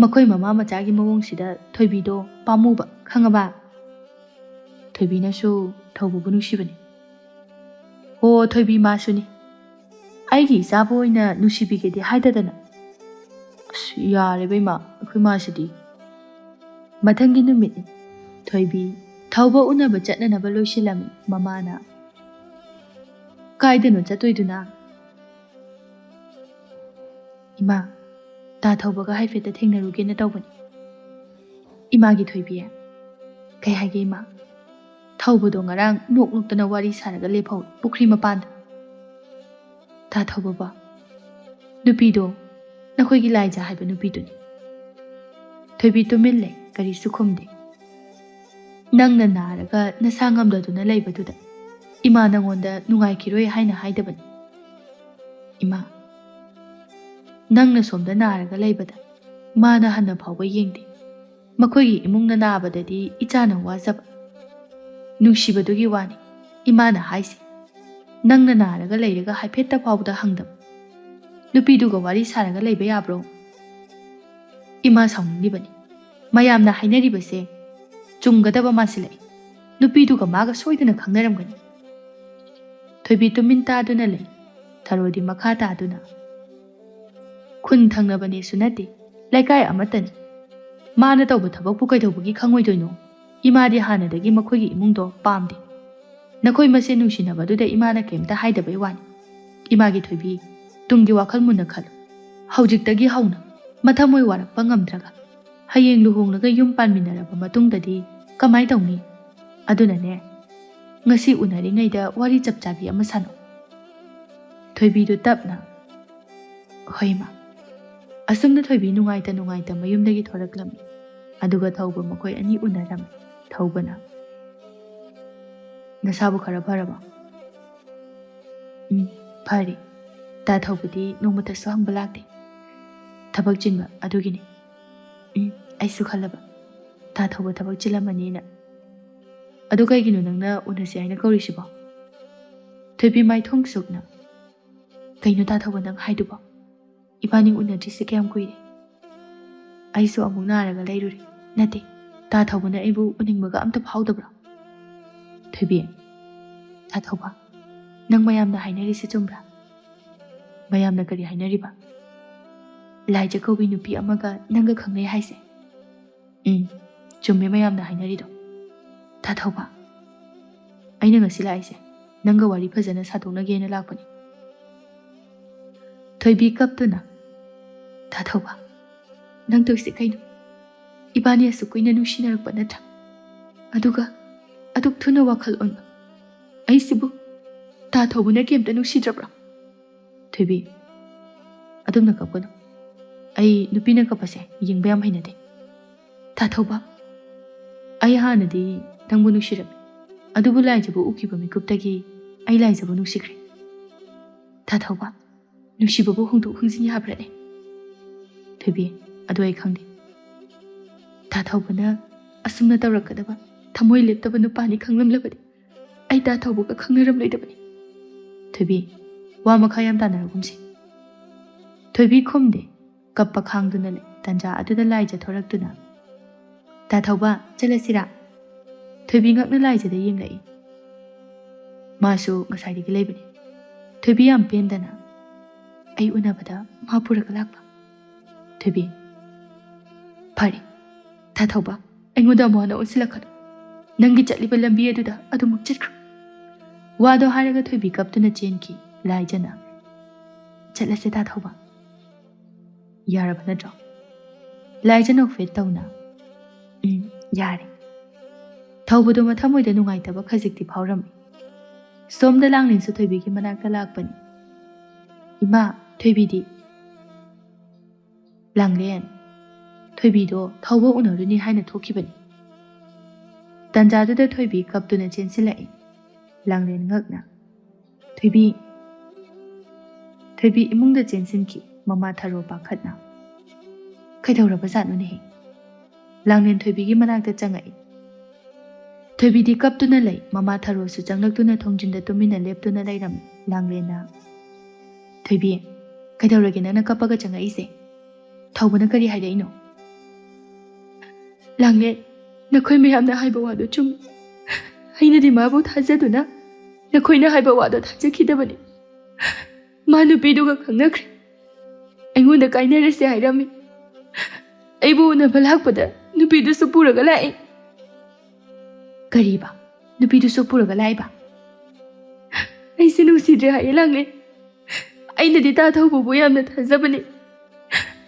ꯃꯈꯣꯏ ꯃꯃꯥ ꯃꯆꯥꯒꯤ ꯃꯑꯣꯡꯁꯤꯗ ꯊꯣꯏꯕꯤꯗꯣ ꯄꯥꯝꯃꯨꯕ, ꯈꯪꯉꯕ?" ꯊꯣꯏꯕꯤꯅꯁꯨ ꯊꯧꯕꯕꯨ ꯅꯨꯡꯁꯤꯕꯅꯤ꯫ ꯍꯣ, ꯊꯣꯏꯕꯤ ꯃꯥꯁꯨꯅꯤ꯫ ꯑꯩꯒꯤ ꯏꯆꯥꯕꯨ ꯑꯣꯏꯅ ꯅꯨꯡꯁꯤꯕꯤꯒꯦꯗꯤ ꯍꯥꯏꯗꯗꯅ꯫ ꯑꯁ, ꯌꯥꯔꯦ ꯕꯦꯝꯃ, ꯑꯩꯈꯣꯏ ꯃꯥꯁꯤꯗꯤ꯫ ꯃꯊꯪꯒꯤ ꯅꯨꯃꯤꯠꯅꯤ꯫ ꯊꯣꯏꯕꯤ ꯊꯧꯕ ꯎꯅꯕ ꯆꯠꯅꯅꯕ ꯂꯣꯏꯁꯤꯜꯂꯝꯃꯤ꯫ ꯃꯃꯥꯅ, "ꯀꯥꯏꯗꯅꯣ ꯆꯠꯇꯣꯏꯗꯨꯅ?" "ꯏꯃꯥ, ꯇꯥ ꯊꯧꯕꯒ ꯍꯥꯏꯐꯦꯠꯇ ꯊꯦꯡꯅꯔꯨꯒꯦꯅ ꯇꯧꯕꯅꯤ꯫" "ꯏꯃꯥꯒꯤ ꯊꯣꯏꯕꯤ?" "ꯀꯩ ꯍꯥꯏꯒꯦ ꯏꯃꯥ?" "ꯊꯧꯕꯗꯣ ꯉꯔꯥꯡ ꯅꯣꯛ ꯅꯣꯛꯇꯅ ꯋꯥꯔꯤ ꯁꯥꯔꯒ ꯂꯦꯞꯍꯧ ꯄꯨꯈ꯭ꯔꯤ ꯃꯄꯥꯟꯗ꯫" "ꯇꯥ ꯊꯧꯕꯕꯣ?" "ꯅꯨꯄꯤꯗꯣ, ꯅꯈꯣꯏꯒꯤ ꯂꯥꯏꯖꯥ ꯍꯥꯏꯕ ꯅꯨꯄꯤꯗꯨꯅꯤ꯫" ꯊꯣꯏꯕꯤ ꯇꯨꯃꯤꯟ ꯂꯩ, ꯀꯔꯤꯁꯨ ꯈꯨꯝꯗꯦ꯫ "ꯅꯪꯅ ꯅꯥꯔꯒ ꯅꯁꯥ ꯉꯝꯗꯗꯨꯅ ꯂꯩꯕꯗꯨꯗ ꯏꯃꯥ ꯅꯉꯣꯟꯗ ꯅꯨꯡꯉꯥꯏꯈꯤꯔꯣꯏ ꯍꯥꯏꯅ ꯍꯥꯏꯗꯕꯅꯤ꯫ ꯏꯃꯥ, ꯅꯪꯅ ꯁꯣꯝꯗ ꯅꯥꯔꯒ ꯂꯩꯕꯗ ꯃꯥꯅ ꯍꯟꯅ ꯐꯥꯎꯕ ꯌꯦꯡꯗꯦ꯫ ꯃꯈꯣꯏꯒꯤ ꯏꯃꯨꯡꯅ ꯅꯥꯕꯗꯗꯤ ꯏꯆꯥꯅ ꯋꯥꯖꯕ, ꯅꯨꯡꯁꯤꯕꯗꯨꯒꯤ ꯋꯥꯅꯤ ꯏꯃꯥꯅ ꯍꯥꯏꯁꯤ꯫ ꯅꯪꯅ ꯅꯥꯔꯒ ꯂꯩꯔꯒ ꯍꯥꯏꯐꯦꯠꯇ ꯐꯥꯎꯕꯗ ꯍꯪꯗꯕ꯫ ꯅꯨꯄꯤꯗꯨꯒ ꯋꯥꯔꯤ ꯁꯥꯔꯒ ꯂꯩꯕ ꯌꯥꯕ꯭ꯔꯣ?" ꯏꯃꯥ ꯁꯥꯎꯅꯤꯡꯂꯤꯕꯅꯤ꯫ ꯃꯌꯥꯝꯅ ꯍꯥꯏꯅꯔꯤꯕꯁꯦ ꯆꯨꯝꯒꯗꯕ ꯃꯥꯟꯁꯤꯜꯂꯛꯏ꯫ ꯅꯨꯄꯤꯗꯨꯒ ꯃꯥꯒ ꯁꯣꯏꯗꯅ ꯈꯪꯅꯔꯝꯒꯅꯤ꯫ ꯊꯣꯏꯕꯤ ꯇꯨꯃꯤꯟ ꯇꯥꯗꯨꯅ ꯂꯩ꯫ ꯊꯔꯣꯗꯤ ꯃꯈꯥ ꯇꯥꯗꯨꯅ, "ꯈꯨꯟ ꯊꯪꯅꯕꯅꯦꯁꯨ ꯅꯠꯇꯦ, ꯂꯩꯀꯥꯏ ꯑꯃꯠꯇꯅꯤ꯫ ꯃꯥꯅ ꯇꯧꯕ ꯊꯕꯛꯄꯨ ꯀꯩꯗꯧꯕꯒꯤ ꯈꯪꯉꯣꯏꯗꯣꯏꯅꯣ? ꯏꯃꯥꯗꯤ ꯍꯥꯟꯅꯗꯒꯤ ꯃꯈꯣꯏꯒꯤ ꯏꯃꯨꯡꯗꯣ ꯄꯥꯝꯗꯦ꯫ ꯅꯈꯣꯏ ꯃꯁꯦꯟ ꯅꯨꯡꯁꯤꯅꯕꯗꯨꯗ ꯏꯃꯥꯅ ꯀꯩꯝꯇ ꯍꯥꯏꯗꯕꯩ ꯋꯥꯅꯤ꯫ ꯏꯃꯥꯒꯤ ꯊꯣꯏꯕꯤ, ꯇꯨꯡꯒꯤ ꯋꯥꯈꯜ ꯃꯨꯟꯅ ꯈꯜꯂꯨ꯫ ꯍꯧꯖꯤꯛꯇꯒꯤ ꯍꯧꯅ ꯃꯊꯃꯣꯏ ꯋꯥꯔꯛꯄ ꯉꯝꯗ꯭ꯔꯒ ꯍꯌꯦꯡ ꯂꯨꯍꯣꯡꯂꯒ ꯌꯨꯝ ꯄꯥꯟꯃꯤꯟꯅꯔꯕ ꯃꯇꯨꯡꯗꯗꯤ ꯀꯃꯥꯏ ꯇꯧꯅꯤ? ꯑꯗꯨꯅꯅꯦ, ꯉꯁꯤ ꯎꯅꯔꯤꯉꯩꯗ ꯋꯥꯔꯤ ꯆꯞ ꯆꯥꯕꯤ ꯑꯃ ꯁꯥꯟꯅꯧ꯫" ꯊꯣꯏꯕꯤꯗꯨ ꯇꯞꯅ, "ꯍꯣꯏ ꯏꯃꯥ꯫" ꯑꯁꯨꯝꯅ ꯊꯣꯏꯕꯤ ꯅꯨꯡꯉꯥꯏꯇ ꯅꯨꯡꯉꯥꯏꯇ ꯃꯌꯨꯝꯗꯒꯤ ꯊꯣꯔꯛꯂꯝꯃꯤ꯫ ꯑꯗꯨꯒ ꯊꯧꯕ ꯃꯈꯣꯏ ꯑꯅꯤ ꯎꯅꯔꯝꯃꯤ꯫ ꯊꯧꯕꯅ, "ꯅꯁꯥꯕꯨ ꯈꯔ ꯐꯔꯕ?" "ꯎꯝ, ꯐꯔꯦ꯫ ꯇꯥ ꯊꯧꯕꯗꯤ ꯅꯣꯡꯃꯇꯁꯨ ꯍꯪꯕ ꯂꯥꯛꯇꯦ꯫ ꯊꯕꯛ ꯆꯤꯟꯕ ꯑꯗꯨꯒꯤꯅꯤ꯫" "ꯎꯝ, ꯑꯩꯁꯨ ꯈꯜꯂꯕ ꯇꯥ ꯊꯧꯕ ꯊꯕꯛ ꯆꯤꯜꯂꯝꯃꯅꯤꯅ꯫ ꯑꯗꯨ ꯀꯩꯒꯤꯅꯣ ꯅꯪꯅ ꯎꯅꯁꯦ ꯍꯥꯏꯅ ꯀꯧꯔꯤꯁꯤꯕꯣ?" ꯊꯣꯏꯕꯤ ꯃꯥꯏꯊꯣꯡ ꯁꯨꯛꯅ, "ꯀꯩꯅꯣ ꯇꯥ ꯊꯧꯕ ꯅꯪ ꯍꯥꯏꯗꯨꯕꯣ? ꯏꯕꯥꯅꯤ ꯎꯅꯗ꯭ꯔꯤꯁꯦ ꯀꯌꯥꯝ ꯀꯨꯏꯔꯦ? ꯑꯩꯁꯨ ꯑꯃꯨꯛ ꯅꯥꯔꯒ ꯂꯩꯔꯨꯔꯦ꯫ ꯅꯠꯇꯦ, ꯇꯥ ꯊꯧꯕꯅ ꯑꯩꯕꯨ ꯎꯅꯤꯡꯕꯒ ꯑꯝꯇ ꯐꯥꯎꯗꯕ꯭ꯔꯣ?" ꯊꯣꯏꯕꯤ, ꯊꯥꯊꯧꯕ, ꯅꯪ ꯃꯌꯥꯝꯅ ꯍꯥꯏꯅꯔꯤꯁꯦ ꯆꯨꯝꯕ꯭ꯔꯥ? ꯃꯌꯥꯝꯅ ꯀꯔꯤ ꯍꯥꯏꯅꯔꯤꯕ? ꯂꯥꯏꯖ ꯀꯧꯕꯤ ꯅꯨꯄꯤ ꯑꯃꯒ ꯅꯪꯒ ꯈꯪꯅꯩ ꯍꯥꯏꯁꯦ? ꯎꯝ, ꯆꯨꯝꯃꯦ ꯃꯌꯥꯝꯅ ꯍꯥꯏꯅꯔꯤꯗꯣ꯫ ꯊꯥꯊꯧꯕ, ꯑꯩꯅ ꯉꯁꯤ ꯂꯥꯛꯏꯁꯦ ꯅꯪꯒ ꯋꯥꯔꯤ ꯐꯖꯅ ꯁꯥꯗꯣꯛꯅꯒꯦꯅ ꯂꯥꯛꯄꯅꯤ꯫ ꯊꯣꯏꯕꯤ ꯀꯞꯇꯨꯅ, ꯊꯥꯊꯧꯕ, ꯅꯪ ꯇꯧꯏꯁꯦ ꯀꯩꯅꯣ? ꯏꯕꯥꯅꯤ ꯑꯁꯨꯛ ꯀꯨꯏꯅ ꯅꯨꯡꯁꯤꯅꯔꯛꯄ ꯅꯠꯇ꯭ꯔꯥ? ꯑꯗꯨꯒ ꯑꯗꯨꯛ ꯊꯨꯅ ꯋꯥꯈꯜ ꯑꯣꯟꯕ? ꯑꯩꯁꯤꯕꯨ ꯊꯥꯊꯧꯕꯅ ꯀꯩꯝꯇ ꯅꯨꯡꯁꯤꯗ꯭ꯔꯕ꯭ꯔꯥ? ꯊꯣꯏꯕꯤ, ꯑꯗꯨꯝꯅ ꯀꯞꯀꯅꯨ꯫ ꯑꯩ ꯅꯨꯄꯤꯅ ꯀꯞꯄꯁꯦ ꯌꯦꯡꯕ ꯌꯥꯝ ꯍꯩꯅꯗꯦ꯫ ꯊꯥꯊꯧꯕ, ꯑꯩ ꯍꯥꯟꯅꯗꯤ ꯅꯪꯕꯨ ꯅꯨꯡꯁꯤꯔꯝꯃꯤ, ꯑꯗꯨꯕꯨ ꯂꯥꯏꯖꯕꯨ ꯎꯈꯤꯕ ꯃꯤꯀꯨꯞꯇꯒꯤ ꯑꯩ ꯂꯥꯏꯖꯕꯨ ꯅꯨꯡꯁꯤꯈ꯭ꯔꯦ꯫ ꯊꯥꯊꯧꯕ, ꯅꯨꯡꯁꯤꯕꯕꯨ ꯍꯣꯡꯗꯣꯛ ꯍꯣꯡꯖꯤꯟ ꯌꯥꯕ꯭ꯔꯅꯦ? ꯊꯣꯏꯕꯤ, ꯑꯗꯨ ꯑꯩ ꯈꯪꯗꯦ꯫ ꯊꯥꯊꯧꯕꯅ ꯑꯁꯨꯝꯅ ꯇꯧꯔꯛꯀꯗꯕ ꯊꯃꯣꯏ ꯂꯦꯞꯇꯕ ꯅꯨꯄꯥꯅꯤ ꯈꯪꯂꯝꯂꯕꯗꯤ ꯑꯩ ꯊꯥꯊꯧꯕꯒ ꯈꯪꯅꯔꯝꯂꯣꯏꯗꯕꯅꯤ꯫ ꯊꯣꯏꯕꯤ, ꯋꯥ ꯃꯈꯥ ꯌꯥꯝ ꯇꯥꯟꯅꯔꯒꯨꯝꯁꯤ꯫ ꯊꯣꯏꯕꯤ ꯈꯨꯝꯗꯦ, ꯀꯞꯄ ꯈꯥꯡꯗꯨꯅ ꯂꯩ꯫ ꯇꯟꯖꯥ ꯑꯗꯨꯗ ꯂꯥꯏꯖ ꯊꯣꯔꯛꯇꯨꯅ, "ꯊꯥꯊꯧꯕ, ꯆꯠꯂꯁꯤꯔꯥ?" ꯊꯣꯏꯕꯤ ꯉꯛꯅ ꯂꯥꯏꯖꯗ ꯌꯦꯡꯂꯛꯏ꯫ ꯃꯥꯁꯨ ꯉꯁꯥꯏꯗꯒꯤ ꯂꯩꯕꯅꯤ꯫ ꯊꯣꯏꯕꯤ ꯌꯥꯝ ꯄꯦꯟꯗꯅ, "ꯑꯩ ꯎꯅꯕꯗ ꯃꯥ ꯄꯨꯔꯒ ꯂꯥꯛꯄ?" ꯊꯣꯏꯕꯤ, "ꯐꯔꯦ, ꯊꯥꯊꯧꯕ, ꯑꯩꯉꯣꯟꯗ ꯑꯃꯨꯛ ꯍꯟꯅ ꯑꯣꯟꯁꯤꯜꯂꯛꯀꯅꯨ꯫ ꯅꯪꯒꯤ ꯆꯠꯂꯤꯕ ꯂꯝꯕꯤ ꯑꯗꯨꯗ ꯑꯗꯨꯃꯛ ꯆꯠꯈ꯭ꯔꯣ꯫" ꯋꯥꯗꯣ ꯍꯥꯏꯔꯒ ꯊꯣꯏꯕꯤ ꯀꯞꯇꯨꯅ ꯆꯦꯟꯈꯤ꯫ ꯂꯥꯏꯖꯅ, "ꯆꯠꯂꯁꯦ ꯊꯥꯊꯧꯕ꯫ ꯌꯥꯔꯕ ꯅꯠꯇ꯭ꯔꯣ?" ꯂꯥꯏꯖ ꯅꯣꯛꯐꯦꯠ ꯇꯧꯅ, "ꯎꯝ, ꯌꯥꯔꯦ꯫" ꯊꯧꯕꯗꯣ ꯃꯊꯃꯣꯏꯗ ꯅꯨꯡꯉꯥꯏꯇꯕ ꯈꯖꯤꯛꯇꯤ ꯐꯥꯎꯔꯝꯃꯤ꯫ ꯁꯣꯝꯗ ꯂꯥꯡꯂꯦꯟꯁꯨ ꯊꯣꯏꯕꯤꯒꯤ ꯃꯅꯥꯛꯇ ꯂꯥꯛꯄꯅꯤ꯫ "ꯏꯃꯥ, ꯊꯣꯏꯕꯤꯗꯤ?" "ꯂꯥꯡꯂꯦꯟ, ꯊꯣꯏꯕꯤꯗꯣ ꯊꯧꯕ ꯎꯅꯔꯨꯅꯤ ꯍꯥꯏꯅ ꯊꯣꯛꯈꯤꯕꯅꯤ꯫" ꯇꯟꯖꯥꯗꯨꯗ ꯊꯣꯏꯕꯤ ꯀꯞꯇꯨꯅ ꯆꯦꯟꯁꯤꯜꯂꯛꯏ꯫ ꯂꯥꯡꯂꯦꯟ ꯉꯛꯅ, "ꯊꯣꯏꯕꯤ!" ꯊꯣꯏꯕꯤ ꯏꯃꯨꯡꯗ ꯆꯦꯟꯁꯤꯟꯈꯤ, ꯃꯃꯥ ꯊꯔꯣ ꯄꯥꯈꯠꯅ꯫ "ꯀꯩꯗꯧꯔꯕꯖꯥꯠꯅꯣꯅꯦꯍꯦ?" ꯂꯥꯡꯂꯦꯟ ꯊꯣꯏꯕꯤꯒꯤ ꯃꯅꯥꯛꯇ ꯆꯪꯉꯛꯏ꯫ ꯊꯣꯏꯕꯤꯗꯤ ꯀꯞꯇꯨꯅ ꯂꯩ, ꯃꯃꯥ ꯊꯔꯣꯁꯨ ꯆꯪꯂꯛꯇꯨꯅ ꯊꯣꯡꯖꯤꯟꯗ ꯇꯨꯃꯤꯟꯅ ꯂꯦꯞꯇꯨꯅ ꯂꯩꯔꯝꯃꯤ꯫ ꯂꯥꯡꯂꯦꯟꯅ, "ꯊꯣꯏꯕꯤ, ꯀꯩꯗꯧꯔꯒꯦ ꯅꯪꯅ ꯀꯞꯄꯒ ꯆꯪꯉꯛꯏꯁꯦ? ꯊꯧꯕꯅ ꯀꯔꯤ ꯍꯥꯏꯔꯛꯏꯅꯣ?" "ꯂꯥꯡꯂꯦꯟ, ꯅꯈꯣꯏ ꯃꯌꯥꯝꯅ ꯍꯥꯏꯕ ꯋꯥꯗꯨ ꯆꯨꯝꯃꯤ꯫ ꯑꯩꯅꯗꯤ ꯃꯥꯕꯨ ꯊꯥꯖꯗꯨꯅ ꯅꯈꯣꯏꯅ ꯍꯥꯏꯕ ꯋꯥꯗꯣ ꯊꯥꯖꯈꯤꯗꯕꯅꯤ꯫ ꯃꯥ ꯅꯨꯄꯤꯗꯨꯒ ꯈꯪꯅꯈ꯭ꯔꯦ꯫ ꯑꯩꯉꯣꯟꯗ ꯀꯥꯏꯅꯔꯁꯦ ꯍꯥꯏꯔꯝꯃꯤ꯫ ꯑꯩꯕꯨ ꯎꯅꯕ ꯂꯥꯛꯄꯗ ꯅꯨꯄꯤꯗꯨꯁꯨ ꯄꯨꯔꯒ ꯂꯥꯛꯏ꯫ ꯀꯔꯤꯕ? ꯅꯨꯄꯤꯗꯨꯁꯨ ꯄꯨꯔꯒ ꯂꯥꯛꯏꯕ? ꯑꯩꯁꯦ ꯅꯨꯡꯁꯤꯗ꯭ꯔꯦ ꯍꯥꯏꯌꯦ ꯂꯥꯡꯂꯦꯟ꯫ ꯑꯩꯅꯗꯤ ꯇꯥ ꯊꯧꯕꯕꯨ ꯌꯥꯝꯅ ꯊꯥꯖꯕꯅꯤ꯫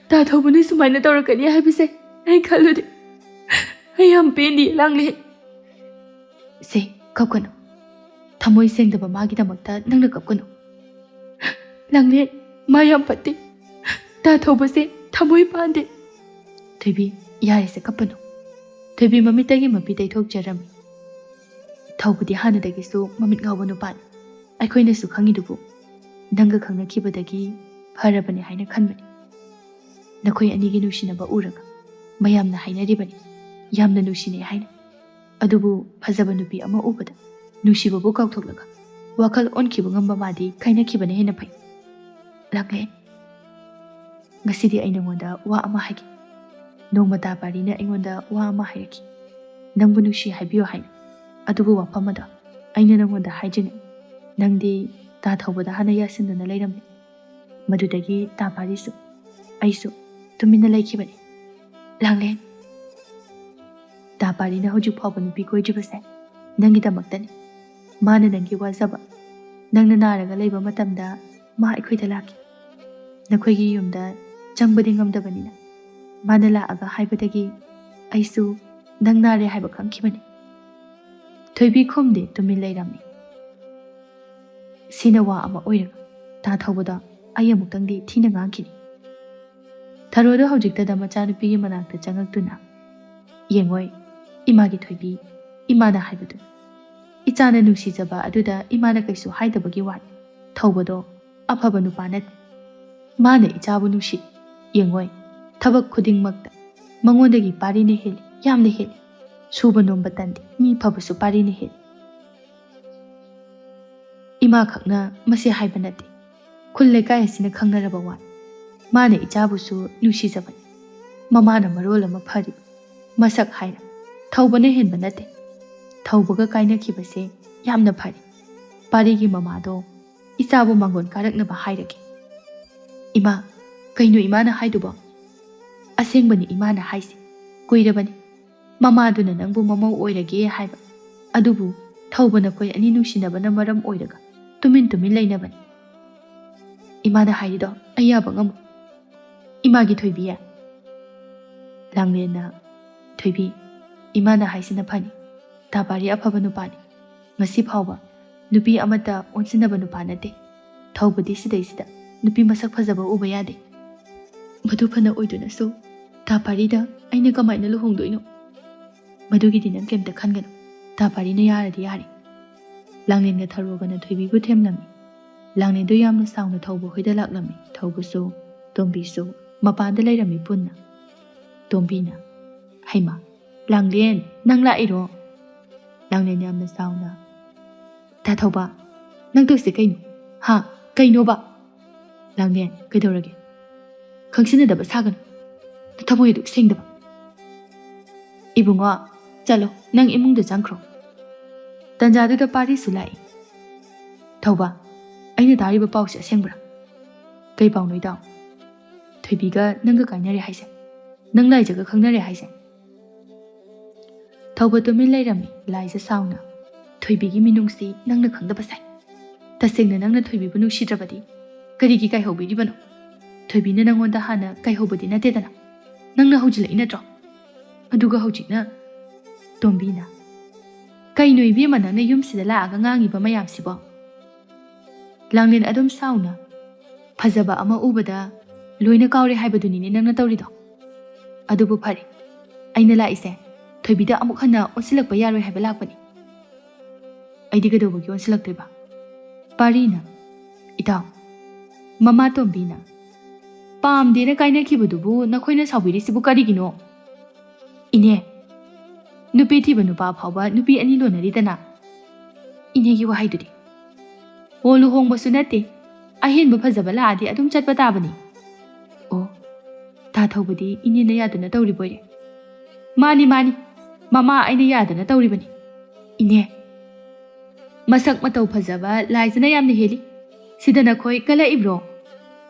ꯇꯥ ꯊꯧꯕꯅ ꯁꯨꯃꯥꯏꯅ ꯇꯧꯔꯛꯀꯅꯤ ꯍꯥꯏꯕꯁꯦ ꯑꯩ ꯈꯜꯂꯨꯗꯦ꯫ ꯑꯩ ꯌꯥꯝ ꯄꯦꯟꯗꯦ ꯂꯥꯡꯂꯦꯟ꯫ ꯁꯦ, ꯀꯞꯀꯅꯨ꯫ ꯊꯃꯣꯏ ꯁꯦꯡꯗꯕ ꯃꯥꯒꯤꯗꯃꯛꯇ ꯅꯪꯅ ꯀꯞꯀꯅꯨ꯫ ꯂꯥꯡꯂꯦꯟ, ꯃꯥ ꯌꯥꯝ ꯐꯠꯇꯦ꯫ ꯇꯥ ꯊꯧꯕꯁꯦ ꯊꯃꯣꯏ ꯄꯥꯟꯗꯦ꯫ ꯊꯣꯏꯕꯤ, ꯌꯥꯔꯦꯁꯦ, ꯀꯞꯄꯅꯨ꯫ ꯊꯣꯏꯕꯤ ꯃꯃꯤꯠꯇꯒꯤ ꯃꯄꯤ ꯇꯩꯊꯣꯛꯆꯔꯝꯃꯤ꯫ ꯊꯧꯕꯗꯤ ꯍꯥꯟꯅꯗꯒꯤꯁꯨ ꯃꯃꯤꯠ ꯉꯥꯎꯕ ꯅꯨꯄꯥꯅꯤ꯫ ꯑꯩꯈꯣꯏꯅꯁꯨ ꯈꯪꯉꯤꯗꯨꯕꯨ꯫ ꯅꯪꯒ ꯈꯪꯅꯈꯤꯕꯗꯒꯤ ꯐꯔꯕꯅꯤ ꯍꯥꯏꯅ ꯈꯟꯕꯅꯤ꯫ ꯅꯈꯣꯏ ꯑꯅꯤꯒꯤ ꯅꯨꯡꯁꯤꯅꯕ ꯎꯔꯒ ꯃꯌꯥꯝꯅ ꯍꯥꯏꯅꯔꯤꯕꯅꯤ, ꯌꯥꯝꯅ ꯅꯨꯡꯁꯤꯅꯩ ꯍꯥꯏꯅ꯫ ꯑꯗꯨꯕꯨ ꯐꯖꯕ ꯅꯨꯄꯤ ꯑꯃ ꯎꯕꯗ ꯅꯨꯡꯁꯤꯕꯕꯨ ꯀꯥꯎꯊꯣꯛꯂꯒ ꯋꯥꯈꯜ ꯑꯣꯟꯈꯤꯕ ꯉꯝꯕ ꯃꯥꯗꯤ ꯀꯥꯏꯅꯈꯤꯕꯅ ꯍꯦꯟꯅ ꯐꯩ꯫ ꯂꯥꯡꯂꯦꯟ, ꯉꯁꯤꯗꯤ ꯑꯩ ꯅꯉꯣꯟꯗ ꯋꯥ ꯑꯃ ꯍꯥꯏꯒꯦ꯫ ꯅꯣꯡꯃ ꯇꯥ ꯄꯥꯔꯤꯅ ꯑꯩꯉꯣꯟꯗ ꯋꯥ ꯑꯃ ꯍꯥꯏꯔꯛꯈꯤ, ꯅꯪꯕꯨ ꯅꯨꯡꯁꯤ ꯍꯥꯏꯕꯤꯌꯨ ꯍꯥꯏꯅ꯫ ꯑꯗꯨꯕꯨ ꯋꯥꯐꯝ ꯑꯗꯣ ꯑꯩꯅ ꯅꯉꯣꯟꯗ ꯍꯥꯏꯗ꯭ꯔꯤꯉꯩ ꯅꯪꯗꯤ ꯇꯥ ꯊꯧꯕꯗ ꯍꯥꯟꯅ ꯌꯥꯁꯤꯟꯗꯨꯅ ꯂꯩꯔꯝꯃꯤ꯫ ꯃꯗꯨꯗꯒꯤ ꯇꯥ ꯄꯥꯔꯤꯁꯨ ꯑꯩꯁꯨ ꯇꯨꯃꯤꯟꯅ ꯂꯩꯈꯤꯕꯅꯤ꯫ ꯂꯥꯡꯂꯦꯟ, ꯇꯥ ꯄꯥꯔꯤꯅ ꯍꯧꯖꯤꯛ ꯐꯥꯎꯕ ꯅꯨꯄꯤ ꯀꯣꯏꯗ꯭ꯔꯤꯕꯁꯦ ꯅꯪꯒꯤꯗꯃꯛꯇꯅꯤ꯫ ꯃꯥꯅ ꯅꯪꯒꯤ ꯋꯥꯖꯕ, ꯅꯪꯅ ꯅꯥꯔꯒ ꯂꯩꯕ ꯃꯇꯝꯗ ꯃꯥ ꯑꯩꯈꯣꯏꯗ ꯂꯥꯛꯈꯤ꯫ ꯅꯈꯣꯏꯒꯤ ꯌꯨꯝꯗ ꯆꯪꯕꯗꯤ ꯉꯝꯗꯕꯅꯤꯅ ꯃꯥꯅ ꯂꯥꯛꯑꯒ ꯍꯥꯏꯕꯗꯒꯤ ꯑꯩꯁꯨ ꯅꯪ ꯅꯥꯔꯦ ꯍꯥꯏꯕ ꯈꯪꯈꯤꯕꯅꯤ꯫ ꯊꯣꯏꯕꯤ ꯈꯨꯝꯗꯦ, ꯇꯨꯃꯤꯟ ꯂꯩꯔꯝꯃꯤ꯫ ꯁꯤꯅ ꯋꯥ ꯑꯃ ꯑꯣꯏꯔꯒ ꯇꯥ ꯊꯧꯕꯗ ꯑꯩ ꯑꯃꯨꯛꯇꯪꯗꯤ ꯊꯤꯅ ꯉꯥꯡꯈꯤꯅꯤ꯫ ꯊꯔꯣꯗꯣ ꯍꯧꯖꯤꯛꯇꯗ ꯃꯆꯥꯅꯨꯄꯤꯒꯤ ꯃꯅꯥꯛꯇ ꯆꯪꯉꯛꯇꯨꯅ, "ꯌꯦꯡꯉꯣꯏ, ꯏꯃꯥꯒꯤ ꯊꯣꯏꯕꯤ, ꯏꯃꯥꯅ ꯍꯥꯏꯕꯗꯨ ꯏꯆꯥꯅ ꯅꯨꯡꯁꯤꯖꯕ ꯑꯗꯨꯗ ꯏꯃꯥꯅ ꯀꯩꯁꯨ ꯍꯥꯏꯗꯕꯒꯤ ꯋꯥꯅꯤ꯫ ꯊꯧꯕꯗꯣ ꯑꯐꯕ ꯅꯨꯄꯥ ꯅꯠꯇꯦ꯫ ꯃꯥꯅ ꯏꯆꯥꯕꯨ ꯅꯨꯡꯁꯤ꯫ ꯌꯦꯡꯉꯣꯏ, ꯊꯕꯛ ꯈꯨꯗꯤꯡꯃꯛꯇ ꯃꯉꯣꯟꯗꯒꯤ ꯄꯥꯔꯤꯅ ꯍꯦꯜꯂꯤ, ꯌꯥꯝꯅ ꯍꯦꯜꯂꯤ꯫ ꯁꯨꯕ ꯅꯣꯝꯕ ꯇꯟꯗꯦ, ꯃꯤ ꯐꯕꯁꯨ ꯄꯥꯔꯤꯅ ꯍꯦꯜꯂꯤ꯫ ꯏꯃꯥ ꯈꯛꯅ ꯃꯁꯤ ꯍꯥꯏꯕ ꯅꯠꯇꯦ, ꯈꯨꯜ ꯂꯩꯀꯥꯏ ꯑꯁꯤꯅ ꯈꯪꯅꯔꯕ ꯋꯥꯅꯤ꯫ ꯃꯥꯅ ꯏꯆꯥꯕꯨꯁꯨ ꯅꯨꯡꯁꯤꯖꯕꯅꯤ꯫ ꯃꯃꯥꯅ ꯃꯔꯣꯜ ꯑꯃ ꯐꯔꯤ, ꯃꯁꯛ ꯍꯥꯏꯔ ꯊꯧꯕꯅ ꯍꯦꯟꯕ ꯅꯠꯇꯦ꯫ ꯊꯧꯕꯒ ꯀꯥꯏꯅꯈꯤꯕꯁꯦ ꯌꯥꯝꯅ ꯐꯔꯦ꯫ ꯄꯥꯔꯤꯒꯤ ꯃꯃꯥꯗꯣ ꯏꯆꯥꯕꯨ ꯃꯥꯡꯒꯣꯟ ꯀꯥꯔꯛꯅꯕ ꯍꯥꯏꯔꯒꯦ꯫ "ꯏꯃꯥ, ꯀꯩꯅꯣ ꯏꯃꯥꯅ ꯍꯥꯏꯗꯨꯕꯣ? ꯑꯁꯦꯡꯕꯅꯤ ꯏꯃꯥꯅ ꯍꯥꯏꯁꯦ꯫ ꯀꯨꯏꯔꯕꯅꯤ ꯃꯃꯥꯗꯨꯅ ꯅꯪꯕꯨ ꯃꯃꯧ ꯑꯣꯏꯔꯒꯦ ꯍꯥꯏꯕ꯫ ꯑꯗꯨꯕꯨ ꯊꯧꯕ ꯅꯈꯣꯏ ꯑꯅꯤ ꯅꯨꯡꯁꯤꯅꯕꯅ ꯃꯔꯝ ꯑꯣꯏꯔꯒ ꯇꯨꯃꯤꯟ ꯇꯨꯃꯤꯟ ꯂꯩꯅꯕꯅꯤ꯫ ꯏꯃꯥꯅ ꯍꯥꯏꯔꯤꯗꯣ ꯑꯩ ꯌꯥꯕ ꯉꯝꯃꯣꯏ꯫ ꯏꯃꯥꯒꯤ ꯊꯣꯏꯕꯤ"꯫ ꯂꯥꯡꯂꯦꯟꯅ, "ꯊꯣꯏꯕꯤ, ꯏꯃꯥꯅ ꯍꯥꯏꯁꯤꯅ ꯐꯅꯤ꯫ ꯇꯥ ꯄꯥꯔꯤ ꯑꯐꯕ ꯅꯨꯄꯥꯅꯤ꯫ ꯉꯁꯤ ꯐꯥꯎꯕ ꯅꯨꯄꯤ ꯑꯃꯠꯇ ꯑꯣꯟꯁꯤꯟꯅꯕ ꯅꯨꯄꯥ ꯅꯠꯇꯦ꯫ ꯊꯧꯕꯗꯤ ꯁꯤꯗꯩꯁꯤꯗ ꯅꯨꯄꯤ ꯃꯁꯛ ꯐꯖꯕ ꯎꯕ ꯌꯥꯗꯦ꯫ ꯃꯗꯨ ꯐꯅ ꯑꯣꯏꯗꯨꯅꯁꯨ ꯇꯥ ꯄꯥꯔꯤꯗ ꯑꯩꯅ ꯀꯃꯥꯏꯅ ꯂꯨꯍꯣꯡꯗꯣꯏꯅꯣ? ꯃꯗꯨꯒꯤꯗꯤ ꯅꯪ ꯀꯩꯝꯇ ꯈꯟꯒꯅꯨ꯫ ꯇꯥ ꯄꯥꯔꯤꯅ ꯌꯥꯔꯗꯤ ꯌꯥꯔꯦ"꯫ ꯂꯥꯡꯂꯦꯟꯒ ꯊꯧꯔꯣꯒꯅ ꯊꯣꯏꯕꯤꯕꯨ ꯊꯦꯝꯂꯝꯃꯤ꯫ ꯂꯥꯡꯂꯦꯟꯗꯨ ꯌꯥꯝꯅ ꯁꯥꯎꯅ ꯊꯧꯕ ꯍꯣꯏꯗ ꯂꯥꯛꯂꯝꯃꯤ꯫ ꯊꯧꯕꯁꯨ, ꯇꯣꯝꯕꯤꯁꯨ ꯃꯄꯥꯟꯗ ꯂꯩꯔꯝꯃꯤ ꯄꯨꯟꯅ꯫ ꯇꯣꯝꯕꯤꯅ, "ꯍꯩꯃꯥ, ꯂꯥꯡꯂꯦꯟ, ꯅꯪ ꯂꯥꯛꯏꯔꯣ?" ꯂꯥꯡꯂꯦꯟ ꯌꯥꯝꯅ ꯁꯥꯎꯅ, "ꯇꯥ ꯊꯧꯕ, ꯅꯪ ꯇꯧꯏꯁꯦ ꯀꯩꯅꯣ? ꯍꯥ? ꯀꯩꯅꯣꯕ?" ꯂꯥꯡꯂꯦꯟ, "ꯀꯩꯗꯧꯔꯒꯦ? ꯈꯪꯁꯤꯟꯅꯗꯕ ꯁꯥꯒꯅꯨ꯫ ꯅꯊꯃꯣꯏ ꯑꯗꯨꯛ ꯁꯦꯡꯗꯕ꯫" "ꯏꯕꯨꯡꯉꯣ, ꯆꯠꯂꯣ, ꯅꯪ ꯏꯃꯨꯡꯗ ꯆꯪꯈ꯭ꯔꯣ꯫" ꯇꯟꯖꯥꯗꯨꯗ ꯄꯥꯔꯤꯁꯨ ꯂꯥꯛꯏ꯫ "ꯊꯧꯕ, ꯑꯩꯅ ꯇꯥꯔꯤꯕ ꯄꯥꯎꯁꯦ ꯑꯁꯦꯡꯕ꯭ꯔꯥ?" "ꯀꯩ ꯄꯥꯎꯅꯣ ꯏꯇꯥꯎ?" "ꯊꯣꯏꯕꯤꯒ ꯅꯪꯒ ꯀꯥꯏꯅꯔꯦ ꯍꯥꯏꯁꯦ? ꯅꯪ ꯂꯥꯏꯖꯒ ꯈꯪꯅꯔꯦ ꯍꯥꯏꯁꯦ?" ꯊꯧꯕ ꯇꯨꯃꯤꯟ ꯂꯩꯔꯝꯃꯤ꯫ ꯂꯥꯏꯖ ꯁꯥꯎꯅ, "ꯊꯣꯏꯕꯤꯒꯤ ꯃꯤꯅꯨꯡꯁꯤ ꯅꯪꯅ ꯈꯪꯗꯕ ꯁꯥꯏ꯫ ꯇꯁꯦꯡꯅ ꯅꯪꯅ ꯊꯣꯏꯕꯤꯕꯨ ꯅꯨꯡꯁꯤꯗ꯭ꯔꯕꯗꯤ ꯀꯔꯤꯒꯤ ꯀꯥꯏꯍꯧꯕꯤꯔꯤꯕꯅꯣ? ꯊꯣꯏꯕꯤꯅ ꯅꯪꯉꯣꯟꯗ ꯍꯥꯟꯅ ꯀꯥꯏꯍꯧꯕꯗꯤ ꯅꯠꯇꯦꯗꯅ꯫ ꯅꯪꯅ ꯍꯧꯖꯤꯜꯂꯛꯏ ꯅꯠꯇ꯭ꯔꯣ? ꯑꯗꯨꯒ ꯍꯧꯖꯤꯛꯅ" ꯇꯣꯝꯕꯤꯅ, "ꯀꯩꯅꯣ ꯏꯕꯦꯝꯃ, ꯅꯪꯅ ꯌꯨꯝꯁꯤꯗ ꯂꯥꯛꯑꯒ ꯉꯥꯡꯉꯤꯕ ꯃꯌꯥꯝꯁꯤꯕꯣ?" ꯂꯥꯡꯂꯦꯟ ꯑꯗꯨꯝ ꯁꯥꯎꯅ, "ꯐꯖꯕ ꯑꯃ ꯎꯕꯗ ꯂꯣꯏꯅ ꯀꯥꯎꯔꯦ ꯍꯥꯏꯕꯗꯨꯅꯤꯅꯦ ꯅꯪꯅ ꯇꯧꯔꯤꯗꯣ꯫ ꯑꯗꯨꯕꯨ ꯐꯔꯦ, ꯑꯩꯅ ꯂꯥꯛꯏꯁꯦ ꯊꯣꯏꯕꯤꯗ ꯑꯃꯨꯛ ꯍꯟꯅ ꯑꯣꯟꯁꯤꯜꯂꯛꯄ ꯌꯥꯔꯣꯏ ꯍꯥꯏꯕ ꯂꯥꯛꯄꯅꯤ꯫" "ꯑꯩꯗꯤ ꯀꯩꯗꯧꯕꯒꯤ ꯑꯣꯟꯁꯤꯜꯂꯛꯇꯣꯏꯕ?" ꯄꯥꯔꯤꯅ, "ꯏꯇꯥꯎ, ꯃꯃꯥ ꯇꯣꯝꯕꯤꯅ ꯄꯥꯝꯗꯦꯅ ꯀꯥꯏꯅꯈꯤꯕꯗꯨꯕꯨ ꯅꯈꯣꯏꯅ ꯁꯥꯎꯕꯤꯔꯤꯁꯤꯕꯨ ꯀꯔꯤꯒꯤꯅꯣ? ꯏꯅꯦ, ꯅꯨꯄꯤ ꯊꯤꯕ ꯅꯨꯄꯥ ꯐꯥꯎꯕ ꯅꯨꯄꯤ ꯑꯅꯤ ꯂꯣꯟꯅꯔꯤꯗꯅ꯫ ꯏꯅꯦꯒꯤ ꯋꯥꯍꯩꯗꯨꯗꯤ꯫ ꯑꯣ, ꯂꯨꯍꯣꯡꯕꯁꯨ ꯅꯠꯇꯦ, ꯑꯍꯦꯟꯕ ꯐꯖꯕ ꯂꯥꯛꯑꯗꯤ ꯑꯗꯨꯝ ꯆꯠꯄ ꯇꯥꯕꯅꯤ꯫" "ꯑꯣ, ꯇꯥ ꯊꯧꯕꯗꯤ ꯏꯅꯦꯅ ꯌꯥꯗꯅ ꯇꯧꯔꯤꯕꯣꯏꯔꯦ?" "ꯃꯥꯅꯤ, ꯃꯥꯅꯤ, ꯃꯃꯥ ꯑꯩꯅ ꯌꯥꯗꯅ ꯇꯧꯔꯤꯕꯅꯤ꯫ ꯏꯅꯦ, ꯃꯁꯛ ꯃꯇꯧ ꯐꯖꯕ ꯂꯥꯏꯖꯅ ꯌꯥꯝꯅ ꯍꯦꯜꯂꯤ꯫ ꯁꯤꯗ ꯅꯈꯣꯏ ꯀꯂꯛꯏꯕ꯭ꯔꯣ?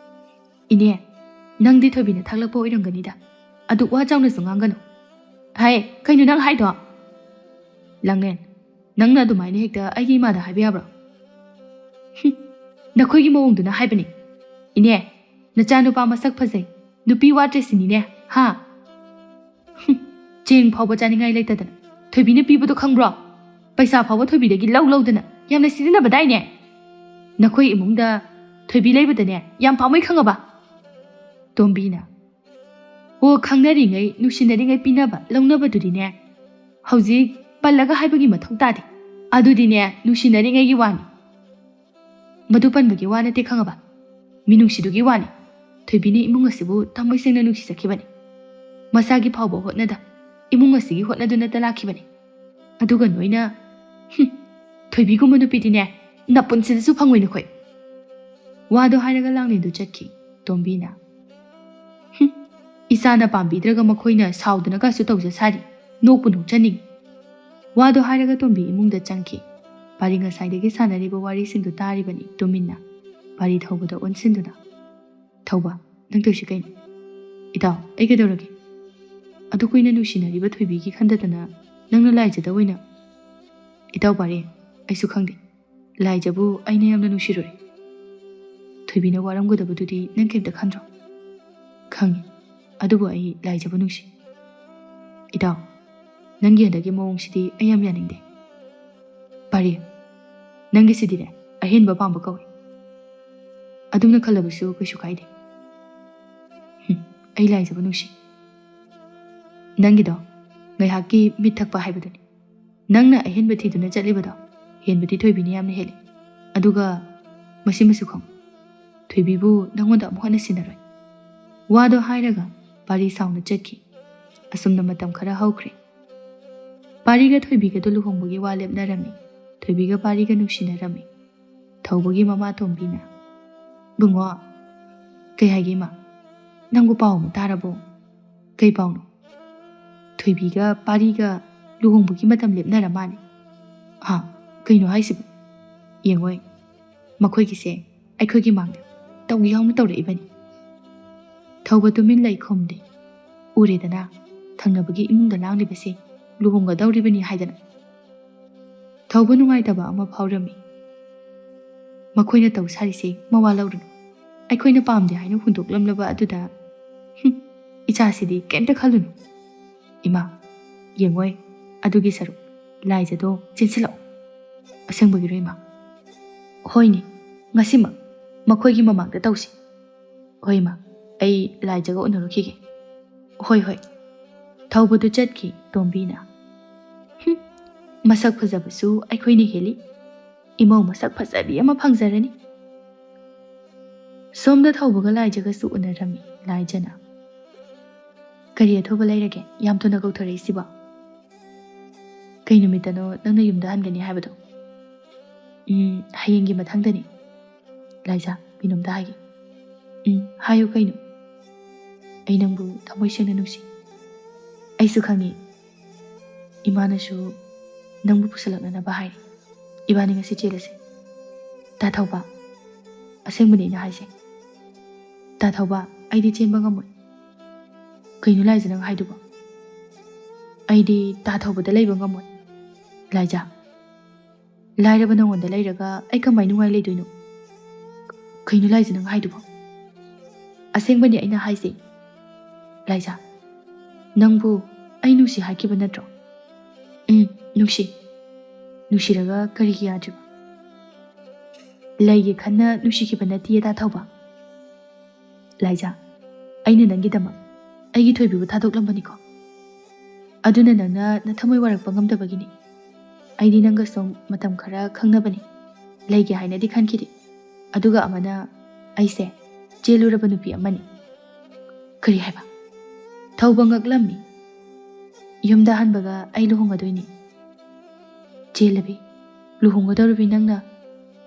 ꯏꯅꯦ, ꯅꯪꯗꯤ ꯊꯣꯏꯕꯤꯅ ꯊꯥꯛꯂꯛꯄ ꯑꯣꯏꯔꯝꯒꯅꯤꯗ꯫ ꯑꯗꯨꯛ ꯋꯥ ꯆꯥꯎꯅꯁꯨ ꯉꯥꯡꯒꯅꯨ꯫ ꯍꯥꯏ, ꯀꯩꯅꯣ ꯅꯪ ꯍꯥꯏꯗꯣ? ꯂꯥꯡꯂꯦꯟ, ꯅꯪꯅ ꯑꯗꯨꯃꯥꯏꯅ ꯍꯦꯛꯇ ꯑꯩꯒꯤ ꯏꯃꯥꯗ ꯍꯥꯏꯕ ꯌꯥꯕ꯭ꯔꯣ? ꯍꯨꯝ, ꯅꯈꯣꯏꯒꯤ ꯃꯑꯣꯡꯗꯨꯅ ꯍꯥꯏꯕꯅꯤ꯫ ꯏꯅꯦ, ꯅꯆꯥꯅꯨꯄꯥ ꯃꯁꯛ ꯐꯖꯩ, ꯅꯨꯄꯤ ꯋꯥꯠꯇ꯭ꯔꯦ ꯁꯤꯅꯤꯅꯦ, ꯍꯥ? ꯍꯨꯝ, ꯆꯦꯡ ꯐꯥꯎꯕ ꯆꯥꯅꯤꯡꯉꯥꯏ ꯂꯩꯇꯗꯅ ꯊꯣꯏꯕꯤꯅ ꯄꯤꯕꯗꯣ ꯈꯪꯕ꯭ꯔꯣ? ꯄꯩꯁꯥ ꯐꯥꯎꯕ ꯊꯣꯏꯕꯤꯗꯒꯤ ꯂꯧ ꯂꯧꯗꯅ ꯌꯥꯝꯅ ꯁꯤꯖꯤꯟꯅꯕꯗꯥꯏꯅꯦ? ꯅꯈꯣꯏ ꯏꯃꯨꯡꯗ ꯊꯣꯏꯕꯤ ꯂꯩꯕꯗꯅꯦ ꯌꯥꯝ ꯄꯥꯝꯃꯨꯏ ꯈꯪꯉꯕ? ꯇꯣꯝꯕꯤꯅ, ꯑꯣ, ꯈꯪꯅꯔꯤꯉꯩ, ꯅꯨꯡꯁꯤꯅꯔꯤꯉꯩ ꯄꯤꯅꯕ ꯂꯧꯅꯕꯗꯨꯗꯤꯅꯦ, ꯍꯧꯖꯤꯛ ꯄꯜꯂꯒ ꯍꯥꯏꯕꯒꯤ ꯃꯊꯧ ꯇꯥꯗꯦ꯫ ꯑꯗꯨꯗꯤꯅꯦ, ꯅꯨꯡꯁꯤꯅꯔꯤꯉꯩꯒꯤ ꯋꯥꯅꯤ꯫ ꯃꯗꯨ ꯄꯟꯕꯒꯤ ꯋꯥ ꯅꯠꯇꯦ ꯈꯪꯉꯕ? ꯃꯤꯅꯨꯡꯁꯤꯗꯨꯒꯤ ꯋꯥꯅꯤ꯫ ꯊꯣꯏꯕꯤꯅ ꯏꯃꯨꯡ ꯑꯁꯤꯕꯨ ꯊꯃꯣꯏ ꯁꯦꯡꯅ ꯅꯨꯡꯁꯤꯖꯈꯤꯕꯅꯤ꯫ ꯃꯁꯥꯒꯤ ꯐꯥꯎꯕ ꯍꯣꯠꯅꯗ, ꯏꯃꯨꯡ ꯑꯁꯤꯒꯤ ꯍꯣꯠꯅꯗꯨꯅꯇ ꯂꯥꯛꯈꯤꯕꯅꯤ꯫ ꯑꯗꯨꯒ ꯅꯣꯏꯅ, ꯍꯨꯝ, ꯊꯣꯏꯕꯤꯒꯨꯝꯕ ꯅꯨꯄꯤꯗꯤꯅꯦ, ꯅꯄꯨꯟꯁꯤꯗꯁꯨ ꯐꯪꯉꯣꯏ ꯅꯈꯣꯏ꯫ ꯋꯥꯗꯣ ꯍꯥꯏꯔꯒ ꯂꯥꯡꯂꯦꯟꯗꯨ ꯆꯠꯈꯤ꯫ ꯇꯣꯝꯕꯤꯅ, ꯍꯨꯝ, ꯏꯆꯥꯅ ꯄꯥꯝꯕꯤꯗ꯭ꯔꯒ ꯃꯈꯣꯏꯅ ꯁꯥꯎꯗꯅꯒꯁꯨ ꯇꯧꯖ ꯁꯥꯔꯤ꯫ ꯅꯣꯛꯄꯨ ꯅꯣꯛꯆꯅꯤꯡꯉꯤ꯫ ꯋꯥꯗꯣ ꯍꯥꯏꯔꯒ ꯇꯣꯝꯕꯤ ꯏꯃꯨꯡꯗ ꯆꯪꯈꯤ꯫ ꯄꯥꯔꯤ ꯉꯁꯥꯏꯗꯒꯤ ꯁꯥꯟꯅꯔꯤꯕ ꯋꯥꯔꯤꯁꯤꯡꯗꯨ ꯇꯥꯔꯤꯕꯅꯤ ꯇꯨꯃꯤꯟꯅ꯫ ꯄꯥꯔꯤ ꯊꯧꯕꯗ ꯑꯣꯟꯁꯤꯟꯗꯨꯅ, ꯊꯧꯕ, ꯅꯪ ꯇꯧꯏꯁꯤ ꯀꯩꯅꯣ? ꯏꯇꯥꯎ, ꯑꯩ ꯀꯩꯗꯧꯔꯒꯦ? ꯑꯗꯨ ꯀꯨꯏꯅ ꯅꯨꯡꯁꯤꯅꯔꯤꯕ ꯊꯣꯏꯕꯤꯒꯤ ꯈꯟꯗꯗꯅ ꯅꯪꯅ ꯂꯥꯏꯖꯗ ꯑꯣꯏꯅ? ꯏꯇꯥꯎ ꯄꯥꯔꯤ, ꯑꯩꯁꯨ ꯈꯪꯗꯦ꯫ ꯂꯥꯏꯖꯕꯨ ꯑꯩꯅ ꯌꯥꯝꯅ ꯅꯨꯡꯁꯤꯔꯨꯔꯦ꯫ ꯊꯣꯏꯕꯤꯅ ꯋꯥꯔꯝꯒꯗꯕꯗꯨꯗꯤ ꯅꯪ ꯀꯩꯝꯇ ꯈꯟꯗ꯭ꯔꯣ? ꯈꯪꯉꯤ, ꯑꯗꯨꯕꯨ ꯑꯩ ꯂꯥꯏꯖꯕꯨ ꯅꯨꯡꯁꯤ꯫ ꯏꯇꯥꯎ, ꯅꯪꯒꯤ ꯍꯟꯗꯛꯀꯤ ꯃꯑꯣꯡꯁꯤꯗꯤ ꯑꯩ ꯌꯥꯝ ꯌꯥꯅꯤꯡꯗꯦ꯫ ꯄꯥꯔꯤ, ꯅꯪꯒꯤꯁꯤꯗꯤꯅꯦ, ꯑꯍꯦꯟꯕ ꯄꯥꯝꯕ ꯀꯧꯏ꯫ ꯑꯗꯨꯝꯅ ꯈꯜꯂꯕꯁꯨ ꯀꯩꯁꯨ ꯀꯥꯏꯗꯦ꯫ ꯍꯨꯝ, ꯑꯩ ꯂꯥꯏꯖꯕꯨ ꯅꯨꯡꯁꯤ꯫ ꯅꯪꯒꯤꯗꯣ ꯉꯥꯏꯍꯥꯛꯀꯤ ꯃꯤꯠ ꯊꯛꯄ ꯍꯥꯏꯕꯗꯨꯅꯤ꯫ ꯅꯪꯅ ꯑꯍꯦꯟꯕ ꯊꯤꯗꯨꯅ ꯆꯠꯂꯤꯕꯗꯣ ꯍꯦꯟꯕꯗꯤ ꯊꯣꯏꯕꯤꯅ ꯌꯥꯝꯅ ꯍꯦꯜꯂꯤ꯫ ꯑꯗꯨꯒ ꯃꯁꯤꯃꯁꯨ ꯈꯪꯉꯨ, ꯊꯣꯏꯕꯤꯕꯨ ꯅꯪꯉꯣꯟꯗ ꯑꯃꯨꯛ ꯍꯟꯅ ꯁꯤꯟꯅꯔꯣꯏ꯫ ꯋꯥꯗꯣ ꯍꯥꯏꯔꯒ ꯄꯥꯔꯤ ꯁꯥꯎꯅ ꯆꯠꯈꯤ꯫ ꯑꯁꯨꯝꯅ ꯃꯇꯝ ꯈꯔ ꯍꯧꯈ꯭ꯔꯦ꯫ ꯄꯥꯔꯤꯒ ꯊꯣꯏꯕꯤꯒꯗꯨ ꯂꯨꯍꯣꯡꯕꯒꯤ ꯋꯥ ꯂꯦꯞꯅꯔꯝꯃꯤ꯫ ꯊꯣꯏꯕꯤꯒ ꯄꯥꯔꯤꯒ ꯅꯨꯡꯁꯤꯅꯔꯝꯃꯤ꯫ ꯊꯧꯕꯒꯤ ꯃꯃꯥ ꯇꯣꯝꯕꯤꯅ, "ꯕꯨꯡꯉꯣ, ꯀꯩ ꯍꯥꯏꯒꯦ ꯏꯃꯥ? ꯅꯪꯕꯨ ꯄꯥꯎ ꯑꯃ ꯇꯥꯔꯕꯣ?" "ꯀꯩ ꯄꯥꯎꯅꯣ?" "ꯊꯣꯏꯕꯤꯒ ꯄꯥꯔꯤꯒ ꯂꯨꯍꯣꯡꯕꯒꯤ ꯃꯇꯝ ꯂꯦꯞꯅꯔ ꯃꯥꯜꯂꯦ꯫ ꯍꯥ? ꯀꯩꯅꯣ ꯍꯥꯏꯁꯤꯕꯣ? ꯌꯦꯡꯉꯣꯏ, ꯃꯈꯣꯏꯒꯤꯁꯦ ꯑꯩꯈꯣꯏꯒꯤ ꯃꯥꯡꯗ ꯇꯧꯒꯦ ꯌꯥꯎꯅ ꯇꯧꯔꯛꯏꯕꯅꯤ꯫ ꯊꯧꯕ ꯇꯨꯃꯤꯟ ꯂꯩ, ꯈꯨꯝꯗꯦ꯫ ꯎꯔꯦꯗꯅ, ꯊꯪꯅꯕꯒꯤ ꯏꯃꯨꯡꯗ ꯂꯥꯡꯂꯤꯕꯁꯦ ꯂꯨꯍꯣꯡꯒꯗꯧꯔꯤꯕꯅꯤ ꯍꯥꯏꯗꯅ꯫ ꯊꯧꯕ ꯅꯨꯡꯉꯥꯏꯇꯕ ꯑꯃ ꯐꯥꯎꯔꯝꯃꯤ꯫ ꯃꯈꯣꯏꯅ ꯇꯧ ꯁꯥꯔꯤꯁꯦ ꯃꯋꯥ ꯂꯧꯔꯨꯅꯨ꯫ ꯑꯩꯈꯣꯏꯅ ꯄꯥꯝꯗꯦ ꯍꯥꯏꯅ ꯍꯨꯟꯗꯣꯛꯂꯝꯂꯕ ꯑꯗꯨꯗ, ꯍꯨꯝ, ꯏꯆꯥꯁꯤꯗꯤ ꯀꯩꯝꯇ ꯈꯜꯂꯨꯅꯨ꯫ ꯏꯃꯥ, ꯌꯦꯡꯉꯣꯏ, ꯑꯗꯨꯒꯤ ꯁꯔꯨꯛ ꯂꯥꯏꯖꯗꯣ ꯆꯦꯟꯁꯤꯜꯂꯛꯑꯣ꯫ ꯑꯁꯦꯡꯕꯒꯤꯔꯣ, ꯏꯃꯥ? ꯍꯣꯏꯅꯦ, ꯉꯁꯤꯃꯛ ꯃꯈꯣꯏꯒꯤ ꯃꯃꯥꯡꯗ ꯇꯧꯁꯤ꯫ ꯍꯣꯏ, ꯏꯃꯥ, ꯑꯩ ꯂꯥꯏꯖꯒ ꯎꯅꯔꯨꯈꯤꯒꯦ꯫ ꯍꯣꯏ, ꯍꯣꯏ꯫ ꯊꯧꯕꯗꯨ ꯆꯠꯈꯤ ꯇꯣꯝꯕꯤꯅ꯫ ꯍꯨꯝ, ꯃꯁꯛ ꯐꯖꯕꯁꯨ ꯑꯩꯈꯣꯏꯅ ꯍꯦꯜꯂꯤ꯫ ꯏꯃꯧ ꯃꯁꯛ ꯐꯖꯕꯤ ꯑꯃ ꯐꯪꯖꯔꯅꯤ꯫ ꯁꯣꯝꯗ ꯊꯧꯕꯒ ꯂꯥꯏꯖꯒꯁꯨ ꯎꯅꯔꯝꯃꯤ ꯂꯥꯏꯖꯅ꯫ "ꯀꯔꯤ ꯑꯊꯨꯕ ꯂꯩꯔꯒꯦ, ꯌꯥꯝ ꯊꯨꯅ ꯀꯧꯊꯣꯔꯛꯏꯁꯤꯕꯣ? ꯀꯩ ꯅꯨꯃꯤꯠꯇꯅꯣ ꯅꯪꯅ ꯌꯨꯝꯗ ꯍꯟꯒꯅꯤ ꯍꯥꯏꯕꯗꯣ?" "ꯎꯝ, ꯍꯌꯦꯡꯒꯤ ꯃꯊꯪꯗꯅꯤ꯫ ꯂꯥꯏꯖꯥ, ꯀꯩꯅꯣꯝꯇ ꯍꯥꯏꯒꯦ꯫" "ꯎꯝ, ꯍꯥꯏꯌꯨ ꯀꯩꯅꯣ?" "ꯑꯩ ꯅꯪꯕꯨ ꯊꯃꯣꯏ ꯁꯦꯡꯅ ꯅꯨꯡꯁꯤ꯫" "ꯑꯩꯁꯨ ꯈꯪꯉꯤ꯫ ꯏꯃꯥꯅꯁꯨ ꯅꯪꯕꯨ ꯄꯨꯁꯜꯂꯛꯅꯅꯕ ꯍꯥꯏꯔꯤ꯫ ꯏꯕꯥꯅꯤ ꯉꯁꯤ ꯆꯦꯜꯂꯁꯦ꯫" "ꯇꯥ ꯊꯧꯕ, ꯑꯁꯦꯡꯕꯅꯤ ꯑꯩꯅ ꯍꯥꯏꯁꯦ꯫" "ꯇꯥ ꯊꯧꯕ, ꯑꯩꯗꯤ ꯆꯦꯟꯕ ꯉꯝꯃꯣꯏ꯫" "ꯀꯩꯅꯣ ꯂꯥꯏꯖꯥ ꯅꯪ ꯍꯥꯏꯗꯨꯕꯣ?" "ꯑꯩꯗꯤ ꯇꯥ ꯊꯧꯕꯗ ꯂꯩꯕ ꯉꯝꯃꯣꯏ꯫" "ꯂꯥꯏꯖꯥ, ꯂꯥꯏꯔꯕ ꯅꯉꯣꯟꯗ ꯂꯩꯔꯒ ꯑꯩ ꯀꯃꯥꯏ ꯅꯨꯡꯉꯥꯏ ꯂꯩꯗꯣꯏꯅꯣ?" "ꯀꯩꯅꯣ ꯂꯥꯏꯖꯥ ꯅꯪ ꯍꯥꯏꯗꯨꯕꯣ?" "ꯑꯁꯦꯡꯕꯅꯤ ꯑꯩꯅ ꯍꯥꯏꯁꯦ꯫" "ꯂꯥꯏꯖꯥ, ꯅꯪꯕꯨ ꯑꯩ ꯅꯨꯡꯁꯤ ꯍꯥꯏꯈꯤꯕ ꯅꯠꯇ꯭ꯔꯣ?" "ꯎꯝ, ꯅꯨꯡꯁꯤ꯫" "ꯅꯨꯡꯁꯤꯔꯒ ꯀꯔꯤꯒꯤ ꯌꯥꯗ꯭ꯔꯤꯕ?" "ꯂꯩꯒꯦ ꯈꯟꯅ ꯅꯨꯡꯁꯤꯈꯤꯕ ꯅꯠꯇꯤꯌꯦ ꯇꯥ ꯊꯧꯕ꯫" "ꯂꯥꯏꯖꯥ, ꯑꯩꯅ ꯅꯪꯒꯤꯗꯃꯛ ꯑꯩꯒꯤ ꯊꯣꯏꯕꯤꯕꯨ ꯊꯥꯗꯣꯛꯂꯝꯕꯅꯤꯀꯣ꯫ ꯑꯗꯨꯅ ꯅꯪꯅ ꯅꯊꯃꯣꯏ ꯋꯥꯔꯛꯄ ꯉꯝꯗꯕꯒꯤꯅꯤ꯫ ꯑꯩꯗꯤ ꯅꯪꯒ ꯁꯨꯝ ꯃꯇꯝ ꯈꯔ ꯈꯪꯅꯕꯅꯤ꯫ ꯂꯩꯒꯦ ꯍꯥꯏꯅꯗꯤ ꯈꯟꯈꯤꯗꯦ꯫ ꯑꯗꯨꯒ ꯑꯃꯅ ꯑꯩꯁꯦ ꯆꯦꯜꯂꯨꯔꯕ ꯅꯨꯄꯤ ꯑꯃꯅꯤ꯫" "ꯀꯔꯤ ꯍꯥꯏꯕ?" ꯊꯧꯕ ꯉꯛꯂꯝꯃꯤ꯫ "ꯌꯨꯝꯗ ꯍꯟꯕꯒ ꯑꯩ ꯂꯨꯍꯣꯡꯒꯗꯣꯏꯅꯤ꯫" "ꯆꯦꯜꯂꯕꯤ, ꯂꯨꯍꯣꯡꯒꯗꯧꯔꯕꯤ ꯅꯪꯅ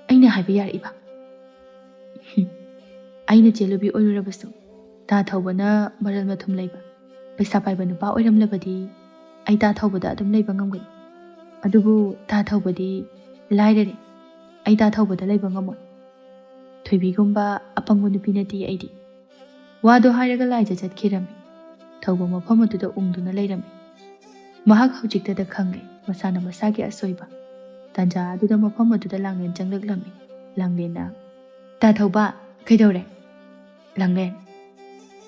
ꯑꯩꯅ ꯍꯥꯏꯕ ꯌꯥꯔꯛꯏꯕ?" "ꯍꯨꯝ, ꯑꯩꯅ ꯆꯦꯜꯂꯨꯕꯤ ꯑꯣꯏꯔꯨꯔꯕꯁꯨ, ꯇꯥ ꯊꯧꯕꯅ ꯃꯔꯜ ꯃꯊꯨꯝ ꯂꯩꯕ, ꯄꯩꯁꯥ ꯄꯥꯏꯕ ꯅꯨꯄꯥ ꯑꯣꯏꯔꯝꯂꯕꯗꯤ ꯑꯩ ꯇꯥ ꯊꯧꯕꯗ ꯑꯗꯨꯝ ꯂꯩꯕ ꯉꯝꯒꯅꯤ꯫ ꯑꯗꯨꯕꯨ ꯇꯥ ꯊꯧꯕꯗꯤ ꯂꯥꯏꯔꯔꯦ꯫ ꯑꯩ ꯇꯥ ꯊꯧꯕꯗ ꯂꯩꯕ ꯉꯝꯃꯣꯏ꯫ ꯊꯣꯏꯕꯤꯒꯨꯝꯕ ꯑꯄꯪꯕ ꯅꯨꯄꯤ ꯅꯠꯇꯦ ꯑꯩꯗꯤ꯫ ꯋꯥꯗꯣ ꯍꯥꯏꯔꯒ ꯂꯥꯏꯖ ꯆꯠꯈꯤꯔꯝꯃꯤ꯫ ꯊꯧꯕ ꯃꯐꯝ ꯑꯗꯨꯗ ꯎꯪꯗꯨꯅ ꯂꯩꯔꯝꯃꯤ꯫ ꯃꯍꯥꯛ ꯍꯧꯖꯤꯛꯇꯗ ꯈꯪꯂꯦ ꯃꯁꯥꯅ ꯃꯁꯥꯒꯤ ꯑꯁꯣꯏꯕ꯫ ꯇꯥꯟꯖꯥ ꯑꯗꯨꯗ ꯃꯐꯝ ꯑꯗꯨꯗ ꯂꯥꯡꯂꯦꯟ ꯆꯪꯂꯛꯂꯝꯃꯤ꯫ ꯂꯥꯡꯂꯦꯟꯅ, "ꯇꯥ ꯊꯧꯕ, ꯀꯩꯗꯧꯔꯦ?" "ꯂꯥꯡꯂꯦꯟ,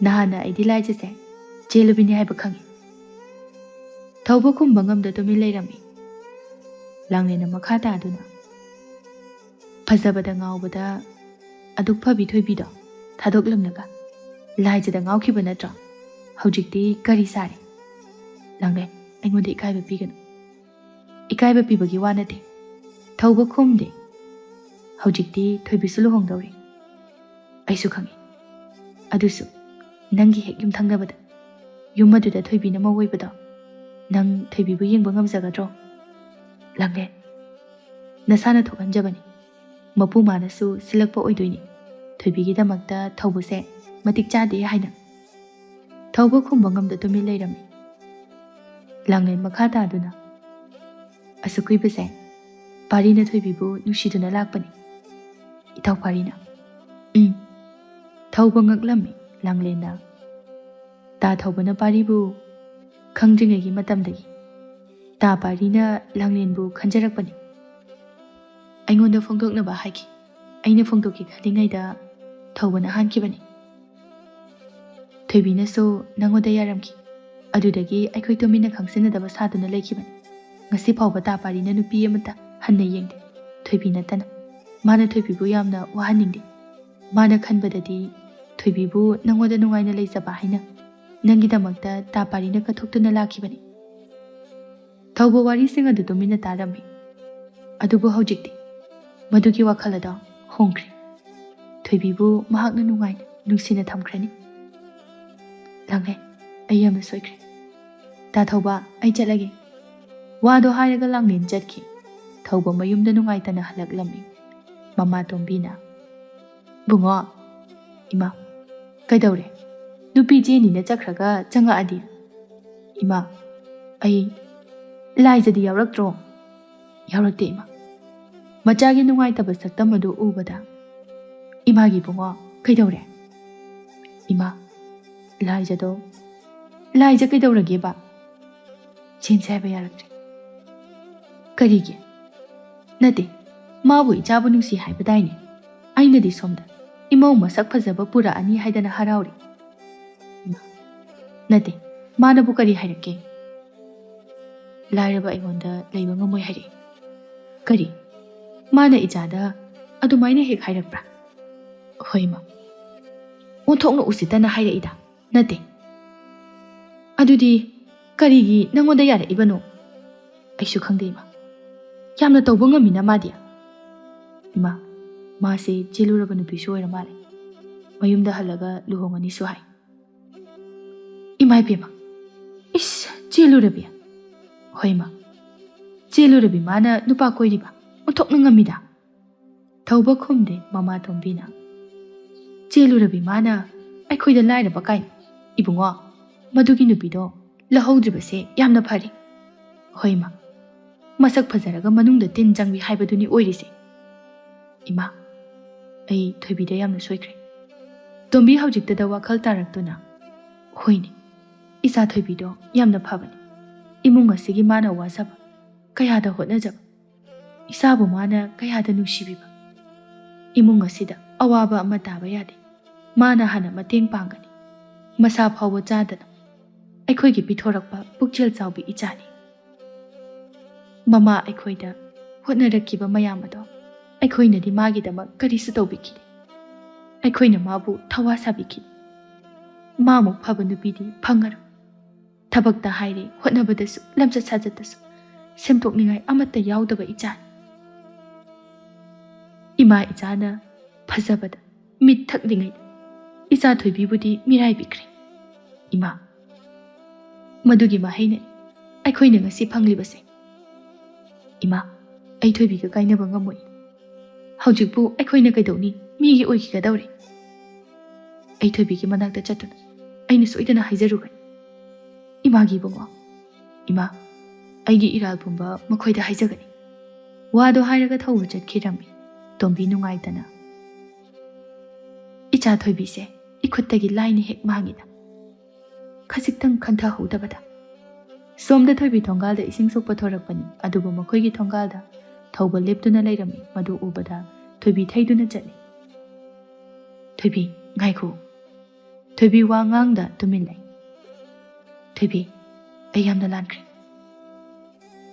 ꯅꯍꯥꯟꯅ ꯑꯩꯗꯤ ꯂꯥꯏꯖꯁꯦ ꯆꯦꯜꯂꯨꯕꯤꯅꯤ ꯍꯥꯏꯕ ꯈꯪꯉꯤ꯫" ꯊꯧꯕ ꯈꯨꯝꯕ ꯉꯝꯗ ꯇꯨꯃꯤꯟ ꯂꯩꯔꯝꯃꯤ꯫ ꯂꯥꯡꯂꯦꯟꯅ ꯃꯈꯥ ꯇꯥꯗꯨꯅ, "ꯐꯖꯕꯗ ꯉꯥꯎꯕꯗ ꯑꯗꯨꯛ ꯐꯕꯤ ꯊꯣꯏꯕꯤꯗꯣ ꯊꯥꯗꯣꯛꯂꯝꯂꯒ ꯂꯥꯏꯖꯗ ꯉꯥꯎꯈꯤꯕ ꯅꯠꯇ꯭ꯔꯣ? ꯍꯧꯖꯤꯛꯇꯤ ꯀꯔꯤ ꯁꯥꯔꯤ?" "ꯂꯥꯡꯂꯦꯟ, ꯑꯩꯉꯣꯟꯗ ꯏꯀꯥꯏꯕ ꯄꯤꯒꯅꯨ꯫" "ꯏꯀꯥꯏꯕ ꯄꯤꯕꯒꯤ ꯋꯥ ꯅꯠꯇꯦ꯫" ꯊꯧꯕ ꯈꯨꯝꯗꯦ꯫ "ꯍꯧꯖꯤꯛꯇꯤ ꯊꯣꯏꯕꯤꯁꯨ ꯂꯨꯍꯣꯡꯗꯧꯔꯦ꯫" "ꯑꯩꯁꯨ ꯈꯪꯉꯤ꯫ ꯑꯗꯨꯁꯨ ꯅꯪꯒꯤ ꯍꯦꯛ ꯌꯨꯝꯊꯪꯅꯕꯗ, ꯌꯨꯝ ꯑꯗꯨꯗ ꯊꯣꯏꯕꯤꯅ ꯃꯧ ꯑꯣꯏꯕꯗꯣ ꯅꯪ ꯊꯣꯏꯕꯤꯕꯨ ꯌꯦꯡꯕ ꯉꯝꯖꯒꯗ꯭ꯔꯣ?" "ꯂꯥꯡꯂꯦꯟ, ꯅꯁꯥꯅ ꯊꯣꯛꯍꯟꯖꯕꯅꯤ꯫ ꯃꯄꯨ ꯃꯥꯅꯁꯨ ꯁꯤꯜꯂꯛꯄ ꯑꯣꯏꯗꯣꯏꯅꯤ꯫ ꯊꯣꯏꯕꯤꯒꯤꯗꯃꯛꯇ ꯊꯧꯕꯁꯦ ꯃꯇꯤꯛ ꯆꯥꯗꯦ ꯍꯥꯏꯅ꯫" ꯊꯧꯕ ꯈꯨꯝꯕ ꯉꯝꯗ ꯇꯨꯃꯤꯟ ꯂꯩꯔꯝꯃꯤ꯫ ꯂꯥꯡꯂꯦꯟ ꯃꯈꯥ ꯇꯥꯗꯨꯅ, "ꯑꯁꯨꯛ ꯀꯨꯏꯕꯁꯦ ꯄꯥꯔꯤꯅ ꯊꯣꯏꯕꯤꯕꯨ ꯅꯨꯡꯁꯤꯗꯨꯅ ꯂꯥꯛꯄꯅꯤ, ꯏꯇꯥꯎ ꯄꯥꯔꯤꯅ꯫" "ꯎꯝ꯫" ꯊꯧꯕ ꯉꯛꯂꯝꯃꯤ꯫ ꯂꯥꯡꯂꯦꯟꯅ, "ꯇꯥ ꯊꯧꯕꯅ ꯄꯥꯔꯤꯕꯨ ꯈꯪꯗ꯭ꯔꯤꯉꯩꯒꯤ ꯃꯇꯝꯗꯒꯤ ꯇꯥ ꯄꯥꯔꯤꯅ ꯂꯥꯡꯂꯦꯟꯕꯨ ꯈꯟꯖꯔꯛꯄꯅꯤ꯫ ꯑꯩꯉꯣꯟꯗ ꯐꯣꯡꯗꯣꯛꯅꯕ ꯍꯥꯏꯈꯤ꯫ ꯑꯩꯅ ꯐꯣꯡꯗꯣꯛꯀꯦ ꯈꯜꯂꯤꯉꯩꯗ ꯊꯧꯕꯅ ꯍꯥꯟꯈꯤꯕꯅꯤ꯫ ꯊꯣꯏꯕꯤꯅꯁꯨ ꯅꯉꯣꯟꯗ ꯌꯥꯔꯝꯈꯤ꯫ ꯑꯗꯨꯗꯒꯤ ꯑꯩꯈꯣꯏ ꯇꯨꯃꯤꯟꯅ ꯈꯪꯁꯤꯟꯅꯗꯕ ꯁꯥꯗꯨꯅ ꯂꯩꯈꯤꯕꯅꯤ꯫ ꯉꯁꯤ ꯐꯥꯎꯕ ꯇꯥ ꯄꯥꯔꯤꯅ ꯅꯨꯄꯤ ꯑꯃꯠꯇ ꯍꯟꯅ ꯌꯦꯡꯗꯦ, ꯊꯣꯏꯕꯤ ꯅꯠꯇꯅ꯫ ꯃꯥꯅ ꯊꯣꯏꯕꯤꯕꯨ ꯌꯥꯝꯅ ꯋꯥꯍꯟꯅꯤꯡꯗꯦ꯫ ꯃꯥꯅ ꯈꯟꯕꯗꯗꯤ ꯊꯣꯏꯕꯤꯕꯨ ꯅꯉꯣꯟꯗ ꯅꯨꯡꯉꯥꯏꯅ ꯂꯩꯖꯕ ꯍꯥꯏꯅ ꯅꯪꯒꯤꯗꯃꯛꯇ ꯇꯥ ꯄꯥꯔꯤꯅ ꯀꯠꯊꯣꯛꯇꯨꯅ ꯂꯥꯛꯈꯤꯕꯅꯤ꯫" ꯊꯧꯕ ꯋꯥꯔꯤꯁꯤꯡ ꯑꯗꯨ ꯇꯨꯃꯤꯟꯅ ꯇꯥꯔꯝꯃꯤ꯫ ꯑꯗꯨꯕꯨ ꯍꯧꯖꯤꯛꯇꯤ ꯃꯗꯨꯒꯤ ꯋꯥꯈꯜ ꯑꯗꯣ ꯍꯣꯡꯈ꯭ꯔꯦ꯫ ꯊꯣꯏꯕꯤꯕꯨ ꯃꯍꯥꯛꯅ ꯅꯨꯡꯉꯥꯏꯅ, ꯅꯨꯡꯁꯤꯅ ꯊꯝꯈ꯭ꯔꯅꯤ꯫ "ꯂꯥꯡꯂꯦꯟ, ꯑꯩ ꯌꯥꯝꯅ ꯁꯣꯏꯈ꯭ꯔꯦ꯫ ꯇꯥ ꯊꯧꯕ, ꯑꯩ ꯆꯠꯂꯒꯦ꯫" ꯋꯥꯗꯣ ꯍꯥꯏꯔꯒ ꯂꯥꯡꯂꯦꯟ ꯆꯠꯈꯤ꯫ ꯊꯧꯕ ꯃꯌꯨꯝꯗ ꯅꯨꯡꯉꯥꯏꯇꯅ ꯍꯜꯂꯛꯂꯝꯃꯤ꯫ ꯃꯃꯥ ꯇꯣꯝꯕꯤꯅ, "ꯕꯨꯡꯉꯣ꯫" "ꯏꯃꯥ, ꯀꯩꯗꯧꯔꯦ? ꯅꯨꯄꯤ ꯆꯦꯅꯤꯅ ꯆꯠꯈ꯭ꯔꯒ ꯆꯪꯉꯛꯑꯗꯤ?" "ꯏꯃꯥ, ꯑꯩ ꯂꯥꯏꯖꯗꯤ ꯌꯥꯎꯔꯛꯇ꯭ꯔꯣ?" ꯌꯥꯎꯔꯛꯇꯦ ꯏꯃꯥ꯫ ꯃꯆꯥꯒꯤ ꯅꯨꯡꯉꯥꯏꯇꯕ ꯁꯛꯇꯝ ꯑꯗꯨ ꯎꯕꯗ, "ꯏꯃꯥꯒꯤ ꯏꯕꯨꯡꯉꯣ, ꯀꯩꯗꯧꯔꯦ?" "ꯏꯃꯥ, ꯂꯥꯏꯖꯗꯣ, ꯂꯥꯏꯖ ꯀꯩꯗꯧꯔꯒꯦꯕ?" ꯆꯦꯟꯁꯦ ꯍꯥꯏꯕ ꯌꯥꯔꯛꯇ꯭ꯔꯦ꯫ "ꯀꯔꯤꯒꯤ?" "ꯅꯠꯇꯦ, ꯃꯥꯕꯨ ꯏꯆꯥꯕꯨ ꯅꯨꯡꯁꯤ ꯍꯥꯏꯕꯗꯥꯏꯅꯦ? ꯑꯩꯅꯗꯤ ꯁꯣꯝꯗ ꯏꯃꯧ ꯃꯁꯛ ꯐꯖꯕ ꯄꯨꯔꯛꯑꯅꯤ ꯍꯥꯏꯗꯅ ꯍꯔꯥꯎꯔꯤ꯫" "ꯏꯃꯥ, ꯅꯠꯇꯦ, ꯃꯥꯅꯕꯨ ꯀꯔꯤ ꯍꯥꯏꯔꯛꯀꯦ?" "ꯂꯥꯏꯔꯕ ꯑꯩꯉꯣꯟꯗ ꯂꯩꯕ ꯉꯝꯃꯣꯏ ꯍꯥꯏꯔꯛꯏ꯫" "ꯀꯔꯤ? ꯃꯥꯅ ꯏꯆꯥꯗ ꯑꯗꯨꯃꯥꯏꯅ ꯍꯦꯛ ꯍꯥꯏꯔꯛꯄ꯭ꯔꯥ?" "ꯍꯣꯏ, ꯏꯃꯥ꯫ ꯑꯣꯟꯊꯣꯛꯅ ꯎꯁꯤꯠꯇꯅ ꯍꯥꯏꯔꯛꯏꯗ꯫ ꯅꯠꯇꯦ꯫" "ꯑꯗꯨꯗꯤ ꯀꯔꯤꯒꯤ ꯅꯪꯉꯣꯟꯗ ꯌꯥꯔꯛꯏꯕꯅꯣ?" "ꯑꯩꯁꯨ ꯈꯪꯗꯦ, ꯏꯃꯥ꯫ ꯌꯥꯝꯅ ꯇꯧꯕ ꯉꯝꯃꯤꯅ ꯃꯥꯗꯤ꯫" "ꯏꯃꯥ, ꯃꯥꯁꯦ ꯆꯦꯜꯂꯨꯔꯕ ꯅꯨꯄꯤꯁꯨ ꯑꯣꯏꯔ ꯃꯥꯜꯂꯦ꯫ ꯃꯌꯨꯝꯗ ꯍꯜꯂꯒ ꯂꯨꯍꯣꯡꯉꯅꯤꯁꯨ ꯍꯥꯏ꯫" "ꯏꯃꯥ ꯏꯕꯦꯝꯃ, ꯏꯁ, ꯆꯦꯜꯂꯨꯔꯕꯤ?" "ꯍꯣꯏ, ꯏꯃꯥ, ꯆꯦꯜꯂꯨꯔꯕꯤ ꯃꯥꯅ ꯅꯨꯄꯥ ꯀꯣꯏꯔꯤꯕ? ꯑꯣꯟꯊꯣꯛꯅ ꯉꯝꯃꯤꯗ꯫" ꯊꯧꯕ ꯈꯨꯝꯗꯦ ꯃꯃꯥ ꯇꯣꯝꯕꯤꯅ꯫ "ꯆꯦꯜꯂꯨꯔꯕꯤ ꯃꯥꯅ ꯑꯩꯈꯣꯏꯗ ꯂꯥꯏꯔꯕ ꯀꯥꯏꯅ? ꯏꯕꯨꯡꯉꯣ, ꯃꯗꯨꯒꯤ ꯅꯨꯄꯤꯗꯣ ꯂꯧꯍꯧꯗ꯭ꯔꯤꯕꯁꯦ ꯌꯥꯝꯅ ꯐꯔꯦ꯫" "ꯍꯣꯏ, ꯏꯃꯥ, ꯃꯁꯛ ꯐꯖꯔꯒ ꯃꯅꯨꯡꯗ ꯇꯤꯟ ꯆꯪꯕꯤ ꯍꯥꯏꯕꯗꯨꯅꯤ ꯑꯣꯏꯔꯤꯁꯦ꯫" "ꯏꯃꯥ, ꯑꯩ ꯊꯣꯏꯕꯤꯗ ꯌꯥꯝꯅ ꯁꯣꯏꯈ꯭ꯔꯦ꯫" ꯇꯣꯝꯕꯤ ꯍꯧꯖꯤꯛꯇꯗ ꯋꯥꯈꯜ ꯇꯥꯔꯛꯇꯨꯅ, "ꯍꯣꯏꯅꯦ, ꯏꯆꯥ ꯊꯣꯏꯕꯤꯗꯣ ꯌꯥꯝꯅ ꯐꯕꯅꯤ꯫ ꯏꯃꯨꯡ ꯑꯁꯤꯒꯤ ꯃꯥꯅ ꯋꯥꯖꯕ, ꯀꯌꯥꯗ ꯍꯣꯠꯅꯖꯕ, ꯏꯆꯥꯕꯨ ꯃꯥꯅ ꯀꯌꯥꯗ ꯅꯨꯡꯁꯤꯕꯤꯕ꯫ ꯏꯃꯨꯡ ꯑꯁꯤꯗ ꯑꯋꯥꯕ ꯑꯃ ꯇꯥꯕ ꯌꯥꯗꯦ꯫ ꯃꯥꯅ ꯍꯥꯟꯅ ꯃꯇꯦꯡ ꯄꯥꯡꯒꯅꯤ꯫ ꯃꯁꯥ ꯐꯥꯎꯕ ꯆꯥꯗꯅ ꯑꯩꯈꯣꯏꯒꯤ ꯄꯤꯊꯣꯔꯛꯄ ꯄꯨꯛꯆꯦꯜ ꯆꯥꯎꯕꯤ ꯏꯆꯥꯅꯤ꯫ ꯃꯃꯥ ꯑꯩꯈꯣꯏꯗ ꯍꯣꯠꯅꯔꯛꯈꯤꯕ ꯃꯌꯥꯝ ꯑꯗꯣ ꯑꯩꯈꯣꯏꯅꯗꯤ ꯃꯥꯒꯤꯗꯃꯛ ꯀꯔꯤꯁꯨ ꯇꯧꯕꯤꯈꯤꯗꯦ꯫ ꯑꯩꯈꯣꯏꯅ ꯃꯥꯕꯨ ꯊꯋꯥ ꯁꯥꯕꯤꯈꯤꯗꯦ꯫ ꯃꯥꯃꯨꯛ ꯐꯕ ꯅꯨꯄꯤꯗꯤ ꯐꯪꯉꯔꯣꯏ꯫ ꯊꯕꯛꯇ ꯍꯥꯏꯔꯦ, ꯍꯣꯠꯅꯕꯗꯁꯨ, ꯂꯝꯆꯠ ꯁꯥꯖꯠꯇꯁꯨ ꯁꯦꯝꯗꯣꯛꯅꯤꯡꯉꯥꯏ ꯑꯃꯠꯇ ꯌꯥꯎꯗꯕ ꯏꯆꯥꯅꯤ꯫" ꯏꯃꯥ ꯏꯆꯥꯅ ꯐꯖꯕꯗ ꯃꯤꯠ ꯊꯛꯂꯤꯉꯩꯗ ꯏꯆꯥ ꯊꯣꯏꯕꯤꯕꯨꯗꯤ ꯃꯤꯔꯥꯏꯕꯤꯈ꯭ꯔꯦ꯫ ꯏꯃꯥ, ꯃꯗꯨꯒꯤ ꯃꯍꯩꯅꯅꯤ ꯑꯩꯈꯣꯏꯅ ꯉꯁꯤ ꯐꯪꯂꯤꯕꯁꯦ꯫ ꯏꯃꯥ, ꯑꯩ ꯊꯣꯏꯕꯤꯒ ꯀꯥꯏꯅꯕ ꯉꯝꯃꯣꯏ꯫ ꯍꯧꯖꯤꯛꯄꯨ ꯑꯩꯈꯣꯏꯅ ꯀꯩꯗꯧꯅꯤ? ꯃꯤꯒꯤ ꯑꯣꯏꯈꯤꯒꯗꯧꯔꯦ꯫ ꯑꯩ ꯊꯣꯏꯕꯤꯒꯤ ꯃꯅꯥꯛꯇ ꯆꯠꯇꯨꯅ ꯑꯩꯅ ꯁꯣꯏꯗꯅ ꯍꯥꯏꯖꯔꯨꯒꯅꯤ꯫ ꯏꯃꯥꯒꯤ ꯏꯕꯨꯡꯉꯣ, ꯏꯃꯥ, ꯑꯩꯒꯤ ꯏꯔꯥꯜ ꯄꯨꯝꯕ ꯃꯈꯣꯏꯗ ꯍꯥꯏꯖꯒꯅꯤ꯫ ꯋꯥꯗꯣ ꯍꯥꯏꯔꯒ ꯊꯧꯕ ꯆꯠꯈꯤꯔꯝꯃꯤ꯫ ꯇꯣꯝꯕꯤ ꯅꯨꯡꯉꯥꯏꯇꯅ, "ꯏꯆꯥ ꯊꯣꯏꯕꯤꯁꯦ ꯏꯈꯨꯠꯇꯒꯤ ꯂꯥꯏꯅ ꯍꯦꯛ ꯃꯥꯡꯉꯤꯗ꯫ ꯈꯖꯤꯛꯇꯪ ꯈꯟꯊꯍꯧꯗꯕꯗ"꯫ ꯁꯣꯝꯗ ꯊꯣꯏꯕꯤ ꯊꯣꯡꯒꯥꯜꯗ ꯏꯁꯤꯡ ꯁꯣꯛꯄ ꯊꯣꯔꯛꯄꯅꯤ, ꯑꯗꯨꯕꯨ ꯃꯈꯣꯏꯒꯤ ꯊꯣꯡꯒꯥꯜꯗ ꯊꯧꯕ ꯂꯦꯞꯇꯨꯅ ꯂꯩꯔꯝꯃꯤ꯫ ꯃꯗꯨ ꯎꯕꯗ ꯊꯣꯏꯕꯤ ꯊꯩꯗꯨꯅ ꯆꯠꯂꯤ꯫ "ꯊꯣꯏꯕꯤ, ꯉꯥꯏꯈꯣ"꯫ ꯊꯣꯏꯕꯤ ꯋꯥ ꯉꯥꯡꯗ ꯇꯨꯃꯤꯟ ꯂꯩ꯫ "ꯊꯣꯏꯕꯤ, ꯑꯩ ꯌꯥꯝꯅ ꯂꯥꯟꯈ꯭ꯔꯦ꯫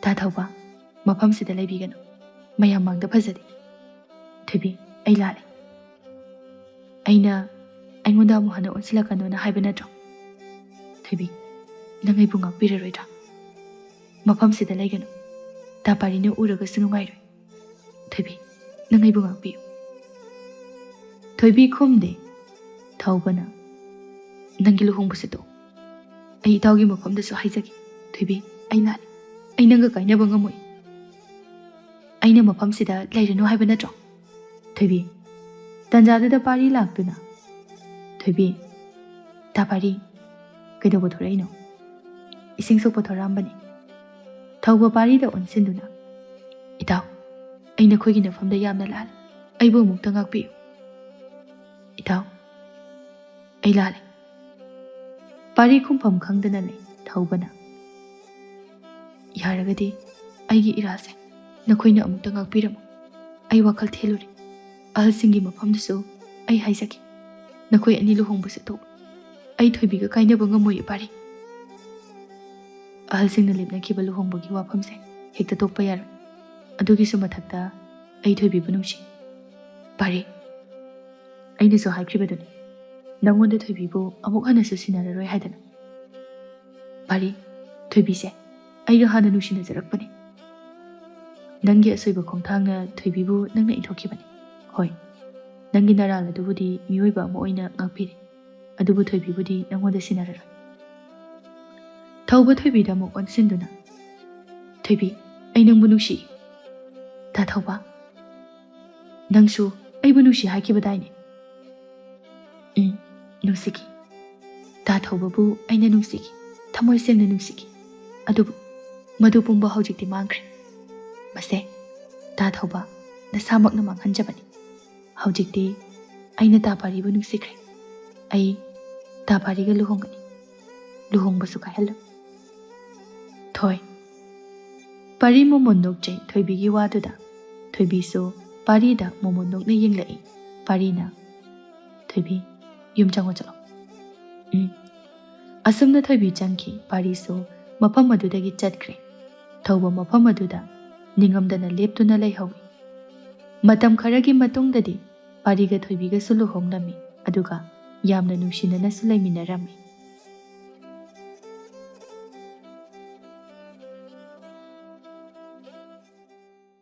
ꯇꯥ ꯊꯧꯕ, ꯃꯐꯝꯁꯤꯗ ꯂꯩꯕꯤꯒꯅꯨ꯫ ꯃꯌꯥꯝ ꯃꯥꯡꯗ ꯐꯖꯗꯦ꯫ ꯊꯣꯏꯕꯤ, ꯑꯩ ꯂꯥꯜꯂꯦ꯫ ꯑꯩꯅ, ꯑꯩꯉꯣꯟꯗ ꯑꯃꯨꯛ ꯍꯟꯅ ꯑꯣꯟꯁꯤꯜꯂꯛꯀꯅꯣꯅ ꯍꯥꯏꯕ ꯅꯠꯇ꯭ꯔꯣ? ꯊꯣꯏꯕꯤ, ꯅꯪ ꯑꯩꯕꯨ ꯉꯥꯛꯄꯤꯔꯔꯣꯏꯗ꯭ꯔꯥ? ꯃꯐꯝꯁꯤꯗ ꯂꯩꯒꯅꯨ꯫ ꯇꯥ ꯄꯥꯔꯤꯅ ꯎꯔꯒꯁꯨ ꯅꯨꯡꯉꯥꯏꯔꯣꯏ꯫ ꯊꯣꯏꯕꯤ, ꯅꯪ ꯑꯩꯕꯨ ꯉꯥꯛꯄꯤꯌꯨ"꯫ ꯊꯣꯏꯕꯤ ꯈꯨꯝꯗꯦ꯫ ꯊꯧꯕꯅ, "ꯅꯪꯒꯤ ꯂꯨꯍꯣꯡꯕꯁꯦ ꯇꯣꯛ꯫ ꯑꯩ ꯏꯇꯥꯎꯒꯤ ꯃꯐꯝꯗꯁꯨ ꯍꯥꯏꯖꯒꯦ꯫ ꯊꯣꯏꯕꯤ, ꯑꯩ ꯂꯥꯜꯂꯦ꯫ ꯑꯩ ꯅꯪꯒ ꯀꯥꯏꯅꯕ ꯉꯝꯃꯣꯏ꯫ ꯑꯩꯅ ꯃꯐꯝꯁꯤꯗ ꯂꯩꯔꯅꯨ ꯍꯥꯏꯕ ꯅꯠꯇ꯭ꯔꯣ?" ꯊꯣꯏꯕꯤ꯫ ꯇꯟꯖꯥꯗꯨꯗ ꯄꯥꯔꯤ ꯂꯥꯛꯇꯨꯅ, "ꯊꯣꯏꯕꯤ, ꯇꯥ ꯄꯥꯔꯤ, ꯀꯩꯗꯧꯕ ꯊꯣꯔꯛꯏꯅꯣ? ꯏꯁꯤꯡ ꯁꯣꯛꯄ ꯊꯣꯔꯛꯑꯝꯕꯅꯤ"꯫ ꯊꯧꯕ ꯄꯥꯔꯤꯗ ꯑꯣꯟꯁꯤꯟꯗꯨꯅ, "ꯏꯇꯥꯎ, ꯑꯩ ꯅꯈꯣꯏꯒꯤ ꯅꯐꯝꯗ ꯌꯥꯝꯅ ꯂꯥꯜꯂꯤ꯫ ꯑꯩꯕꯨ ꯑꯃꯨꯛꯇ ꯉꯥꯛꯄꯤꯌꯨ"꯫ "ꯏꯇꯥꯎ, ꯑꯩ ꯂꯥꯜꯂꯦ"꯫ ꯄꯥꯔꯤ ꯈꯨꯝꯐꯝ ꯈꯪꯗꯅ ꯂꯩ꯫ ꯊꯧꯕꯅ, "ꯌꯥꯔꯒꯗꯤ ꯑꯩꯒꯤ ꯏꯔꯥꯜꯁꯦ ꯅꯈꯣꯏꯅ ꯑꯃꯨꯛꯇ ꯉꯥꯛꯄꯤꯔꯝꯃꯨ꯫ ꯑꯩ ꯋꯥꯈꯜ ꯊꯦꯜꯂꯨꯔꯦ꯫ ꯑꯍꯜꯁꯤꯡꯒꯤ ꯃꯐꯝꯗꯁꯨ ꯑꯩ ꯍꯥꯏꯖꯒꯦ꯫ ꯅꯈꯣꯏ ꯑꯅꯤ ꯂꯨꯍꯣꯡꯕꯁꯦ ꯇꯣꯛ꯫ ꯑꯩ ꯊꯣꯏꯕꯤꯒ ꯀꯥꯏꯅꯕ ꯉꯝꯃꯣꯏ ꯄꯥꯔꯤ"꯫ ꯑꯍꯜꯁꯤꯡꯅ ꯂꯦꯞꯅꯈꯤꯕ ꯂꯨꯍꯣꯡꯕꯒꯤ ꯋꯥꯐꯝꯁꯦ ꯍꯦꯛꯇ ꯇꯣꯛꯄ ꯌꯥꯔꯣꯏ꯫ ꯑꯗꯨꯒꯤꯁꯨ ꯃꯊꯛꯇ ꯑꯩ ꯊꯣꯏꯕꯤꯕꯨ ꯅꯨꯡꯁꯤ꯫ ꯄꯥꯔꯤ, ꯑꯩꯅꯁꯨ ꯍꯥꯏꯈ꯭ꯔꯤꯕꯗꯨꯅꯤ, ꯅꯪꯉꯣꯟꯗ ꯊꯣꯏꯕꯤꯕꯨ ꯑꯃꯨꯛ ꯍꯟꯅꯁꯨ ꯁꯤꯟꯅꯔꯔꯣꯏ ꯍꯥꯏꯗꯅ꯫ ꯄꯥꯔꯤ, ꯊꯣꯏꯕꯤꯁꯦ ꯑꯩꯒ ꯍꯥꯟꯅ ꯅꯨꯡꯁꯤꯅꯖꯔꯛꯄꯅꯤ꯫ ꯅꯪꯒꯤ ꯑꯁꯣꯏꯕ ꯈꯣꯡꯊꯥꯡꯅ ꯊꯣꯏꯕꯤꯕꯨ ꯅꯪꯅ ꯏꯟꯊꯣꯛꯈꯤꯕꯅꯤ꯫ ꯍꯣꯏ, ꯅꯪꯒꯤ ꯅꯔꯥꯜ ꯑꯗꯨꯕꯨꯗꯤ ꯃꯤꯑꯣꯏꯕ ꯑꯃ ꯑꯣꯏꯅ ꯉꯥꯛꯄꯤꯔꯤ, ꯑꯗꯨꯕꯨ ꯊꯣꯏꯕꯤꯕꯨꯗꯤ ꯅꯪꯉꯣꯟꯗ ꯁꯤꯟꯅꯔꯔꯣꯏ꯫ ꯊꯧꯕ ꯊꯣꯏꯕꯤꯗ ꯑꯃꯨꯛ ꯑꯣꯟꯁꯤꯟꯗꯨꯅ, "ꯊꯣꯏꯕꯤ, ꯑꯩ ꯅꯪꯕꯨ ꯅꯨꯡꯁꯤ"꯫ ꯇꯥ ꯊꯧꯕ, "ꯅꯪꯁꯨ ꯑꯩꯕꯨ ꯅꯨꯡꯁꯤ ꯍꯥꯏꯈꯤꯕꯗꯥꯏꯅꯦ?" "ꯎꯝ, ꯅꯨꯡꯁꯤꯈꯤ꯫ ꯇꯥ ꯊꯧꯕꯕꯨ ꯑꯩꯅ ꯅꯨꯡꯁꯤꯈꯤ, ꯊꯃꯣꯏ ꯁꯦꯡꯅ ꯅꯨꯡꯁꯤꯈꯤ꯫ ꯑꯗꯨꯕꯨ ꯃꯗꯨ ꯄꯨꯝꯕ ꯍꯧꯖꯤꯛꯇꯤ ꯃꯥꯡꯈ꯭ꯔꯦ꯫ ꯃꯁꯦ ꯇꯥ ꯊꯧꯕ, ꯅꯁꯥꯃꯛꯅ ꯃꯥꯡꯍꯟꯖꯕꯅꯤ꯫ ꯍꯧꯖꯤꯛꯇꯤ ꯑꯩꯅ ꯇꯥ ꯄꯥꯔꯤꯕꯨ ꯅꯨꯡꯁꯤꯈ꯭ꯔꯦ꯫ ꯑꯩ ꯇꯥ ꯄꯥꯔꯤꯒ ꯂꯨꯍꯣꯡꯒꯅꯤ꯫ ꯂꯨꯍꯣꯡꯕꯁꯨ ꯀꯥꯏꯍꯜꯂꯣꯏ꯫ ꯊꯣꯏ꯫ ꯄꯥꯔꯤ ꯃꯣꯃꯣꯟ ꯅꯣꯛꯆꯩ ꯊꯣꯏꯕꯤꯒꯤ ꯋꯥꯗꯨꯗ꯫ ꯊꯣꯏꯕꯤꯁꯨ ꯄꯥꯔꯤꯗ ꯃꯣꯃꯣꯟ ꯅꯣꯛꯅ ꯌꯦꯡꯂꯛꯏ꯫ ꯄꯥꯔꯤꯅ, "ꯊꯣꯏꯕꯤ, ꯌꯨꯝ ꯆꯪꯉꯣ ꯆꯠꯂꯣ꯫" ꯎꯝ꯫ ꯑꯁꯨꯝꯅ ꯊꯣꯏꯕꯤ ꯆꯪꯈꯤ꯫ ꯄꯥꯔꯤꯁꯨ ꯃꯐꯝ ꯑꯗꯨꯗꯒꯤ ꯆꯠꯈ꯭ꯔꯦ꯫ ꯊꯧꯕ ꯃꯐꯝ ꯑꯗꯨꯗ ꯅꯤꯡꯉꯝꯗꯅ ꯂꯦꯞꯇꯨꯅ ꯂꯩꯍꯧꯏ꯫ ꯃꯇꯝ ꯈꯔꯒꯤ ꯃꯇꯨꯡꯗꯗꯤ ꯄꯥꯔꯤꯒ ꯊꯣꯏꯕꯤꯒꯁꯨ ꯂꯨꯍꯣꯡꯂꯝꯃꯤ, ꯑꯗꯨꯒ ꯌꯥꯝꯅ ꯅꯨꯡꯁꯤꯅꯅꯁꯨ ꯂꯩꯃꯤꯟꯅꯔꯝꯃꯤ꯫